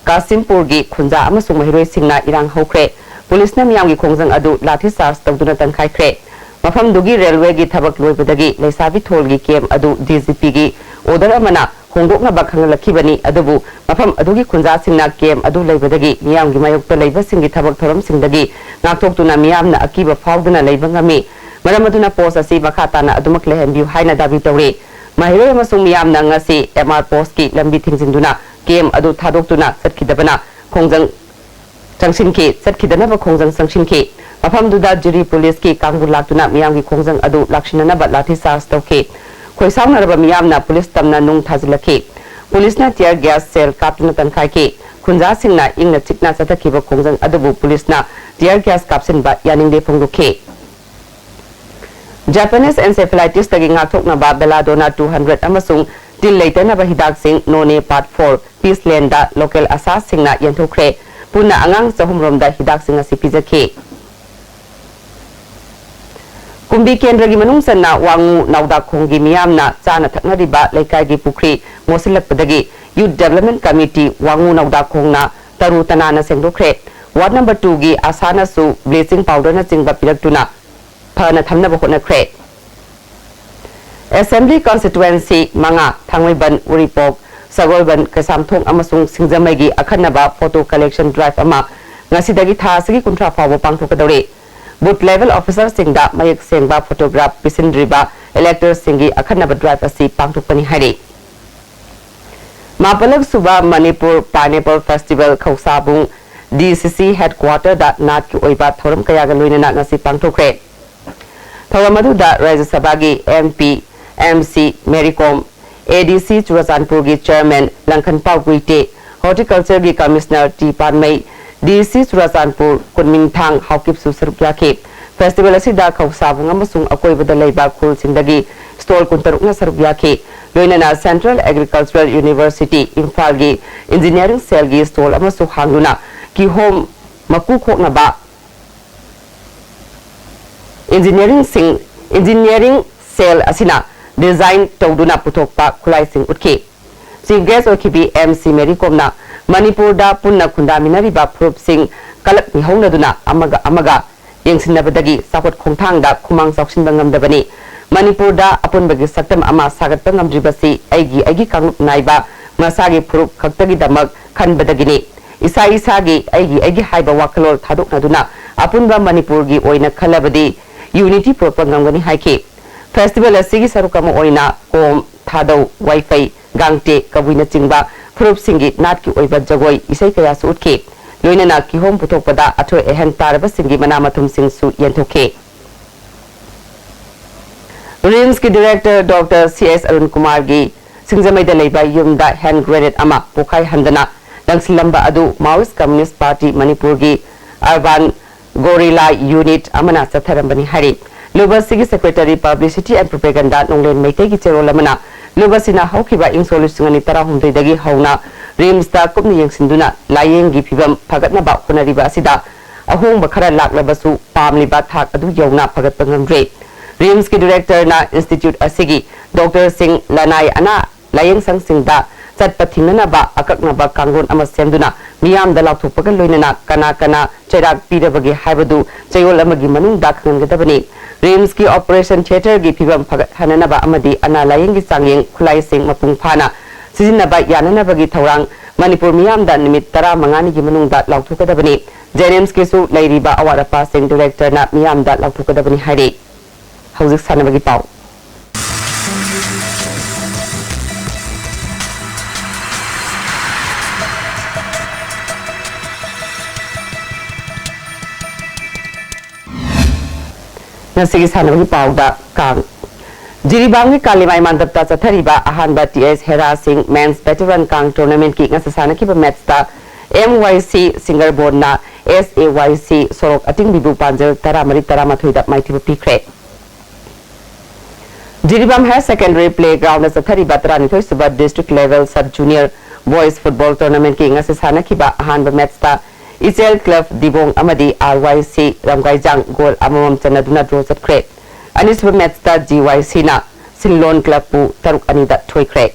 ꯀꯥꯁꯤꯝꯄꯨꯔꯒꯤ ꯈꯨꯟꯖꯥ ꯑꯃꯁꯨꯡ ꯃꯍꯩꯔꯣꯏꯁꯤꯡꯅ ꯏꯔꯥꯡ ꯍꯧꯈ꯭ꯔꯦ꯫ ꯄꯨꯂꯤꯁꯅ ꯃꯤꯌꯥꯝꯒꯤ ꯈꯣꯡꯖꯪ ꯑꯗꯨ ꯂꯥꯊꯤ ꯆꯥꯔꯖ ꯇꯧꯗꯨꯅ ꯇꯪꯈꯥꯏꯈ꯭ꯔꯦ꯫ ꯃꯐꯝꯗꯨꯒꯤ ꯔꯦꯜꯋꯦꯒꯤ ꯊꯕꯛ ꯂꯣꯏꯕꯗꯒꯤ ꯂꯩꯁꯥꯕꯤ ꯊꯣꯜꯒꯤ ꯀꯦꯝ ꯑꯗꯨ ꯗꯤꯖꯤꯄꯤꯒꯤ order ꯑꯃꯅ ꯍꯣꯡꯗꯣꯛꯅꯕ ꯈꯪꯍꯜꯂꯛꯈꯤꯕꯅꯤ, ꯑꯗꯨꯕꯨ ꯃꯐꯝ ꯑꯗꯨꯒꯤ ꯈꯨꯟꯖꯥꯁꯤꯡꯅ ꯀꯦꯝ ꯑꯗꯨ ꯂꯩꯕꯗꯒꯤ ꯃꯤꯌꯥꯝꯒꯤ ꯃꯥꯌꯣꯛꯇ ꯂꯩꯕꯁꯤꯡꯒꯤ ꯊꯕꯛ ꯊꯧꯔꯝꯁꯤꯡꯗꯒꯤ ꯉꯥꯛꯊꯣꯛꯇꯨꯅ ꯃꯤꯌꯥꯝꯅ ꯑꯀꯤꯕ ꯐꯥꯎꯗꯅ ꯂꯩꯕ ꯉꯝꯃꯤ꯫ ꯃꯔꯝ ꯑꯗꯨꯅ post ꯑꯁꯤ ꯃꯈꯥ ꯇꯥꯅ ꯑꯗꯨꯃꯛ ꯂꯩꯍꯟꯕꯤꯌꯨ ꯍꯥꯏꯅ ꯗꯥꯕꯤ ꯇꯧꯔꯤ꯫ ꯃꯍꯩꯔꯣꯏ ꯑꯃꯁꯨꯡ ꯃꯤꯌꯥꯝꯅ ꯉꯁꯤ M R postꯀꯤ ꯂꯝꯕꯤ ꯊꯤꯡꯖꯤꯟꯗꯨꯅ ꯀꯦꯝ ꯑꯗꯨ ꯊꯥꯗꯣꯛꯇꯨꯅ ꯆꯠꯈꯤꯗꯕꯅ ꯈꯣꯡꯖꯪ ꯆꯪꯁꯤꯟꯈꯤ, ꯆꯠꯈꯤꯗꯅꯕ ꯈꯣꯡꯖꯪ ꯆꯪꯁꯤꯟꯈꯤ꯫ ꯃꯐꯝꯗꯨꯗ ꯖꯤꯔꯤ ꯄꯨꯂꯤꯁꯀꯤ ꯀꯥꯡꯕꯨ ꯂꯥꯛꯇꯨꯅ ꯃꯤꯌꯥꯝꯒꯤ ꯈꯣꯡꯖꯪ ꯑꯗꯨ ꯂꯥꯛꯁꯤꯟꯅꯅꯕ ꯂꯥꯊꯤ ꯆꯥꯔꯖ ꯇꯧꯈꯤ꯫ ꯈꯣꯏꯁꯥꯎꯅꯔꯕ ꯃꯤꯌꯥꯝꯅ ꯄꯨꯂꯤꯁ ꯇꯝꯅ ꯅꯨꯡ ꯊꯥꯖꯤꯜꯂꯛꯈꯤ꯫ ꯄꯨꯂꯤꯁꯅ tear gas shell ꯀꯥꯞꯇꯨꯅ ꯇꯪꯈꯥꯏꯈꯤ꯫ ꯈꯨꯟꯖꯥꯁꯤꯡꯅ ꯏꯪꯅ ꯆꯤꯛꯅ ꯆꯠꯊꯈꯤꯕ ꯈꯣꯡꯖꯪ ꯑꯗꯨꯕꯨ ꯄꯨꯂꯤꯁꯅ tear gas ꯀꯥꯞꯁꯤꯟꯕ ꯌꯥꯅꯤꯡꯗꯦ ꯐꯣꯡꯗꯣꯛꯈꯤ꯫ Japanese encephalitisꯇꯒꯤ ꯉꯥꯛꯊꯣꯛꯅꯕ Belladonna two hundred ꯑꯃꯁꯨꯡ ꯇꯤꯜ ꯂꯩꯇꯅꯕ ꯍꯤꯗꯥꯛꯁꯤꯡ Noney Part four Peace Landꯗ local ꯑꯁꯥꯁꯤꯡꯅ ꯌꯦꯟꯊꯣꯛꯈ꯭ꯔꯦ꯫ ꯄꯨꯟꯅ ꯑꯉꯥꯡ ꯆꯍꯨꯝ ꯔꯣꯝꯗ ꯍꯤꯗꯥꯛꯁꯤꯡ ꯑꯁꯤ ꯄꯤꯖꯈꯤ꯫ ꯀꯨꯝꯕꯤ ꯀꯦꯟꯗ꯭ꯔꯒꯤ ꯃꯅꯨꯡ ꯆꯟꯅ ꯋꯥꯉꯨ ꯅꯥꯎꯗꯥꯈꯣꯡꯒꯤ ꯃꯤꯌꯥꯝꯅ ꯆꯥꯅ ꯊꯛꯅꯔꯤꯕ ꯂꯩꯀꯥꯏꯒꯤ ꯄꯨꯈ꯭ꯔꯤ ꯃꯣꯠꯁꯤꯜꯂꯛꯄꯗꯒꯤ Youth Development Committee ꯋꯥꯉꯨ ꯅꯥꯎꯗꯥꯈꯣꯡꯅ ꯇꯔꯨ ꯇꯅꯥꯟꯅ ꯁꯦꯡꯗꯣꯛꯈ꯭ꯔꯦ꯫ Ward number twoꯒꯤ ꯑꯁꯥꯅꯁꯨ bleaching powderꯅꯆꯤꯡꯕ ꯄꯤꯔꯛꯇꯨꯅ ꯐꯅ ꯊꯝꯅꯕ ꯍꯣꯠꯅꯈ꯭ꯔꯦ꯫ Assembly constituency ꯃꯉꯥ, ꯊꯥꯡꯃꯩꯕꯟ, ꯎꯔꯤꯄꯣꯛ, ꯁꯒꯣꯜꯕꯟ, ꯀꯩꯁꯥꯝꯊꯣꯡ ꯑꯃꯁꯨꯡ ꯁꯤꯡꯖꯃꯩꯒꯤ ꯑꯈꯟꯅꯕ photo collection drive ꯑꯃ ꯉꯁꯤꯗꯒꯤ ꯊꯥ ꯑꯁꯤꯒꯤ ꯀꯨꯟꯊ꯭ꯔꯥ ꯐꯥꯎꯕ ꯄꯥꯡꯊꯣꯛꯀꯗꯧꯔꯤ꯫ Booth level officerꯁꯤꯡꯗ ꯃꯌꯦꯛ ꯁꯦꯡꯕ photograph ꯄꯤꯁꯤꯟꯗ꯭ꯔꯤꯕ electorꯁꯤꯡꯒꯤ ꯑꯈꯟꯅꯕ drive ꯑꯁꯤ ꯄꯥꯡꯊꯣꯛꯄꯅꯤ ꯍꯥꯏꯔꯤ꯫ ꯃꯥꯄꯜꯂꯛ ꯁꯨꯕ Manipur Pineapple Festival ꯈꯧꯁꯥꯕꯨꯡ D C C headquarterꯗ ꯅꯥꯠꯀꯤ ꯑꯣꯏꯕ ꯊꯧꯔꯝ ꯀꯌꯥꯒ ꯂꯣꯏꯅꯅ ꯉꯁꯤ ꯄꯥꯡꯊꯣꯛꯈ꯭ꯔꯦ꯫ ꯊꯧꯔꯝ ꯑꯗꯨꯗ ꯔꯥꯖ꯭ꯌ ꯁꯚꯥꯒꯤ M P, M C Mary Kom, A D C ꯆꯨꯔꯆꯥꯟꯄꯨꯔꯒꯤ chairman ꯂꯪꯈꯟꯄꯥꯎ ꯒꯨꯏꯇꯦ, Horticultureꯒꯤ commissioner T Panmei, D C Churachandpur ꯀꯨꯟꯃꯤꯡꯊꯥꯡ ꯍꯥꯎꯀꯤꯞꯁꯨ ꯁꯔꯨꯛ ꯌꯥꯈꯤ꯫ Festival ꯑꯁꯤꯗ ꯈꯧꯁꯥꯕꯨꯡ ꯑꯃꯁꯨꯡ ꯑꯀꯣꯏꯕꯗ ꯂꯩꯕ ꯈꯨꯜꯁꯤꯡꯗꯒꯤ stall ꯀꯨꯟꯇꯔꯨꯛꯅ ꯁꯔꯨꯛ ꯌꯥꯈꯤ꯫ ꯂꯣꯏꯅꯅ Central Agricultural University ꯏꯝꯐꯥꯜꯒꯤ engineering cellꯒꯤ stall ꯑꯃꯁꯨ ꯍꯥꯡꯗꯨꯅ ꯀꯤꯍꯣꯝ ꯃꯀꯨ ꯈꯣꯛꯅꯕ ꯏꯟꯖꯤꯅꯤꯌꯥꯔꯤꯡꯁꯤꯡ, ꯏꯟꯖꯤꯅꯤꯌꯥꯔꯤꯡ ꯁꯦꯜ ꯑꯁꯤꯅ ꯗꯤꯖꯥꯏꯟ ꯇꯧꯗꯨꯅ ꯄꯨꯊꯣꯛꯄ ꯈꯨꯠꯂꯥꯏꯁꯤꯡ ꯎꯠꯈꯤ꯫ Chief gas ꯑꯣꯏꯈꯤꯕꯤ M C Mary ꯀꯣꯝꯅ ꯃꯅꯤꯄꯨꯔꯗ ꯄꯨꯟꯅ ꯈꯨꯟꯗꯥꯃꯤꯟꯅꯔꯤꯕ ꯐꯨꯔꯨꯞꯁꯤꯡ ꯀꯂꯛ ꯃꯤꯍꯧꯅꯗꯨꯅ ꯑꯃꯒ ꯑꯃꯒ ꯌꯦꯡꯁꯤꯟꯅꯕꯗꯒꯤ ꯆꯥꯎꯈꯠ ꯈꯣꯡꯊꯥꯡꯗ ꯈꯨꯃꯥꯡ ꯆꯥꯎꯁꯤꯟꯕ ꯉꯝꯗꯕꯅꯤ꯫ ꯃꯅꯤꯄꯨꯔꯗ ꯑꯄꯨꯟꯕꯒꯤ ꯁꯛꯇꯝ ꯑꯃ ꯁꯥꯒꯠꯄ ꯉꯝꯗ꯭ꯔꯤꯕꯁꯤ ꯑꯩꯒꯤ ꯑꯩꯒꯤ ꯀꯥꯡꯂꯨꯞ ꯅꯥꯏꯕ ꯃꯁꯥꯒꯤ ꯐꯨꯔꯨꯞ ꯈꯛꯇꯒꯤꯗꯃꯛ ꯈꯟꯕꯗꯒꯤꯅꯤ꯫ ꯏꯁꯥ ꯏꯁꯥꯒꯤ ꯑꯩꯒꯤ ꯑꯩꯒꯤ ꯍꯥꯏꯕ ꯋꯥꯈꯜꯂꯣꯟ ꯊꯥꯗꯣꯛꯅꯗꯨꯅ ꯑꯄꯨꯟꯕ ꯃꯅꯤꯄꯨꯔꯒꯤ ꯑꯣꯏꯅ ꯈꯜꯂꯕꯗꯤ ꯌꯨꯅꯤꯇꯤ ꯄꯨꯔꯛꯄ ꯉꯝꯒꯅꯤ ꯍꯥꯏꯈꯤ꯫ ꯐꯦꯁꯇꯤꯚꯦꯜ ꯑꯁꯤꯒꯤ ꯁꯔꯨꯛ ꯑꯃ ꯑꯣꯏꯅ ꯀꯣꯝ, ꯊꯥꯗꯧ, ꯋꯥꯏꯐꯩ, ꯒꯥꯡꯇꯦ, ꯀꯕꯨꯏꯅꯆꯤꯡꯕ ꯐꯨꯔꯨꯞꯁꯤꯡꯒꯤ ꯅꯥꯠꯀꯤ ꯑꯣꯏꯕ ꯖꯒꯣꯏ ꯏꯁꯩ ꯀꯌꯥꯁꯨ ꯎꯠꯈꯤ꯫ ꯂꯣꯏꯅꯅ ꯀꯤꯍꯣꯝ ꯄꯨꯊꯣꯛꯄꯗ ꯑꯊꯣꯏ ꯑꯍꯦꯟ ꯇꯥꯔꯕꯁꯤꯡꯒꯤ ꯃꯅꯥ ꯃꯊꯨꯝꯁꯤꯡꯁꯨ ꯌꯦꯟꯊꯣꯛꯈꯤ꯫ ꯔꯤꯝꯁꯀꯤ director doctor C S Arun ꯀꯨꯃꯥꯔꯒꯤ ꯁꯤꯡꯖꯃꯩꯗ ꯂꯩꯕ ꯌꯨꯝꯗ ꯍꯦꯟ ꯒ꯭ꯔꯦꯅꯦꯗ ꯑꯃ ꯄꯣꯈꯥꯏꯍꯟꯗꯅ ꯂꯪꯁꯤꯜꯂꯝꯕ ꯑꯗꯨ ꯃꯥꯋꯤꯁ ꯀꯝꯌꯨꯅꯤꯁ꯭ꯠ ꯄꯥꯔꯇꯤ ꯃꯅꯤꯄꯨꯔꯒꯤ ꯑꯔꯕꯥꯟ ꯒꯣꯔꯤꯂꯥ ꯌꯨꯅꯤꯠ ꯑꯃꯅ ꯆꯠꯊꯔꯝꯕꯅꯤ ꯍꯥꯏꯔꯤ꯫ ꯂꯨꯞ ꯑꯁꯤꯒꯤ ꯁꯦꯀ꯭ꯔꯦꯇꯔꯤ ꯄꯕ꯭ꯂꯤꯁꯤꯇꯤ ꯑꯦꯟ ꯄ꯭ꯔꯣꯄꯦꯒꯟꯗꯥ ꯅꯣꯡꯂꯦꯟ ꯃꯩꯇꯩꯒꯤ ꯆꯦꯔꯣꯜ ꯑꯃꯅ ꯂꯨꯞ ꯑꯁꯤꯅ ꯍꯧꯈꯤꯕ ꯏꯪ ꯁꯣꯛ ꯂꯤꯁꯤꯡ ꯑꯅꯤ ꯇꯔꯥꯍꯨꯝꯗꯣꯏꯗꯒꯤ ꯍꯧꯅ ꯔꯤꯝꯁꯇ ꯀꯨꯞꯅ ꯌꯦꯡꯁꯤꯟꯗꯨꯅ ꯂꯥꯌꯦꯡꯒꯤ ꯐꯤꯚꯝ ꯐꯒꯠꯅꯕ ꯍꯣꯠꯅꯔꯤꯕ ꯑꯁꯤꯗ ꯑꯍꯣꯡꯕ ꯈꯔ ꯂꯥꯛꯂꯕꯁꯨ ꯄꯥꯝꯂꯤꯕ ꯊꯥꯛ ꯑꯗꯨ ꯌꯧꯅ ꯐꯒꯠꯄ ꯉꯝꯗ꯭ꯔꯦ꯫ ꯔꯤꯝꯁꯀꯤ ꯗꯤꯔꯦꯛꯇꯔꯅ ꯏꯟꯁꯇꯤꯇ꯭ꯌꯨꯠ ꯑꯁꯤꯒꯤ ꯗꯣꯛꯇꯔꯁꯤꯡ ꯂꯅꯥꯏ ꯑꯅꯥ ꯂꯥꯌꯦꯡꯁꯪꯁꯤꯡꯗ ꯆꯠꯄ ꯊꯤꯡꯅꯅꯕ ꯑꯀꯛꯅꯕ ꯀꯥꯡꯂꯣꯟ ꯑꯃ ꯁꯦꯝꯗꯨꯅ ꯃꯤꯌꯥꯝꯗ ꯂꯥꯎꯊꯣꯛꯄꯒ ꯂꯣꯏꯅꯅ ꯀꯅꯥ ꯀꯅꯥ ꯆꯩꯔꯥꯛ ꯄꯤꯔꯕꯒꯦ ꯍꯥꯏꯕꯗꯨ ꯆꯌꯣꯜ ꯑꯃꯒꯤ ꯃꯅꯨꯡꯗ ꯈꯪꯍꯟꯒꯗꯕꯅꯤ꯫ ꯔꯤꯝꯁꯀꯤ ꯑꯣꯄꯔꯦꯁꯟ ꯊꯤꯌꯦꯇꯔꯒꯤ ꯐꯤꯕꯝ ꯐꯒꯠꯍꯟꯅꯅꯕ ꯑꯃꯗꯤ ꯑꯅꯥ ꯂꯥꯌꯦꯡꯒꯤ ꯆꯥꯡꯌꯦꯡ ꯈꯨꯠꯂꯥꯏꯁꯤꯡ ꯃꯄꯨꯡ ꯐꯥꯅ ꯁꯤꯖꯤꯟꯅꯕ ꯌꯥꯅꯅꯕꯒꯤ ꯊꯧꯔꯥꯡ ꯃꯅꯤꯄꯨꯔ ꯃꯤꯌꯥꯝꯗ ꯅꯨꯃꯤꯠ ꯇꯔꯥꯃꯉꯥꯅꯤꯒꯤ ꯃꯅꯨꯡꯗ ꯂꯥꯎꯊꯣꯛꯀꯗꯕꯅꯤ꯫ ꯖꯦꯅꯤꯝꯁꯀꯤꯁꯨ ꯂꯩꯔꯤꯕ ꯑꯋꯥꯠ ꯑꯄꯥꯁꯤꯡ ꯗꯤꯔꯦꯛꯇꯔꯅ ꯃꯤꯌꯥꯝꯗ ꯂꯥꯎꯊꯣꯛꯀꯗꯕꯅꯤ ꯍꯥꯏꯔꯤ꯫ ꯍꯧꯖꯤꯛ ꯁꯥꯟꯅꯕꯒꯤ ꯄꯥꯎ꯫ ꯉꯁꯤꯒꯤ ꯁꯥꯟꯅꯕꯒꯤ ꯄꯥꯎꯗ ꯀꯥꯡ꯫ ꯖꯤꯔꯤꯕꯥꯝꯒꯤ ꯀꯥꯂꯤꯃꯥꯏ ꯃꯥꯟꯗꯞꯇ ꯆꯠꯊꯔꯤꯕ ꯑꯍꯥꯟꯕ ꯇꯤ ꯑꯦꯁ ꯍꯦꯔꯥ ꯁꯤꯡ ꯃꯦꯟꯁ ꯚꯦꯇꯔꯟ ꯀꯥꯡ ꯇꯣꯔꯅꯥꯃꯦꯟꯠꯀꯤ ꯉꯁꯤ ꯁꯥꯟꯅꯈꯤꯕ ꯃꯦꯠꯆꯇ ꯑꯦꯝ ꯋꯥꯏ ꯁꯤ ꯁꯤꯡꯒꯔꯕꯣꯟꯅ ꯑꯦꯁ ꯑꯦ ꯋꯥꯏ ꯁꯤ ꯁꯣꯔꯣꯛ ꯑꯇꯤꯡꯕꯤꯕꯨ ꯄꯥꯟꯖꯜ ꯇꯔꯥꯃꯔꯤ ꯇꯔꯥꯃꯥꯊꯣꯏꯗ ꯃꯥꯏꯊꯤꯕ ꯄꯤꯈ꯭ꯔꯦ꯫ Jiribam higher secondary play ground ꯆꯠꯊꯔꯤꯕ ꯇꯔꯥꯅꯤꯊꯣꯏ sub district level sub junior boys football ꯇꯣꯔꯅꯥꯃꯦꯟꯠꯀꯤ ꯉꯁꯤ ꯁꯥꯟꯅꯈꯤꯕ ꯑꯍꯥꯟꯕ ꯃꯦꯠꯆꯇ ꯏꯆꯦꯜ ꯀ꯭ꯂꯕ ꯗꯤꯕꯣꯡ ꯑꯃꯗꯤ ꯑꯥꯔ ꯋꯥꯏ ꯁꯤ ꯔꯝꯒꯥꯏꯖꯥꯡ ꯒꯣꯜ ꯑꯃꯃꯝ ꯆꯟꯅꯗꯨꯅ ꯗ꯭ꯔꯣ ꯆꯠꯈ꯭ꯔꯦ꯫ ꯑꯅꯤꯁꯨꯕ ꯃꯦꯆꯇ ꯖꯤ ꯋꯥꯏ ꯁꯤꯅ ꯁꯤꯟꯂꯣꯟ ꯀ꯭ꯂꯕꯄꯨ ꯇꯔꯨꯛ ꯑꯅꯤꯗ ꯊꯣꯏꯈ꯭ꯔꯦ꯫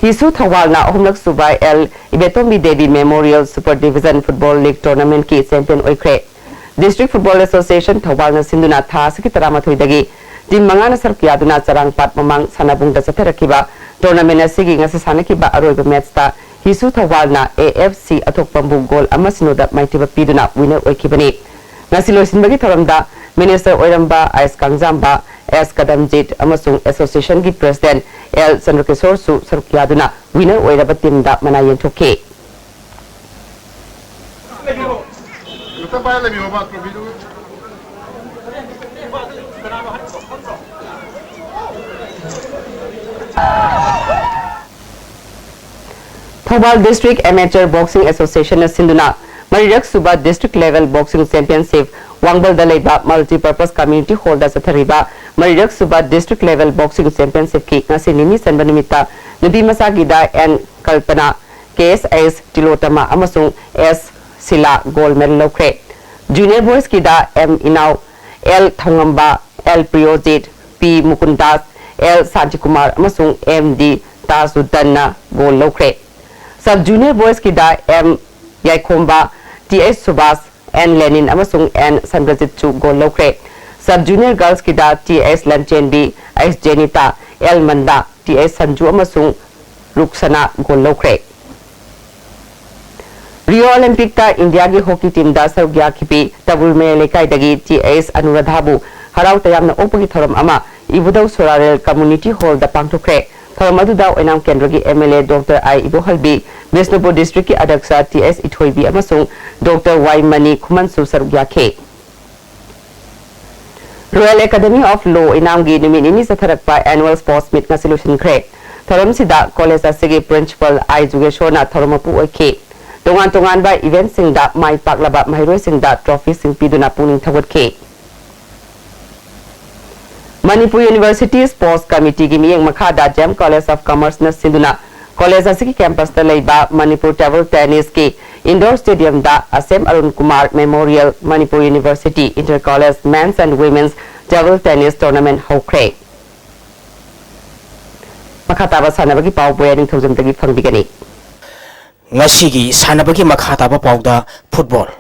ꯍꯤꯁꯨ ꯊꯧꯕꯥꯜꯅ ꯑꯍꯨꯝꯂꯛ sub L Ibetombi Devi memorial super division football league ꯇꯣꯔꯅꯥꯃꯦꯟꯠꯀꯤ ꯆꯦꯝꯄꯤꯌꯟ ꯑꯣꯏꯈ꯭ꯔꯦ꯫ ꯗꯤꯁꯇ꯭ꯔꯤꯛ ꯐꯨꯠꯕꯣꯜ ꯑꯦꯁꯣꯁꯤꯌꯦꯁꯟ ꯊꯧꯕꯥꯜꯅ ꯁꯤꯟꯗꯨꯅ ꯊꯥ ꯑꯁꯤꯒꯤ ꯇꯔꯥꯃꯥꯊꯣꯏꯗꯒꯤ ꯇꯤꯝ ꯃꯉꯥꯅ ꯁꯔꯨꯛ ꯌꯥꯗꯨꯅ ꯆꯔꯥꯡꯄꯥꯠ ꯃꯃꯥꯡ ꯁꯥꯟꯅꯕꯨꯡꯗ ꯆꯠꯊꯔꯛꯈꯤꯕ ꯇꯣꯔꯅꯥꯃꯦꯟꯠ ꯑꯁꯤꯒꯤ ꯉꯁꯤ ꯁꯥꯟꯅꯈꯤꯕ ꯑꯔꯣꯏꯕ ꯃꯦꯆꯇ ꯍꯤꯁꯨ ꯊꯧꯕꯥꯜꯅ ꯑꯦ ꯑꯦꯐ ꯁꯤ ꯑꯊꯣꯛꯄꯝꯕꯨ ꯒꯣꯜ ꯑꯃ ꯁꯤꯅꯣꯗ ꯃꯥꯏꯊꯤꯕ ꯄꯤꯗꯨꯅ ꯋꯤꯅꯔ ꯑꯣꯏꯈꯤꯕꯅꯤ꯫ ꯉꯁꯤ ꯂꯣꯏꯁꯤꯟꯕꯒꯤ ꯊꯧꯔꯝꯗ ꯃꯤꯅꯤꯁꯇꯔ ꯑꯣꯏꯔꯝꯕ ꯑꯥꯏꯁ ꯀꯥꯡꯖꯥꯝꯕ ꯑꯦꯁ ꯀꯗꯝꯖꯤꯠ ꯑꯃꯁꯨꯡ ꯑꯦꯁꯣꯁꯤꯌꯦꯁꯟꯒꯤ ꯄ꯭ꯔꯦꯁꯤꯗꯦꯟꯠ ꯑꯦꯜ ꯆꯟꯗ꯭ꯔꯀꯤꯁꯣꯔꯁꯨ ꯁꯔꯨꯛ ꯌꯥꯗꯨꯅ ꯋꯤꯅꯔ ꯑꯣꯏꯔꯕ ꯇꯤꯝꯗ ꯃꯅꯥ ꯌꯦꯟꯊꯣꯛꯈꯤ꯫ ꯊꯧꯕꯥꯜ ꯗꯤꯁꯇ꯭ꯔꯤꯛ ꯑꯦꯃꯦꯆꯔ ꯕꯣꯛꯁꯤꯡ ꯑꯦꯁꯣꯁꯤꯌꯦꯁꯟꯅ ꯁꯤꯟꯗꯨꯅ ꯃꯔꯤꯔꯛ ꯁꯨꯕ ꯗꯤꯁꯇ꯭ꯔꯤꯛ ꯂꯦꯚꯦꯜ ꯕꯣꯛꯁꯤꯡ ꯆꯦꯝꯄꯤꯌꯟꯁꯤꯞ ꯋꯥꯡꯕꯜꯗ ꯂꯩꯕ ꯃꯜꯇꯤꯄꯔꯄꯁ ꯀꯝꯃ꯭ꯌꯨꯅꯤꯇꯤ ꯍꯣꯜꯗ ꯆꯠꯊꯔꯤꯕ ꯃꯔꯤꯔꯛ ꯁꯨꯕ ꯗꯤꯁꯇ꯭ꯔꯤꯛ ꯂꯦꯚꯦꯜ ꯕꯣꯛꯁꯤꯡ ꯆꯦꯝꯄꯤꯌꯟꯁꯤꯞꯀꯤ ꯉꯁꯤ ꯅꯤꯅꯤ ꯆꯟꯕ ꯅꯨꯃꯤꯠꯇ ꯅꯨꯄꯤ ꯃꯆꯥꯒꯤꯗ and Kalpana, K S S Tilotama ꯑꯃꯁꯨꯡ ꯑꯦꯁ ꯁꯤꯂꯥ ꯒꯣꯜ ꯃꯦꯗꯜ ꯂꯧꯈ꯭ꯔꯦ꯫ ꯖꯨꯅꯤꯌꯔ ꯕꯣꯏꯁꯀꯤꯗ M Inao, L Thoungamba, L Priyojit, P Mukundas, L Shantikumar ꯑꯃꯁꯨꯡ ꯑꯦꯝ ꯗꯤ ꯇꯥꯖꯨꯗꯟꯅ ꯒꯣꯜ ꯂꯧꯈ꯭ꯔꯦ꯫ ꯁꯕ ꯖꯨꯅꯤꯌꯔ ꯕꯣꯏꯁꯀꯤꯗ M Yaikhomba, T H Subash, N Lenin ꯑꯃꯁꯨꯡ ꯑꯦꯟ ꯁꯟꯗ꯭ꯔꯖꯤꯠꯁꯨ ꯒꯣꯜ ꯂꯧꯈ꯭ꯔꯦ꯫ ꯁꯕ ꯖꯨꯅꯤꯌꯔ ꯒꯔꯜꯁꯀꯤꯗ T H Lanchenbi, H Jenita, L Manda, T H Sanju ꯑꯃꯁꯨꯡ ꯔꯨꯛꯁꯅꯥ ꯒꯣꯜ ꯂꯧꯈ꯭ꯔꯦ꯫ ꯔꯤꯑꯣ ꯑꯣꯂꯤꯝꯄꯤꯛꯇ ꯏꯟꯗꯤꯌꯥꯒꯤ ꯍꯣꯀꯤ ꯇꯤꯝꯗ ꯁꯔꯨꯛ ꯌꯥꯈꯤꯕꯤ ꯇꯕꯨꯜ ꯃꯌꯥꯏ ꯂꯩꯀꯥꯏꯗꯒꯤ ꯇꯤ ꯑꯩꯆ ꯑꯅꯨꯔꯥꯙꯥꯕꯨ ꯍꯔꯥꯎ ꯇꯌꯥꯝꯅ ꯑꯣꯛꯄꯒꯤ ꯊꯧꯔꯝ ꯑꯃ ꯏꯕꯨꯙꯧ ꯁꯣꯔꯥꯔꯦꯜ ꯀꯝꯃ꯭ꯌꯨꯅꯤꯇꯤ ꯍꯣꯜꯗ ꯄꯥꯡꯊꯣꯛꯈ꯭ꯔꯦ꯫ ꯊꯧꯔꯝ ꯑꯗꯨꯗ ꯑꯣꯏꯅꯥꯝ ꯀꯦꯟꯗ꯭ꯔꯒꯤ ꯑꯦꯝ ꯑꯦꯜ ꯑꯦ ꯗꯣꯛꯇꯔ ꯑꯥꯏ ꯏꯕꯣꯍꯜꯕꯤ, ꯕꯤꯁꯅꯨꯄꯨꯔ ꯗꯤꯁꯇ꯭ꯔꯤꯛꯀꯤ ꯑꯗ꯭ꯌꯛꯁ ꯇꯤ ꯑꯩꯆ ꯏꯊꯣꯏꯕꯤ ꯑꯃꯁꯨꯡ ꯗꯣꯛꯇꯔ ꯋꯥꯏ ꯃꯅꯤ ꯈꯨꯃꯟꯁꯨ ꯁꯔꯨꯛ ꯌꯥꯈꯤ꯫ ꯔꯣꯌꯦꯜ ꯑꯦꯀꯥꯗꯃꯤ ꯑꯣꯐ ꯂꯣ ꯑꯣꯏꯅꯥꯝꯒꯤ ꯅꯨꯃꯤꯠ ꯅꯤꯅꯤ ꯆꯠꯊꯔꯛꯄ ꯑꯦꯅꯨꯋꯦꯜ ꯁ꯭ꯄꯣꯔꯠꯁ ꯃꯤꯠ ꯉꯁꯤ ꯂꯣꯏꯁꯤꯟꯈ꯭ꯔꯦ꯫ ꯊꯧꯔꯝꯁꯤꯗ ꯀꯣꯂꯦꯖ ꯑꯁꯤꯒꯤ ꯄ꯭ꯔꯤꯟꯁꯤꯄꯜ ꯑꯥꯏ ꯖꯨꯒꯦꯁꯣꯔꯅ ꯊꯧꯔꯝ ꯃꯄꯨ ꯑꯣꯏꯈꯤ꯫ ꯇꯣꯉꯥꯟ ꯇꯣꯉꯥꯟꯕ ꯏꯚꯦꯟꯠꯁꯤꯡꯗ ꯃꯥꯏ ꯄꯥꯛꯂꯕ ꯃꯍꯩꯔꯣꯏꯁꯤꯡꯗ ꯇ꯭ꯔꯣꯐꯤꯁꯤꯡ ꯄꯤꯗꯨꯅ ꯄꯨꯛꯅꯤꯡ ꯊꯧꯒꯠꯈꯤ꯫ ꯃꯅꯤꯄꯨꯔ ꯌꯨꯅꯤꯚꯔꯁꯤꯇꯤ ꯁ꯭ꯄꯣꯔꯠꯁ ꯀꯃꯤꯇꯤꯒꯤ ꯃꯤꯠꯌꯦꯡ ꯃꯈꯥꯗ ꯗꯤ ꯑꯦꯝ ꯀꯣꯂꯦꯖ ꯑꯣꯐ ꯀꯃꯔꯁꯅ ꯁꯤꯟꯗꯨꯅ ꯀꯣꯂꯦꯖ ꯑꯁꯤꯒꯤ ꯀꯦꯝꯄꯁꯇ ꯂꯩꯕ ꯃꯅꯤꯄꯨꯔ ꯇꯦꯕꯜ ꯇꯦꯅꯤꯁꯀꯤ Indoor Stadiumꯗ Asem Arun Kumar Memorial Manipur University Inter College Men's and Women's Table Tennis Tournament ꯍꯧꯈ꯭ꯔꯦ꯫ ꯃꯈꯥ ꯇꯥꯕ ꯁꯥꯟꯅꯕꯒꯤ ꯄꯥꯎ ꯕꯣꯌꯥ ꯅꯤꯡꯊꯧꯖꯝꯗꯒꯤ ꯐꯪꯕꯤꯒꯅꯤ꯫ ꯉꯁꯤꯒꯤ ꯁꯥꯟꯅꯕꯒꯤ ꯃꯈꯥ ꯇꯥꯕ ꯄꯥꯎꯗ ꯐꯨꯠꯕꯣꯜ꯫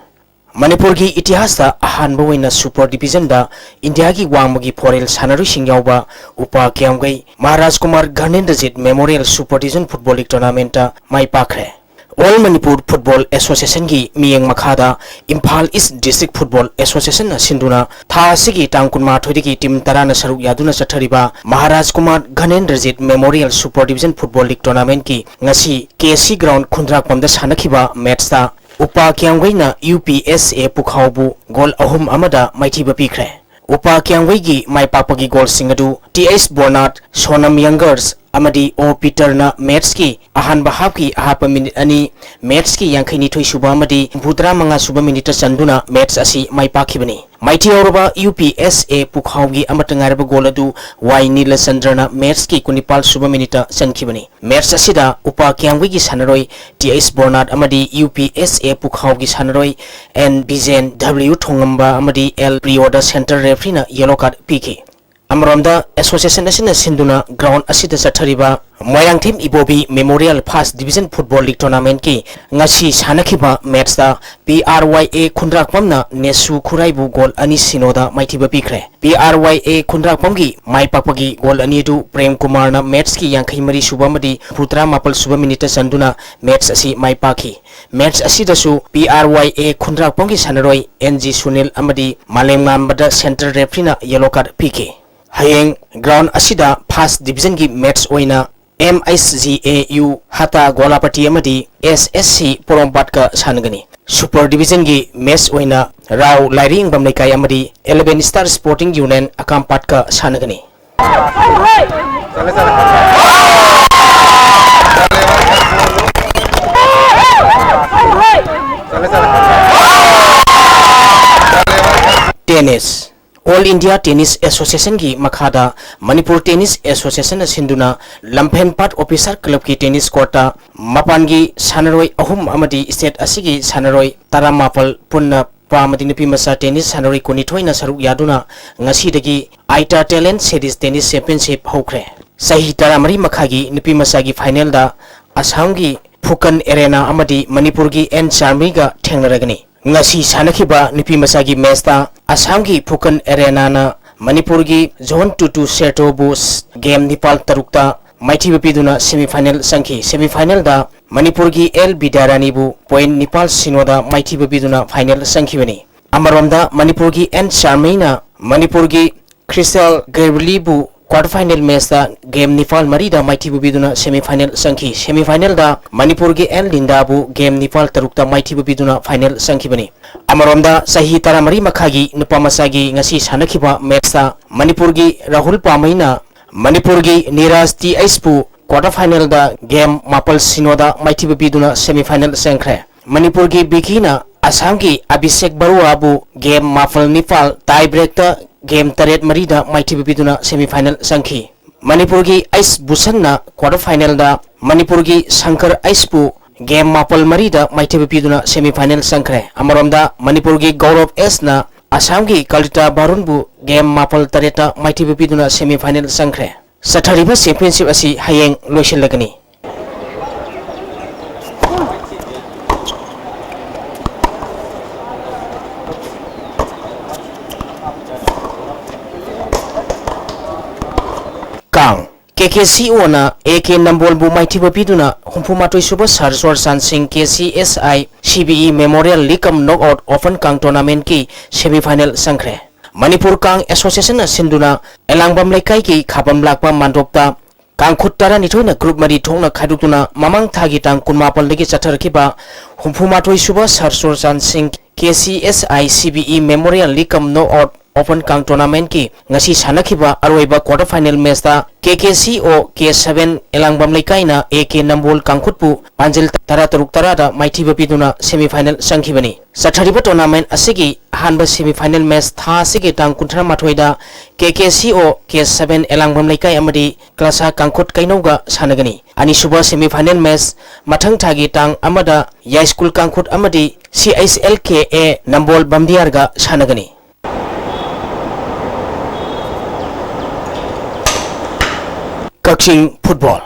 ꯃꯅꯤꯄꯨꯔꯒꯤ ꯏꯇꯤꯍꯥꯁꯇ ꯑꯍꯥꯟꯕ ꯑꯣꯏꯅ ꯁꯨꯄꯔ ꯗꯤꯕꯤꯖꯟꯗ ꯏꯟꯗꯤꯌꯥꯒꯤ ꯋꯥꯡꯃꯒꯤ ꯐꯣꯔꯦꯜ ꯁꯥꯟꯅꯔꯣꯏꯁꯤꯡ ꯌꯥꯎꯕ ꯎꯄꯥ Kyamgei Maharaj Kumar Ghanendrajit memorial super division football league ꯇꯣꯔꯅꯥꯃꯦꯟꯠꯇ ꯃꯥꯏ ꯄꯥꯛꯈ꯭ꯔꯦ꯫ ꯑꯣꯜ ꯃꯅꯤꯄꯨꯔ ꯐꯨꯠꯕꯣꯜ ꯑꯦꯁꯣꯁꯤꯌꯦꯁꯟꯒꯤ ꯃꯤꯠꯌꯦꯡ ꯃꯈꯥꯗ ꯏꯝꯐꯥꯜ ꯏꯁ ꯗꯤꯁꯇ꯭ꯔꯤꯛ ꯐꯨꯠꯕꯣꯜ ꯑꯦꯁꯣꯁꯤꯌꯦꯁꯟꯅ ꯁꯤꯟꯗꯨꯅ ꯊꯥ ꯑꯁꯤꯒꯤ ꯇꯥꯡ ꯀꯨꯟꯃꯥꯊꯣꯏꯗꯒꯤ ꯇꯤꯝ ꯇꯔꯥꯅ ꯁꯔꯨꯛ ꯌꯥꯗꯨꯅ ꯆꯠꯊꯔꯤꯕ Maharaj Kumar Ghanendrajit memorial super division football league ꯇꯣꯔꯅꯥꯃꯦꯟꯠꯀꯤ ꯉꯁꯤ ꯀꯦ ꯁꯤ ꯒ꯭ꯔꯥꯎꯟ ꯈꯨꯟꯗ꯭ꯔꯥꯛꯄꯝꯗ ꯁꯥꯟꯅꯈꯤꯕ ꯃꯦꯠꯁꯇ ꯎꯄꯥ ꯀ꯭ꯌꯥꯝꯒꯩꯅ ꯌꯨ ꯄꯤ ꯑꯦꯁ ꯑꯦ ꯄꯨꯈꯥꯎꯕꯨ ꯒꯣꯜ ꯑꯍꯨꯝ ꯑꯃꯗ ꯃꯥꯏꯊꯤꯕ ꯄꯤꯈ꯭ꯔꯦ꯫ ꯎꯄꯥ ꯀ꯭ꯌꯥꯝꯒꯩꯒꯤ ꯃꯥꯏ ꯄꯥꯛꯄꯒꯤ ꯒꯣꯜꯁꯤꯡ ꯑꯗꯨ ꯇꯤ ꯑꯩꯆ ꯕꯣꯔꯅꯥꯠ, ꯁꯣꯅꯝ ꯌꯪꯒꯔꯁ ꯑꯃꯗꯤ ꯑꯣ ꯄꯤꯇꯔꯅ ꯃꯦꯠꯁꯀꯤ ꯑꯍꯥꯟꯕ ꯍꯥꯞꯀꯤ ꯑꯍꯥꯞꯄ ꯃꯤꯅꯤꯠ ꯑꯅꯤ, ꯃꯦꯠꯁꯀꯤ ꯌꯥꯡꯈꯩꯅꯤꯊꯣꯏ ꯁꯨꯕ ꯑꯃꯗꯤ ꯍꯨꯝꯐꯨꯇꯔꯥ ꯃꯉꯥ ꯁꯨꯕ ꯃꯤꯅꯤꯠꯇ ꯆꯟꯗꯨꯅ ꯃꯦꯠꯁ ꯑꯁꯤ ꯃꯥꯏ ꯄꯥꯛꯈꯤꯕꯅꯤ꯫ ꯃꯥꯏꯊꯤꯍꯧꯔꯕ ꯌꯨ ꯄꯤ ꯑꯦꯁ ꯑꯦ ꯄꯨꯈꯥꯎꯒꯤ ꯑꯃꯠꯇ ꯉꯥꯏꯔꯕ ꯒꯣꯜ ꯑꯗꯨ ꯋꯥꯏ ꯅꯤꯂꯆꯟꯗ꯭ꯔꯅ ꯃꯦꯠꯁꯀꯤ ꯀꯨꯟꯅꯤꯄꯥꯜ ꯁꯨꯕ ꯃꯤꯅꯤꯠꯇ ꯆꯟꯈꯤꯕꯅꯤ꯫ ꯃꯦꯠꯁ ꯑꯁꯤꯗ ꯎꯄꯥ ꯀ꯭ꯌꯥꯝꯒꯩꯒꯤ ꯁꯥꯟꯅꯔꯣꯏ ꯇꯤ ꯑꯩꯆ ꯕꯣꯔꯅꯥꯠ ꯑꯃꯗꯤ ꯌꯨ ꯄꯤ ꯑꯦꯁ ꯑꯦ ꯄꯨꯈꯥꯎꯒꯤ ꯁꯥꯟꯅꯔꯣꯏ ꯑꯦꯟ ꯕꯤꯖꯦꯟ, ꯗꯕ꯭ꯂꯤꯌꯨ ꯊꯣꯡꯉꯝꯕ ꯑꯃꯗꯤ ꯑꯦꯜ ꯄ꯭ꯔꯤꯌꯣꯗ ꯁꯦꯟꯇꯔ ꯔꯦꯐ꯭ꯔꯤꯅ ꯌꯦꯂꯣ ꯀꯥꯔꯗ ꯄꯤꯈꯤ꯫ ꯑꯃꯔꯣꯝꯗ, ꯑꯦꯁꯣꯁꯤꯌꯦꯁꯟ ꯑꯁꯤꯅ ꯁꯤꯟꯗꯨꯅ ꯒ꯭ꯔꯥꯎꯟ ꯑꯁꯤꯗ ꯆꯠꯊꯔꯤꯕ Moirangthem Ibobi memorial first division football league ꯇꯣꯔꯅꯥꯃꯦꯟꯠꯀꯤ ꯉꯁꯤ ꯁꯥꯟꯅꯈꯤꯕ ꯃꯦꯠꯁꯇ ꯄꯤ ꯑꯥꯔ ꯋꯥꯏ ꯑꯦ ꯈꯨꯟꯗ꯭ꯔꯥꯛꯄꯝꯅ ꯅꯦꯁꯨ ꯈꯨꯔꯥꯏꯕꯨ ꯒꯣꯜ ꯑꯅꯤ ꯁꯤꯅꯣꯗ ꯃꯥꯏꯊꯤꯕ ꯄꯤꯈ꯭ꯔꯦ꯫ ꯄꯤ ꯑꯥꯔ ꯋꯥꯏ ꯑꯦ ꯈꯨꯟꯗ꯭ꯔꯥꯛꯄꯝꯒꯤ ꯃꯥꯏ ꯄꯥꯛꯄꯒꯤ ꯒꯣꯜ ꯑꯅꯤ ꯑꯗꯨ ꯄ꯭ꯔꯦꯝ ꯀꯨꯃꯥꯔꯅ ꯃꯦꯠꯁꯀꯤ ꯌꯥꯡꯈꯩ ꯃꯔꯤ ꯁꯨꯕ ꯑꯃꯗꯤ ꯍꯨꯝꯐꯨꯇꯔꯥ ꯃꯥꯄꯜ ꯁꯨꯕ ꯃꯤꯅꯤꯠꯇ ꯆꯟꯗꯨꯅ ꯃꯦꯠꯁ ꯑꯁꯤ ꯃꯥꯏ ꯄꯥꯛꯈꯤ꯫ ꯃꯦꯠꯁ ꯑꯁꯤꯗꯁꯨ ꯄꯤ ꯑꯥꯔ ꯋꯥꯏ ꯑꯦ ꯈꯨꯟꯗ꯭ꯔꯥꯛꯄꯝꯒꯤ ꯁꯥꯟꯅꯔꯣꯏ ꯑꯦꯟ ꯖꯤ ꯁꯨꯅꯤꯜ ꯑꯃꯗꯤ ꯃꯥꯂꯦꯝꯉꯥꯟꯕꯗ ꯁꯦꯟꯇꯔ ꯔꯦꯐ꯭ꯔꯤꯅ ꯌꯦꯂꯣ ꯀꯥꯔꯗ ꯄꯤꯈꯤ꯫ ꯍꯌꯦꯡ ꯒ꯭ꯔꯥꯎꯟ ꯑꯁꯤꯗ ꯐꯥꯔꯁ ꯗꯤꯕꯤꯖꯟꯒꯤ ꯃꯦꯠꯁ ꯑꯣꯏꯅ M H G A U Hatta Golapati ꯑꯃꯗꯤ ꯑꯦꯁ ꯑꯦꯁ ꯁꯤ ꯄꯣꯔꯣꯝꯄꯥꯠꯀ ꯁꯥꯟꯅꯒꯅꯤ꯫ ꯁꯨꯄꯔ ꯗꯤꯕꯤꯖꯟꯒꯤ ꯃꯦꯠꯁ ꯑꯣꯏꯅ ꯔꯥꯎ ꯂꯥꯏꯔꯤꯡꯕꯝ ꯂꯩꯀꯥꯏ ꯑꯃꯗꯤ ꯏꯂꯦꯚꯦꯟ ꯁ꯭ꯇꯥꯔ ꯁ꯭ꯄꯣꯔꯇꯤꯡ ꯌꯨꯅꯤꯌꯟ ꯑꯀꯥꯝꯄꯥꯠꯀ ꯁꯥꯟꯅꯒꯅꯤ꯫ Tennis. All India Tennis Association ꯒꯤ ꯃꯈꯥꯗ ꯃꯅꯤꯄꯨꯔ Tennis Association ꯅ ꯁꯤꯟꯗꯨꯅ ꯂꯝꯐꯦꯟꯄꯥꯠ Officer Club ꯀꯤ tennis court ꯇ ꯃꯄꯥꯟꯒꯤ ꯁꯥꯟꯅꯔꯣꯏ ꯑꯍꯨꯝ ꯑꯃꯗꯤ state ꯑꯁꯤꯒꯤ ꯁꯥꯟꯅꯔꯣꯏ ꯇꯔꯥꯃꯥꯄꯜ ꯄꯨꯟꯅ ꯅꯨꯄꯥ ꯑꯃꯗꯤ ꯅꯨꯄꯤ ꯃꯆꯥ tennis ꯁꯥꯟꯅꯔꯣꯏ ꯀꯨꯟꯅꯤꯊꯣꯏꯅ ꯁꯔꯨꯛ ꯌꯥꯗꯨꯅ ꯉꯁꯤꯗꯒꯤ ITA Talent Series Tennis Championship ꯍꯧꯈ꯭ꯔꯦ꯫ ꯆꯍꯤ ꯇꯔꯥꯃꯔꯤ ꯃꯈꯥꯒꯤ ꯅꯨꯄꯤ ꯃꯆꯥꯒꯤ final ꯗ ꯑꯁꯥꯝꯒꯤ ꯐꯨꯀꯟ ꯑꯦꯔꯦꯅꯥ ꯑꯃꯗꯤ ꯃꯅꯤꯄꯨꯔꯒꯤ ꯑꯦꯟ ꯆꯥꯔꯃꯤꯒ ꯊꯦꯡꯅꯔꯒꯅꯤ꯫ ꯉꯁꯤ ꯁꯥꯟꯅꯈꯤꯕ ꯅꯨꯄꯤ ꯃꯆꯥꯒꯤ match ꯇ ꯑꯁꯥꯝꯒꯤ ꯐꯨꯀꯟ ꯑꯦꯔꯦꯅꯥꯅ ꯃꯅꯤꯄꯨꯔꯒꯤ ꯖꯣꯟ ꯇꯨꯇꯨ ꯁꯦꯔꯇꯣꯕꯨ game ꯅꯤꯄꯥꯜ ꯇꯔꯨꯛꯇ ꯃꯥꯏꯊꯤꯕ ꯄꯤꯗꯨꯅ semi final ꯆꯪꯈꯤ꯫ Semi final ꯗ ꯃꯅꯤꯄꯨꯔꯒꯤ ꯑꯦꯜ ꯕꯤꯗ꯭ꯌꯥꯔꯥꯅꯤꯕꯨ point ꯅꯤꯄꯥꯜ ꯁꯤꯅꯣꯗ ꯃꯥꯏꯊꯤꯕ ꯄꯤꯗꯨꯅ final ꯆꯪꯈꯤꯕꯅꯤ꯫ ꯑꯃꯔꯣꯝꯗ ꯃꯅꯤꯄꯨꯔꯒꯤ ꯑꯦꯟ ꯆꯥꯔꯃꯤꯅ ꯃꯅꯤꯄꯨꯔꯒꯤ ꯈ꯭ꯔꯤꯁꯇꯦꯜ ꯒꯦꯕ꯭ꯔꯤꯂꯤꯕꯨ quarter final match ꯇ game ꯅꯤꯄꯥꯜ ꯃꯔꯤꯗ ꯃꯥꯏꯊꯤꯕ ꯄꯤꯗꯨꯅ semi final ꯆꯪꯈꯤ꯫ Semi final ꯗ ꯃꯅꯤꯄꯨꯔꯒꯤ ꯑꯦꯟ ꯂꯤꯟꯗꯥꯕꯨ game ꯅꯤꯄꯥꯜ ꯇꯔꯨꯛꯇ ꯃꯥꯏꯊꯤꯕ ꯄꯤꯗꯨꯅ final ꯆꯪꯈꯤꯕꯅꯤ꯫ ꯑꯃꯔꯣꯝꯗ ꯆꯍꯤ ꯇꯔꯥꯃꯔꯤ ꯃꯈꯥꯒꯤ ꯅꯨꯄꯥ ꯃꯆꯥꯒꯤ ꯉꯁꯤ ꯁꯥꯟꯅꯈꯤꯕ match ꯇ ꯃꯅꯤꯄꯨꯔꯒꯤ ꯔꯥꯍꯨꯜ ꯄꯥꯃꯩꯅ ꯃꯅꯤꯄꯨꯔꯒꯤ ꯅꯤꯔꯥꯖ ꯇꯤ ꯑꯩꯆꯄꯨ quarter final ꯗ game ꯃꯥꯄꯜ ꯁꯤꯅꯣꯗ ꯃꯥꯏꯊꯤꯕ ꯄꯤꯗꯨꯅ semi final ꯆꯪꯈ꯭ꯔꯦ꯫ ꯃꯅꯤꯄꯨꯔꯒꯤ ꯕꯤꯀꯤꯅ ꯑꯁꯥꯝꯒꯤ ꯑꯚꯤꯁꯦꯛ ꯕꯔꯨꯋꯥꯕꯨ game ꯃꯥꯄꯜ ꯅꯤꯄꯥꯜ tie break ꯇ game ꯇꯔꯦꯠ ꯃꯔꯤꯗ ꯃꯥꯏꯊꯤꯕ ꯄꯤꯗꯨꯅ semi final ꯆꯪꯈꯤ꯫ ꯃꯅꯤꯄꯨꯔꯒꯤ ꯑꯩꯆ ꯚꯨꯁꯟꯅ quarter final ꯗ ꯃꯅꯤꯄꯨꯔꯒꯤ ꯁꯪꯀꯔ ꯑꯩꯆꯄꯨ game ꯃꯥꯄꯜ ꯃꯔꯤꯗ ꯃꯥꯏꯊꯤꯕ ꯄꯤꯗꯨꯅ semi final ꯆꯪꯈ꯭ꯔꯦ꯫ ꯑꯃꯔꯣꯝꯗ ꯃꯅꯤꯄꯨꯔꯒꯤ ꯒꯧꯔꯕ ꯑꯦꯁꯅ ꯑꯁꯥꯝꯒꯤ ꯀꯂꯤꯇꯥ ꯕꯥꯔꯨꯟꯕꯨ game ꯃꯥꯄꯜ ꯇꯔꯦꯠꯇ ꯃꯥꯏꯊꯤꯕ ꯄꯤꯗꯨꯅ semi final ꯆꯪꯈ꯭ꯔꯦ꯫ ꯆꯠꯊꯔꯤꯕ championship ꯑꯁꯤ ꯍꯌꯦꯡ ꯂꯣꯏꯁꯤꯜꯂꯒꯅꯤ꯫ ꯀꯥꯡ꯫ KKCO ꯅ AK ꯅꯝꯕꯣꯜꯕꯨ ꯃꯥꯏꯊꯤꯕ ꯄꯤꯗꯨꯅ ꯍꯨꯝꯐꯨ ꯃꯥꯊꯣꯏ ꯁꯨꯕ ꯁꯔ ꯆꯨꯔꯆꯥꯟ ꯁꯤꯡ KCSI CBE Memorial League cum Knockout Open ꯀꯥꯡ tournament ꯀꯤ semi final ꯆꯪꯈ꯭ꯔꯦ꯫ ꯃꯅꯤꯄꯨꯔ ꯀꯥꯡ Association ꯅ ꯁꯤꯟꯗꯨꯅ ꯑꯦꯂꯥꯡꯕꯝ ꯂꯩꯀꯥꯏꯒꯤ ꯈꯥꯕꯝ ꯂꯥꯛꯄ ꯃꯥꯟꯗꯣꯞꯇ ꯀꯥꯡꯈꯨꯠ ꯇꯔꯥꯅꯤꯊꯣꯏꯅ group ꯃꯔꯤ ꯊꯣꯛꯅ ꯈꯥꯏꯗꯣꯛꯇꯨꯅ ꯃꯃꯥꯡ ꯊꯥꯒꯤ ꯇꯥꯡ ꯀꯨꯟꯃꯥꯄꯜꯗꯒꯤ ꯆꯠꯊꯔꯛꯈꯤꯕ ꯍꯨꯝꯐꯨ ꯃꯥꯊꯣꯏ ꯁꯨꯕ ꯁꯔ ꯆꯨꯔꯆꯥꯟ ꯁꯤꯡ KCSI CBE Memorial League cum Knockout Open Kang Tournamentꯀꯤ ꯉꯁꯤ ꯁꯥꯟꯅꯈꯤꯕ ꯑꯔꯣꯏꯕ quarter final matchꯇ K K C O K seven Elangbam ꯂꯩꯀꯥꯏꯅ A K ꯅꯝꯕꯣꯜ ꯀꯥꯡꯈꯨꯠꯄꯨ ꯄꯥꯟꯖꯤꯜ ꯇꯔꯥ ꯇꯔꯨꯛ ꯇꯔꯥꯗ ꯃꯥꯏꯊꯤꯕ ꯄꯤꯗꯨꯅ semifinal ꯆꯪꯈꯤꯕꯅꯤ꯫ ꯆꯠꯊꯔꯤꯕ tournament ꯑꯁꯤꯒꯤ ꯑꯍꯥꯟꯕ semifinal match ꯊꯥ ꯑꯁꯤꯒꯤ ꯇꯥꯡ ꯀꯨꯟꯊ꯭ꯔꯥ ꯃꯥꯊꯣꯏꯗ K K C O K seven ꯑꯦꯂꯥꯡꯕꯝ ꯂꯩꯀꯥꯏ ꯑꯃꯗꯤ ꯀ꯭ꯂꯥꯁꯥ ꯀꯥꯡꯈꯨꯠ ꯀꯩꯅꯧꯒ ꯁꯥꯟꯅꯒꯅꯤ꯫ ꯑꯅꯤꯁꯨꯕ semifinal match ꯃꯊꯪ ꯊꯥꯒꯤ ꯇꯥꯡ ꯑꯃꯗ ꯌꯥꯏꯁ꯭ꯀꯨꯜ ꯀꯥꯡꯈꯨꯠ ꯑꯃꯗꯤ C H L K A ꯅꯝꯕꯣꯜ ꯕꯝꯗꯤꯌꯥꯔꯒ ꯁꯥꯟꯅꯒꯅꯤ꯫ ꯀꯛꯆꯤꯡ ꯐꯨꯠꯕꯣꯜ꯫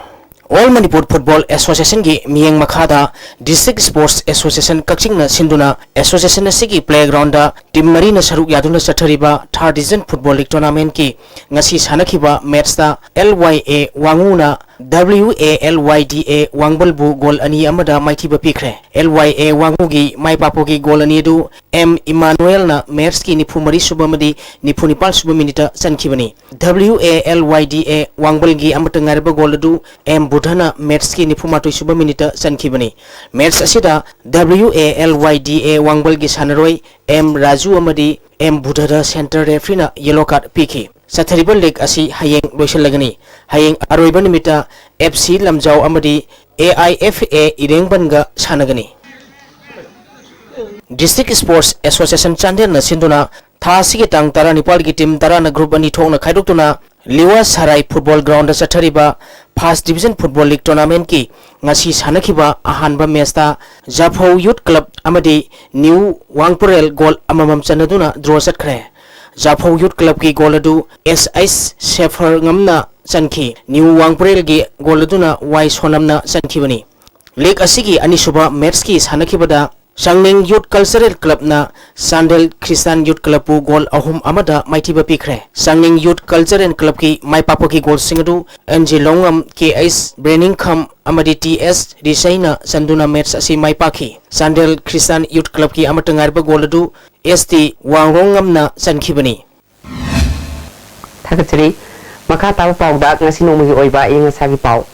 All Manipur Football Associationꯒꯤ ꯃꯤꯠꯌꯦꯡ ꯃꯈꯥꯗ District Sports Association ꯀꯛꯆꯤꯡꯅ ꯁꯤꯟꯗꯨꯅ association ꯑꯁꯤꯒꯤ playgroundꯗ team ꯃꯔꯤꯅ ꯁꯔꯨꯛ ꯌꯥꯗꯨꯅ ꯆꯠꯊꯔꯤꯕ Third Division Football League Tournamentꯀꯤ ꯉꯁꯤ ꯁꯥꯟꯅꯈꯤꯕ matchꯇ L Y A ꯋꯥꯉꯨꯅ W A L Y D A ꯋꯥꯡꯕꯜꯕꯨ goal ꯑꯅꯤ ꯑꯃꯗ ꯃꯥꯏꯊꯤꯕ ꯄꯤꯈ꯭ꯔꯦ꯫ L Y A ꯋꯥꯉꯨꯒꯤ my ꯄꯥꯛꯄꯒꯤ goal ꯑꯅꯤ ꯑꯗꯨ M ꯏꯃꯥꯅꯨꯑꯦꯜꯅ matchꯀꯤ ꯅꯤꯐꯨ ꯃꯔꯤ ꯁꯨꯕ ꯑꯃꯗꯤ ꯅꯤꯐꯨ ꯅꯤꯄꯥꯟ ꯁꯨꯕ minuteꯇ ꯆꯟꯈꯤꯕꯅꯤ꯫ W A L Y D A ꯋꯥꯡꯕꯜꯒꯤ ꯑꯃꯠꯇ ꯉꯥꯏꯔꯕ goal ꯑꯗꯨ M ꯕꯨꯙꯅ matchꯀꯤ ꯅꯤꯐꯨ ꯃꯥꯊꯣꯏ ꯁꯨꯕ minuteꯇ ꯆꯟꯈꯤꯕꯅꯤ꯫ Match ꯑꯁꯤꯗ W A L Y D A ꯋꯥꯡꯕꯜꯒꯤ ꯁꯥꯟꯅꯔꯣꯏ M ꯔꯥꯖꯨ ꯑꯃꯗꯤ M ꯕꯨꯙꯗ centre refereeꯅ yellow card ꯄꯤꯈꯤ꯫ ꯆꯠꯊꯔꯤꯕ league ꯑꯁꯤ ꯍꯌꯦꯡ ꯂꯣꯏꯁꯤꯜꯂꯒꯅꯤ꯫ ꯍꯌꯦꯡ ꯑꯔꯣꯏꯕ ꯅꯨꯃꯤꯠꯇ F C ꯂꯝꯖꯥꯎ ꯑꯃꯗꯤ A I F A ꯏꯔꯦꯡꯕꯟꯒ ꯁꯥꯟꯅꯒꯅꯤ꯫ District Sports Association ꯆꯥꯟꯗꯦꯜꯅ ꯁꯤꯟꯗꯨꯅ ꯊꯥ ꯑꯁꯤꯒꯤ ꯇꯥꯡ ꯇꯔꯥꯅꯤꯄꯥꯜꯒꯤ team ꯇꯔꯥꯅ group ꯑꯅꯤ ꯊꯣꯛꯅ ꯈꯥꯏꯗꯣꯛꯇꯨꯅ ꯂꯤꯋꯥ ꯁꯔꯥꯏ football groundꯗ ꯆꯠꯊꯔꯤꯕ First Division Football League Tournamentꯀꯤ ꯉꯁꯤ ꯁꯥꯟꯅꯈꯤꯕ ꯑꯍꯥꯟꯕ matchꯇ ꯖꯥꯐꯧ Youth Club ꯑꯃꯗꯤ New ꯋꯥꯡꯄꯨꯔꯦꯜ goal ꯑꯃꯃꯝ ꯆꯟꯅꯗꯨꯅ draw ꯆꯠꯈ꯭ꯔꯦ꯫ ꯖꯥꯐꯧ Youth Clubꯀꯤ goal ꯑꯗꯨ S H ꯁꯦꯐꯔ ꯉꯝꯅ ꯆꯟꯈꯤ꯫ New ꯋꯥꯡꯄꯨꯔꯦꯜꯒꯤ goal ꯑꯗꯨꯅ Y ꯁꯣꯅꯝꯅ ꯆꯟꯈꯤꯕꯅꯤ꯫ League ꯑꯁꯤꯒꯤ ꯑꯅꯤꯁꯨꯕ matchꯀꯤ ꯁꯥꯟꯅꯈꯤꯕꯗ ꯆꯥꯡꯅꯤꯡ Youth Cultural Clubꯅ Chandel Christian Youth Clubꯄꯨ goal ꯑꯍꯨꯝ ꯑꯃꯗ ꯃꯥꯏꯊꯤꯕ ꯄꯤꯈ꯭ꯔꯦ꯫ ꯆꯥꯡꯅꯤꯡ Youth Cultural Clubꯀꯤ ꯃꯥꯏ ꯄꯥꯛꯄꯒꯤ goalꯁꯤꯡ ꯑꯗꯨ N G ꯂꯣꯡꯉꯝ, K H ꯕ꯭ꯔꯦꯅꯤꯡꯈꯝ ꯑꯃꯗꯤ T S ꯔꯤꯁꯩꯅ ꯆꯟꯗꯨꯅ match ꯑꯁꯤ ꯃꯥꯏ ꯄꯥꯛꯈꯤ꯫ ꯆꯥꯟꯗꯦꯜ Christian Youth Clubꯀꯤ ꯑꯃꯠꯇ ꯉꯥꯏꯔꯕ goal ꯑꯗꯨ S T ꯋꯥꯡꯔꯣꯡꯉꯝꯅ ꯆꯟꯈꯤꯕꯅꯤ꯫ ꯊꯥꯒꯠꯆꯔꯤ꯫ ꯃꯈꯥ ꯇꯥꯕ ꯄꯥꯎꯗ ꯉꯁꯤ ꯅꯣꯡꯃꯒꯤ ꯑꯣꯏꯕ ꯑꯏꯪ ꯑꯁꯥꯒꯤ ꯄꯥꯎ꯫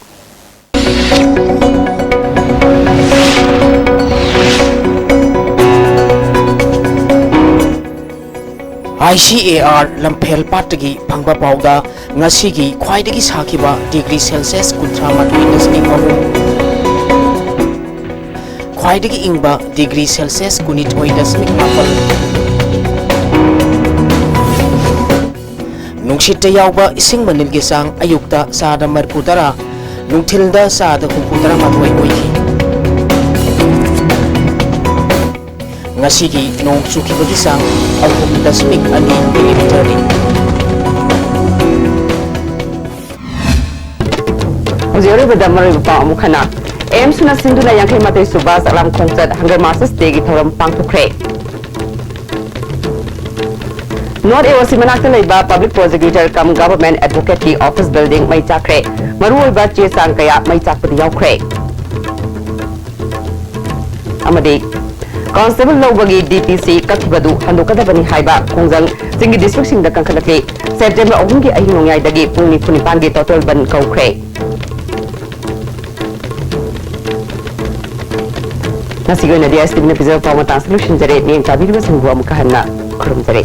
ꯑꯥꯏ ꯁꯤ ꯑꯦ ꯑꯥꯔ ꯂꯝꯐꯦꯜ ꯄꯥꯠꯇꯒꯤ ꯐꯪꯕ ꯄꯥꯎꯗ ꯉꯁꯤꯒꯤ ꯈ꯭ꯋꯥꯏꯗꯒꯤ ꯁꯥꯈꯤꯕ ꯗꯤꯒ꯭ꯔꯤ ꯁꯦꯜꯁꯤꯌꯁ ꯀꯨꯟꯊ꯭ꯔꯥ ꯃꯥꯊꯣꯏ ꯗꯁꯃꯤꯛ ꯑꯍꯨꯝ, ꯈ꯭ꯋꯥꯏꯗꯒꯤ ꯏꯪꯕ ꯗꯤꯒ꯭ꯔꯤ ꯁꯦꯜꯁꯤꯌꯁ ꯀꯨꯟꯅꯤꯊꯣꯏ ꯗꯁꯃꯤꯛ ꯃꯥꯄꯜ, ꯅꯨꯡꯁꯤꯠꯇ ꯌꯥꯎꯕ ꯏꯁꯤꯡ ꯃꯅꯤꯜꯒꯤ ꯆꯥꯡ ꯑꯌꯨꯛꯇ ꯆꯥꯗ ꯃꯔꯤꯐꯨ ꯇꯔꯥ, ꯅꯨꯡꯊꯤꯜꯗ ꯆꯥꯗ ꯍꯨꯝꯐꯨ ꯇꯔꯥ ꯃꯥꯊꯣꯏ ꯑꯣꯏꯈꯤ꯫ ꯉꯁꯤꯒꯤ ꯅꯣꯡ ꯆꯨꯈꯤꯕꯒꯤ ꯆꯥꯡ ꯑꯍꯨꯝ ꯗꯁꯃꯤꯛ ꯑꯅꯤ ꯃꯤꯂꯤꯃꯤꯇꯔꯅꯤ꯫ ꯍꯧꯖꯤꯛ ꯑꯔꯣꯏꯕꯗ ꯃꯔꯨꯑꯣꯏꯕ ꯄꯥꯎ ꯑꯃꯨꯛ ꯍꯟꯅ꯫ ꯑꯦꯝꯁꯅ ꯁꯤꯟꯗꯨꯅ ꯌꯥꯡꯈꯩ ꯃꯥꯊꯣꯏ ꯁꯨꯕ ꯆꯥꯛꯂꯥꯝ ꯈꯣꯡꯆꯠ Hunger Masters Dayꯒꯤ ꯊꯧꯔꯝ ꯄꯥꯡꯊꯣꯛꯈ꯭ꯔꯦ꯫ ꯅꯣꯔꯠ ꯑꯦ ꯑꯣ ꯁꯤ ꯃꯅꯥꯛꯇ ꯂꯩꯕ Public Prosecutor cum Government Advocateꯀꯤ office building ꯃꯩ ꯆꯥꯛꯈ꯭ꯔꯦ꯫ ꯃꯔꯨꯑꯣꯏꯕ ꯆꯦ ꯆꯥꯡ ꯀꯌꯥ ꯃꯩ ꯆꯥꯛꯄꯗ ꯌꯥꯎꯈ꯭ꯔꯦ꯫ ꯑꯃꯗꯤ ꯀꯣꯟꯁꯇꯦꯕꯜ ꯂꯧꯕꯒꯤ ꯗꯤ ꯄꯤ ꯁꯤ ꯀꯛꯈꯤꯕꯗꯨ ꯍꯟꯗꯣꯛꯀꯗꯕꯅꯤ ꯍꯥꯏꯕ ꯈꯣꯡꯖꯪ ꯆꯤꯡꯒꯤ districtꯁꯤꯡꯗ ꯀꯟꯈꯠꯂꯛꯂꯤ꯫ September ꯑꯍꯨꯝꯒꯤ ꯑꯍꯤꯡ ꯅꯣꯡꯌꯥꯏꯗꯒꯤ ꯄꯨꯡ ꯅꯤꯐꯨ ꯅꯤꯄꯥꯟꯒꯤ total ꯕꯟ ꯀꯧꯈ꯭ꯔꯦ꯫ ꯉꯁꯤꯒꯤ ꯑꯣꯏꯅꯗꯤ ꯑꯦꯁ ꯇꯤ ꯚꯤꯅ ꯄꯤꯖꯕ ꯄꯥꯎ ꯃꯇꯥꯡꯁꯤꯗ ꯂꯣꯏꯁꯤꯟꯖꯔꯦ꯫ ꯃꯤꯠꯌꯦꯡ ꯇꯥꯕꯤꯔꯤꯕꯁꯤꯡꯕꯨ ꯑꯃꯨꯛꯀ ꯍꯟꯅ ꯈꯨꯔꯨꯝꯖꯔꯤ꯫